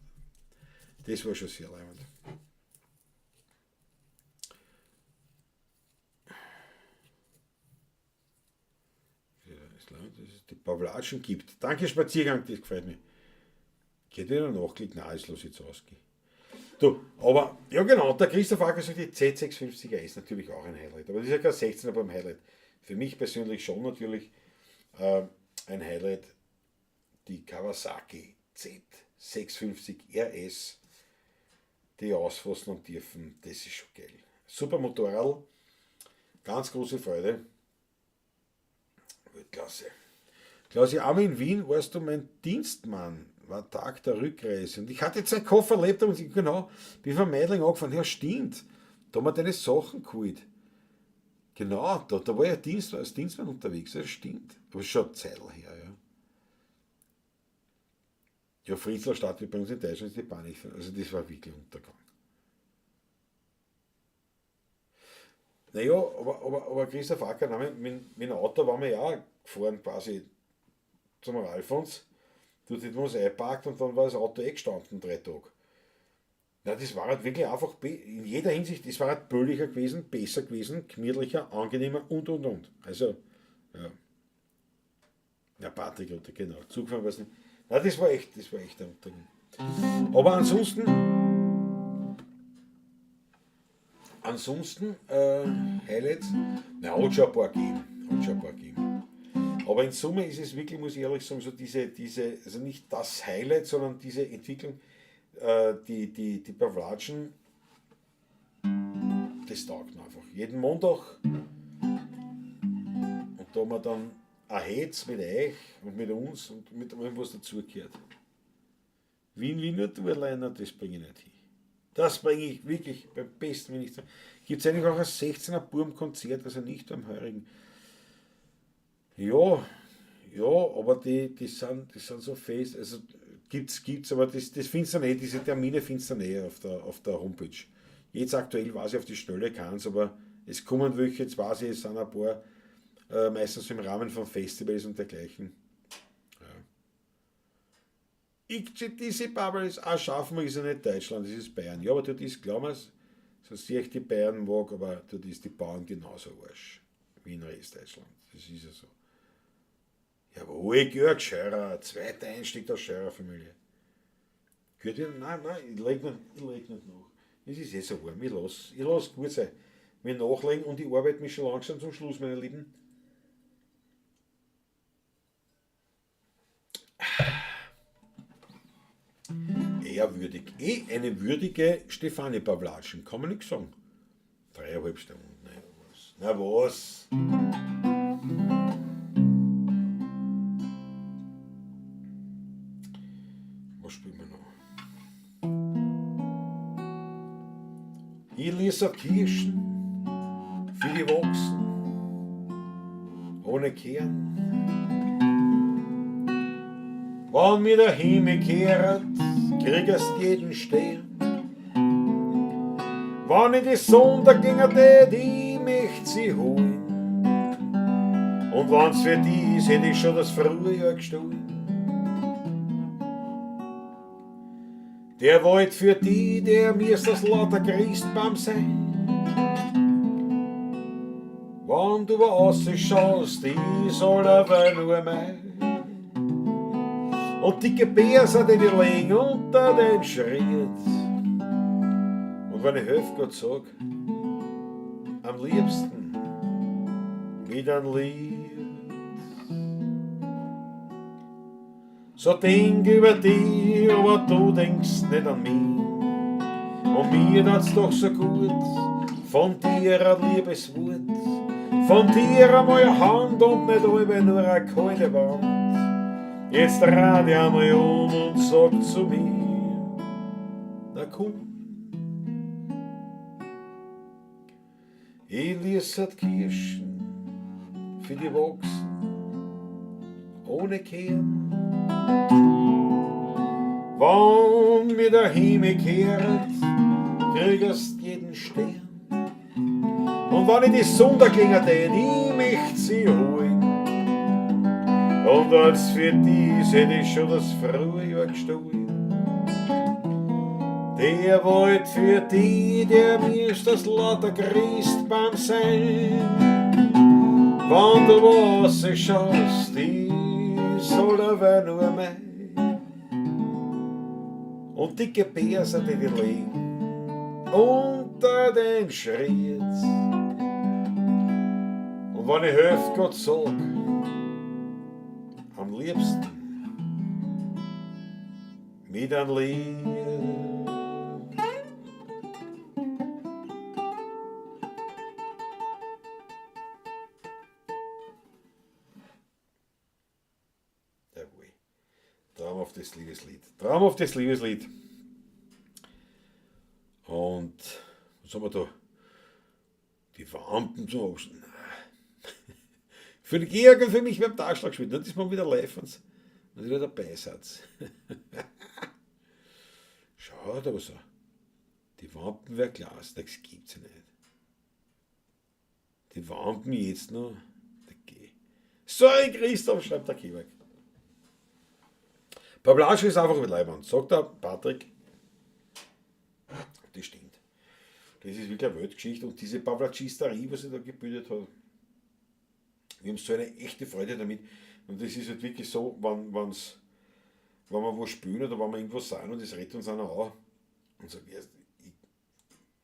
Das war schon sehr leibend. Ja, das ist leibend, dass es die Pavlatschen gibt. Danke, Spaziergang, das gefällt mir. Geht wieder nachklicken? Nein, das lass ich jetzt ausgehen. Du, aber, ja genau, der Christoph Acker sagt, die Z650R ist natürlich auch ein Highlight. Aber das ist ja kein 16er beim Highlight. Für mich persönlich schon natürlich ein Highlight, die Kawasaki Z650 RS, die ausfassen und dürfen, das ist schon geil. Super Motorrad, ganz große Freude. Weltklasse. Klausi, einmal in Wien warst du mein Dienstmann, war Tag der Rückreise. Und ich hatte 2 Koffer, Laptop und ich, genau, bin von Meidling angefahren. Ja, stimmt, da haben wir deine Sachen geholt. Genau, da war ich als Dienstmann unterwegs, das stimmt. Aber schon eine Zeit her, ja. Ja, Fritzlar Stadt wie bei uns in Deutschland ist die Bahn nicht. Also das war wirklich Untergang. Naja, aber Christoph Acker, nein, mit dem Auto waren wir ja auch gefahren quasi zum Alfons. Dort hätten wir uns eingeparkt und dann war das Auto eh gestanden, 3 Tage. Na, das war halt wirklich einfach in jeder Hinsicht, das war halt billiger gewesen, besser gewesen, gemütlicher, angenehmer und, und, und. Also, ja. Ja, Patrick, oder, genau. Zugfahren war's nicht. Na, das war echt ein Untergang. Aber ansonsten, Ansonsten, Highlights, na, hat schon ein paar gegeben. Hat schon ein paar gegeben. Aber in Summe ist es wirklich, muss ich ehrlich sagen, so diese, also nicht das Highlight, sondern diese Entwicklung, die Pawlatschen, das taugt mir einfach. Jeden Montag. Und da haben wir dann ein Hetz mit euch und mit uns und mit allem, was dazugehört. Wien, Wiener Tourliner, das bringe ich nicht hin. Das bringe ich wirklich beim besten Willen nicht. Gibt es eigentlich auch ein 16er Burm-Konzert, also nicht beim heurigen? Ja, ja, aber die sind so fest. Also gibt's, aber das findest du nicht, diese Termine findest du nicht auf der Homepage. Jetzt aktuell weiß ich auf die Schnelle keins, aber es kommen welche, jetzt weiß ich, es sind ein paar, meistens im Rahmen von Festivals und dergleichen. Ja. Diese Bubble ist auch Aschaffenburg ist ja nicht Deutschland, das ist Bayern. Ja, aber dort ist, glauben wir's, so sehr ich die Bayern mag, aber dort ist die Bauern genauso Arsch wie in Restdeutschland. Das ist ja so. Jawohl, Georg Scheurer, zweiter Einstieg der Scheurer-Familie. Gehört wieder? Nein, nein, ich leg nicht nach. Es ist eh so warm, ich lass gut sein. Wir nachlegen und ich arbeite mich schon langsam zum Schluss, meine Lieben. Ehrwürdig. Eh eine würdige Stefanie Pawlatschen, kann man nichts sagen. 3,5 Stunden, na was. Na was? Was spielen wir noch? Ich lies auf Kirschen, für die wachsen, ohne Kern. Wann mir der Himmel kehrt, kriegst jeden Stern. Wann in die Sonne ginge, die möcht sie holen. Und wenn's für die ist, hätte ich schon das Frühjahr gestohlen. Der Wald für die, der mir das lauter Christbaum sein. Wann du ausschaust, ist allerweil nur mein. Und die Gebärser, die die liegen unter den Schritt. Und wenn ich helf Gott sag, am liebsten mit einem Lied. So denk über die, aber du denkst nicht an mich. Und mir tat's doch so gut, von dir ein liebes Wort, von dir einmal eine Hand und nicht alle nur eine kalte Wand. Jetzt dreh dich einmal um und sag zu mir, na komm. Ich lies Kirschen für die wachsen, ohne Kern. Wann mir der Himmel kehrt, kriegst jeden Stern. Und wenn ich die Sonne gegen den, ich möcht sie holen. Und als für dies hätte ich schon das Frühjahr gestohlen. Der Wald für die, der mir ist das lauter Christbaum sein. Wenn du was schaust, die soll aber nur mein. Und dicke Bärser, die die liegen unter den Schritt. Und wenn ich helf Gott sag, am liebsten mit einem Lied. Jawohl. Traumhaftes Liebeslied. Traumhaftes Liebeslied. Und was haben wir da? Die Wampen zum Abschluss. Für den Georg und für mich beim Tagschlag gespielt. Das ist mal wieder live, wenn's wieder dabei seid. Schaut aber so. Die Wampen wär Glas, das gibt's ja nicht. Die Wampen jetzt noch. Sorry, Christoph, schreibt der Georg. Pawlatsch ist einfach mit Leibwand, sagt der Patrick. Das stimmt. Das ist wirklich eine Weltgeschichte und diese Pawlatschisterie, was sich da gebildet hat, wir haben so eine echte Freude damit. Und das ist halt wirklich so, wenn wir wo spielen oder wenn wir irgendwo sind und es redet uns einer an und sagt, ja,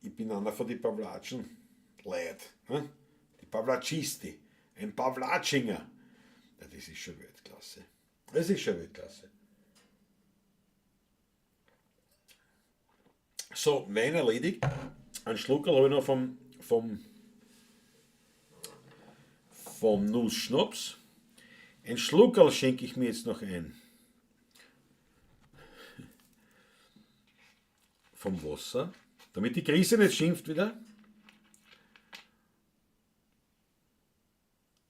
ich, Ich bin einer von den Pavlatschen Leute. Ne? Die Pavlatschisti. Ein Pavlatschinger. Ja, das ist schon Weltklasse. Das ist schon Weltklasse. So, Wein erledigt. Einen Schluckerl habe ich noch vom Nussschnaps. Ein Schluckerl schenke ich mir jetzt noch ein. Vom Wasser, damit die Krise nicht schimpft wieder.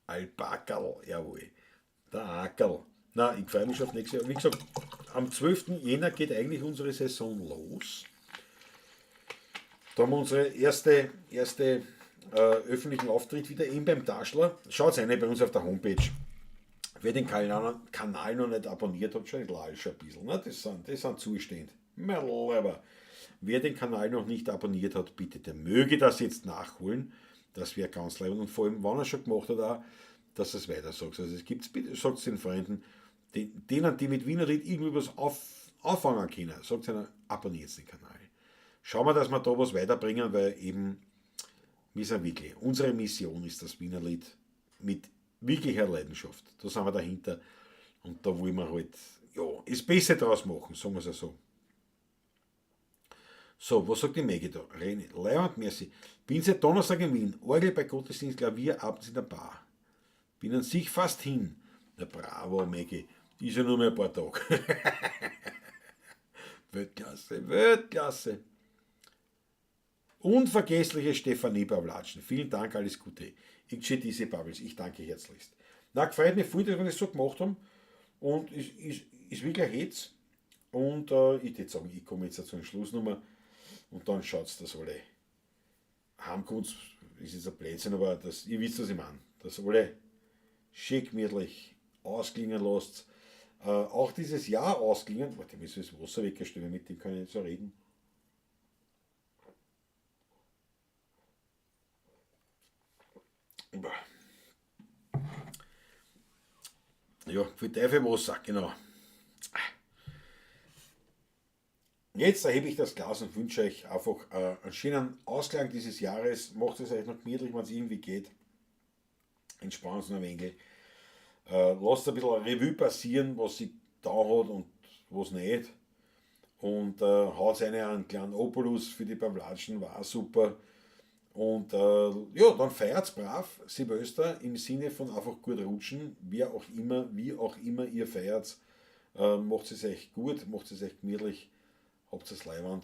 Alpakerl, jawohl. Der Ackerl. Na, ich freue mich schon auf nächstes Jahr. Wie gesagt, am 12. Jänner geht eigentlich unsere Saison los. Da haben wir unsere erste öffentlichen Auftritt wieder eben beim Taschler. Schaut rein bei uns auf der Homepage. Wer den Kanal noch nicht abonniert hat, schon ein bisschen. Ne? Das sind Zustände. Mein Lieber. Wer den Kanal noch nicht abonniert hat, bitte, der möge das jetzt nachholen. Das wäre ganz leibend. Und vor allem, wenn er schon gemacht hat, auch, dass er es weiter sagt. Also es gibt's, bitte, sagt's den Freunden, denen, die mit Wienerlied irgendwie was auffangen können, sagt ihnen, abonniert den Kanal. Schauen wir, dass wir da was weiterbringen, weil eben, wir sind wirklich, unsere Mission ist das Wienerlied mit wirklicher Leidenschaft. Da sind wir dahinter und da wollen wir halt, ja, das Beste draus machen, sagen wir's ja so. So, was sagt die Maggie da? René, Leiband, merci. Bin seit Donnerstag in Wien, Orgel bei Gottesdienst, Klavier, abends in der Bar. Bin an sich fast hin. Na bravo, Maggie, ist ja nur mehr ein paar Tage. Weltklasse, Weltklasse. Unvergessliche Stefanie Pawlatschen. Vielen Dank, alles Gute. Ich schicke diese Bubbles, ich danke herzlichst. Na, gefreut mich voll, dass wir das so gemacht haben. Und es ist wirklich ein Hetz. Und ich würd sagen, ich komme jetzt zu einer Schlussnummer. Und dann schaut's, dass alle heimkommt. Ist jetzt ein Blödsinn, aber das, ihr wisst, was ich meine. Dass alle schön gemütlich ausklingen lasst. Auch dieses Jahr ausklingen. Warte, ich muss das Wasser wegstellen, mit dem kann ich nicht so reden. Ja, für Teufel Wasser, genau. Jetzt erhebe ich das Glas und wünsche euch einfach einen schönen Ausklang dieses Jahres. Macht es euch noch gemütlich, wenn's irgendwie geht. Entspannt noch ein wenig. Lasst ein bisschen Revue passieren, was sich da hat und was nicht. Und haut einen kleinen Opolus für die Pavlatschen, war super. Und ja, dann feiert's brav Silvester im Sinne von einfach gut rutschen, wer auch immer, wie auch immer ihr feiert, macht es euch gut, macht es euch gemütlich, habt es leiwand.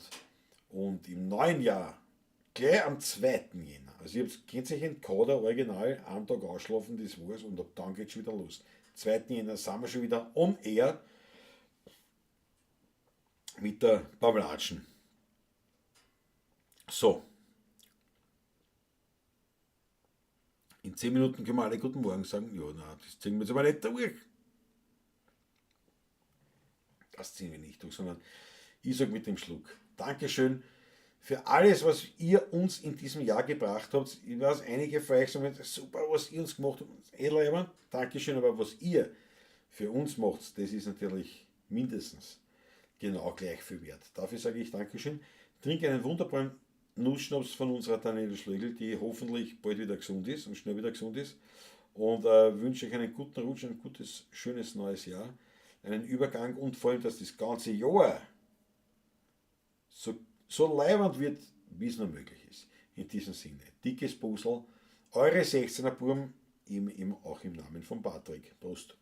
Und im neuen Jahr, gleich am 2. Jänner, also ihr könnt euch in Kader original einen Tag ausschlafen, das war's, und ab dann geht's schon wieder los. 2. Jänner sind wir schon wieder on air mit der Pavlatschen. So. In 10 Minuten können wir alle guten Morgen sagen. Ja, nein, das ziehen wir jetzt aber nicht durch. Das ziehen wir nicht durch, sondern ich sag mit dem Schluck. Dankeschön für alles, was ihr uns in diesem Jahr gebracht habt. Ich weiß, einige von euch sagen, super, was ihr uns gemacht habt. Edler, Dankeschön, aber was ihr für uns macht, das ist natürlich mindestens genau gleich viel wert. Dafür sage ich Dankeschön. Trinke einen wunderbaren Nussschnaps von unserer Daniela Schlögl, die hoffentlich bald wieder gesund ist und schnell wieder gesund ist. Und wünsche euch einen guten Rutsch, ein gutes, schönes neues Jahr, einen Übergang und vor allem, dass das ganze Jahr so leiwand wird, wie es nur möglich ist. In diesem Sinne, dickes Puzzle, eure 16er Burm, auch im Namen von Patrick. Prost.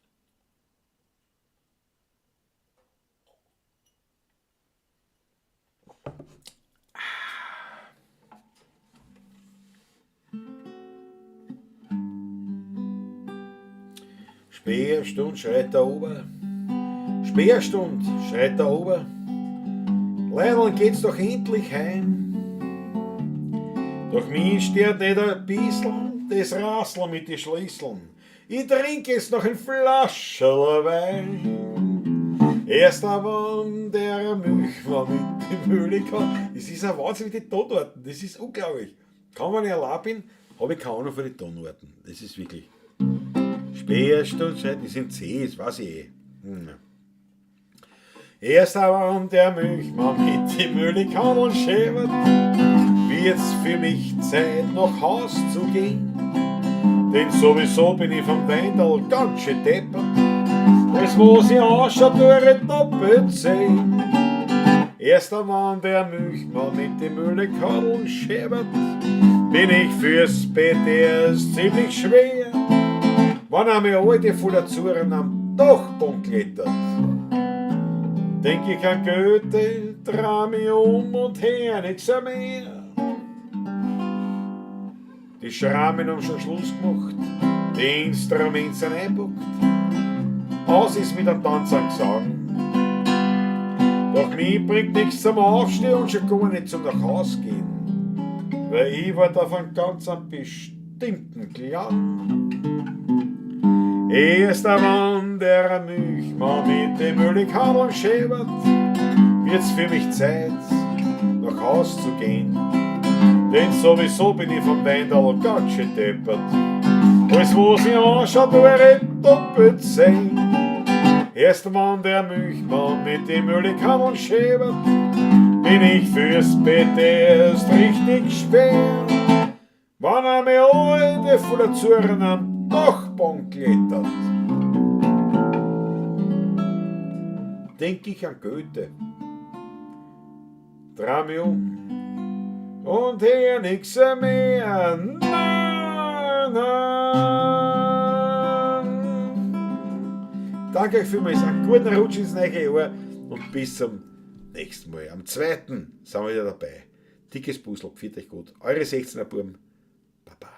Sperrstund schreit der Ober, Sperrstund schreit der Ober, Leideln geht's doch endlich heim. Doch mich stört nicht ein bissl das Rasseln mit den Schlüsseln. Ich trink jetzt noch ein Flascherl Wein. Erst aber der Milchmann mit dem Höhle kann. Das ist ein Wahnsinn mit den Tonarten, das ist unglaublich. Kann man nicht allein bin, hab ich keine Ahnung von den Tonarten. Das ist wirklich. Sperrstund schreit, das sind C, das weiß ich eh. Erst aber der Milchmann mit dem Müllkann schäbert, wie Wird's für mich Zeit, nach Haus zu gehen. Denn sowieso bin ich vom Weindl ganz schön deppert. Alles, was ich anschaue, tue ich doppelt sehen. Erst wann der Milchmann mit den Müllekadeln schäbert, bin ich fürs Bett erst ziemlich schwer. Wann einmal alte voller Zuren am Dachboden klettert, denk ich an Goethe, dreh mich um und her nix mehr. Die Schrammen haben schon Schluss gemacht, die Instrumente sind eingepackt. Aus ist mit dem Tanz an Gesang. Doch mich bringt nichts zum Aufstehen und schon gar nicht zum nach Haus gehen, weil ich wart auf einen ganz einen bestimmten Klang. Erst wann der Milchmann mit dem Müllighadeln schäbert, wird's für mich Zeit, nach Haus zu gehen. Denn sowieso bin ich vom Weindl ganz schön deppert. Alles, was ich anschaue, tue ich doppelt sehen. Erst wann der Milchmann mit dem Müllighadeln schäbert, bin ich fürs Bett erst richtig schwer. Wann er mir alte voller Zurn am Dachboden klettert, denk ich an Goethe, dreh mich um und hör nix mehr. Na, na. Danke euch vielmals, einen guten Rutsch ins neue Jahr und bis zum nächsten Mal. Am 2. sind wir wieder dabei. Dickes Busl, pfiat euch gut. Eure 16er Buben. Baba.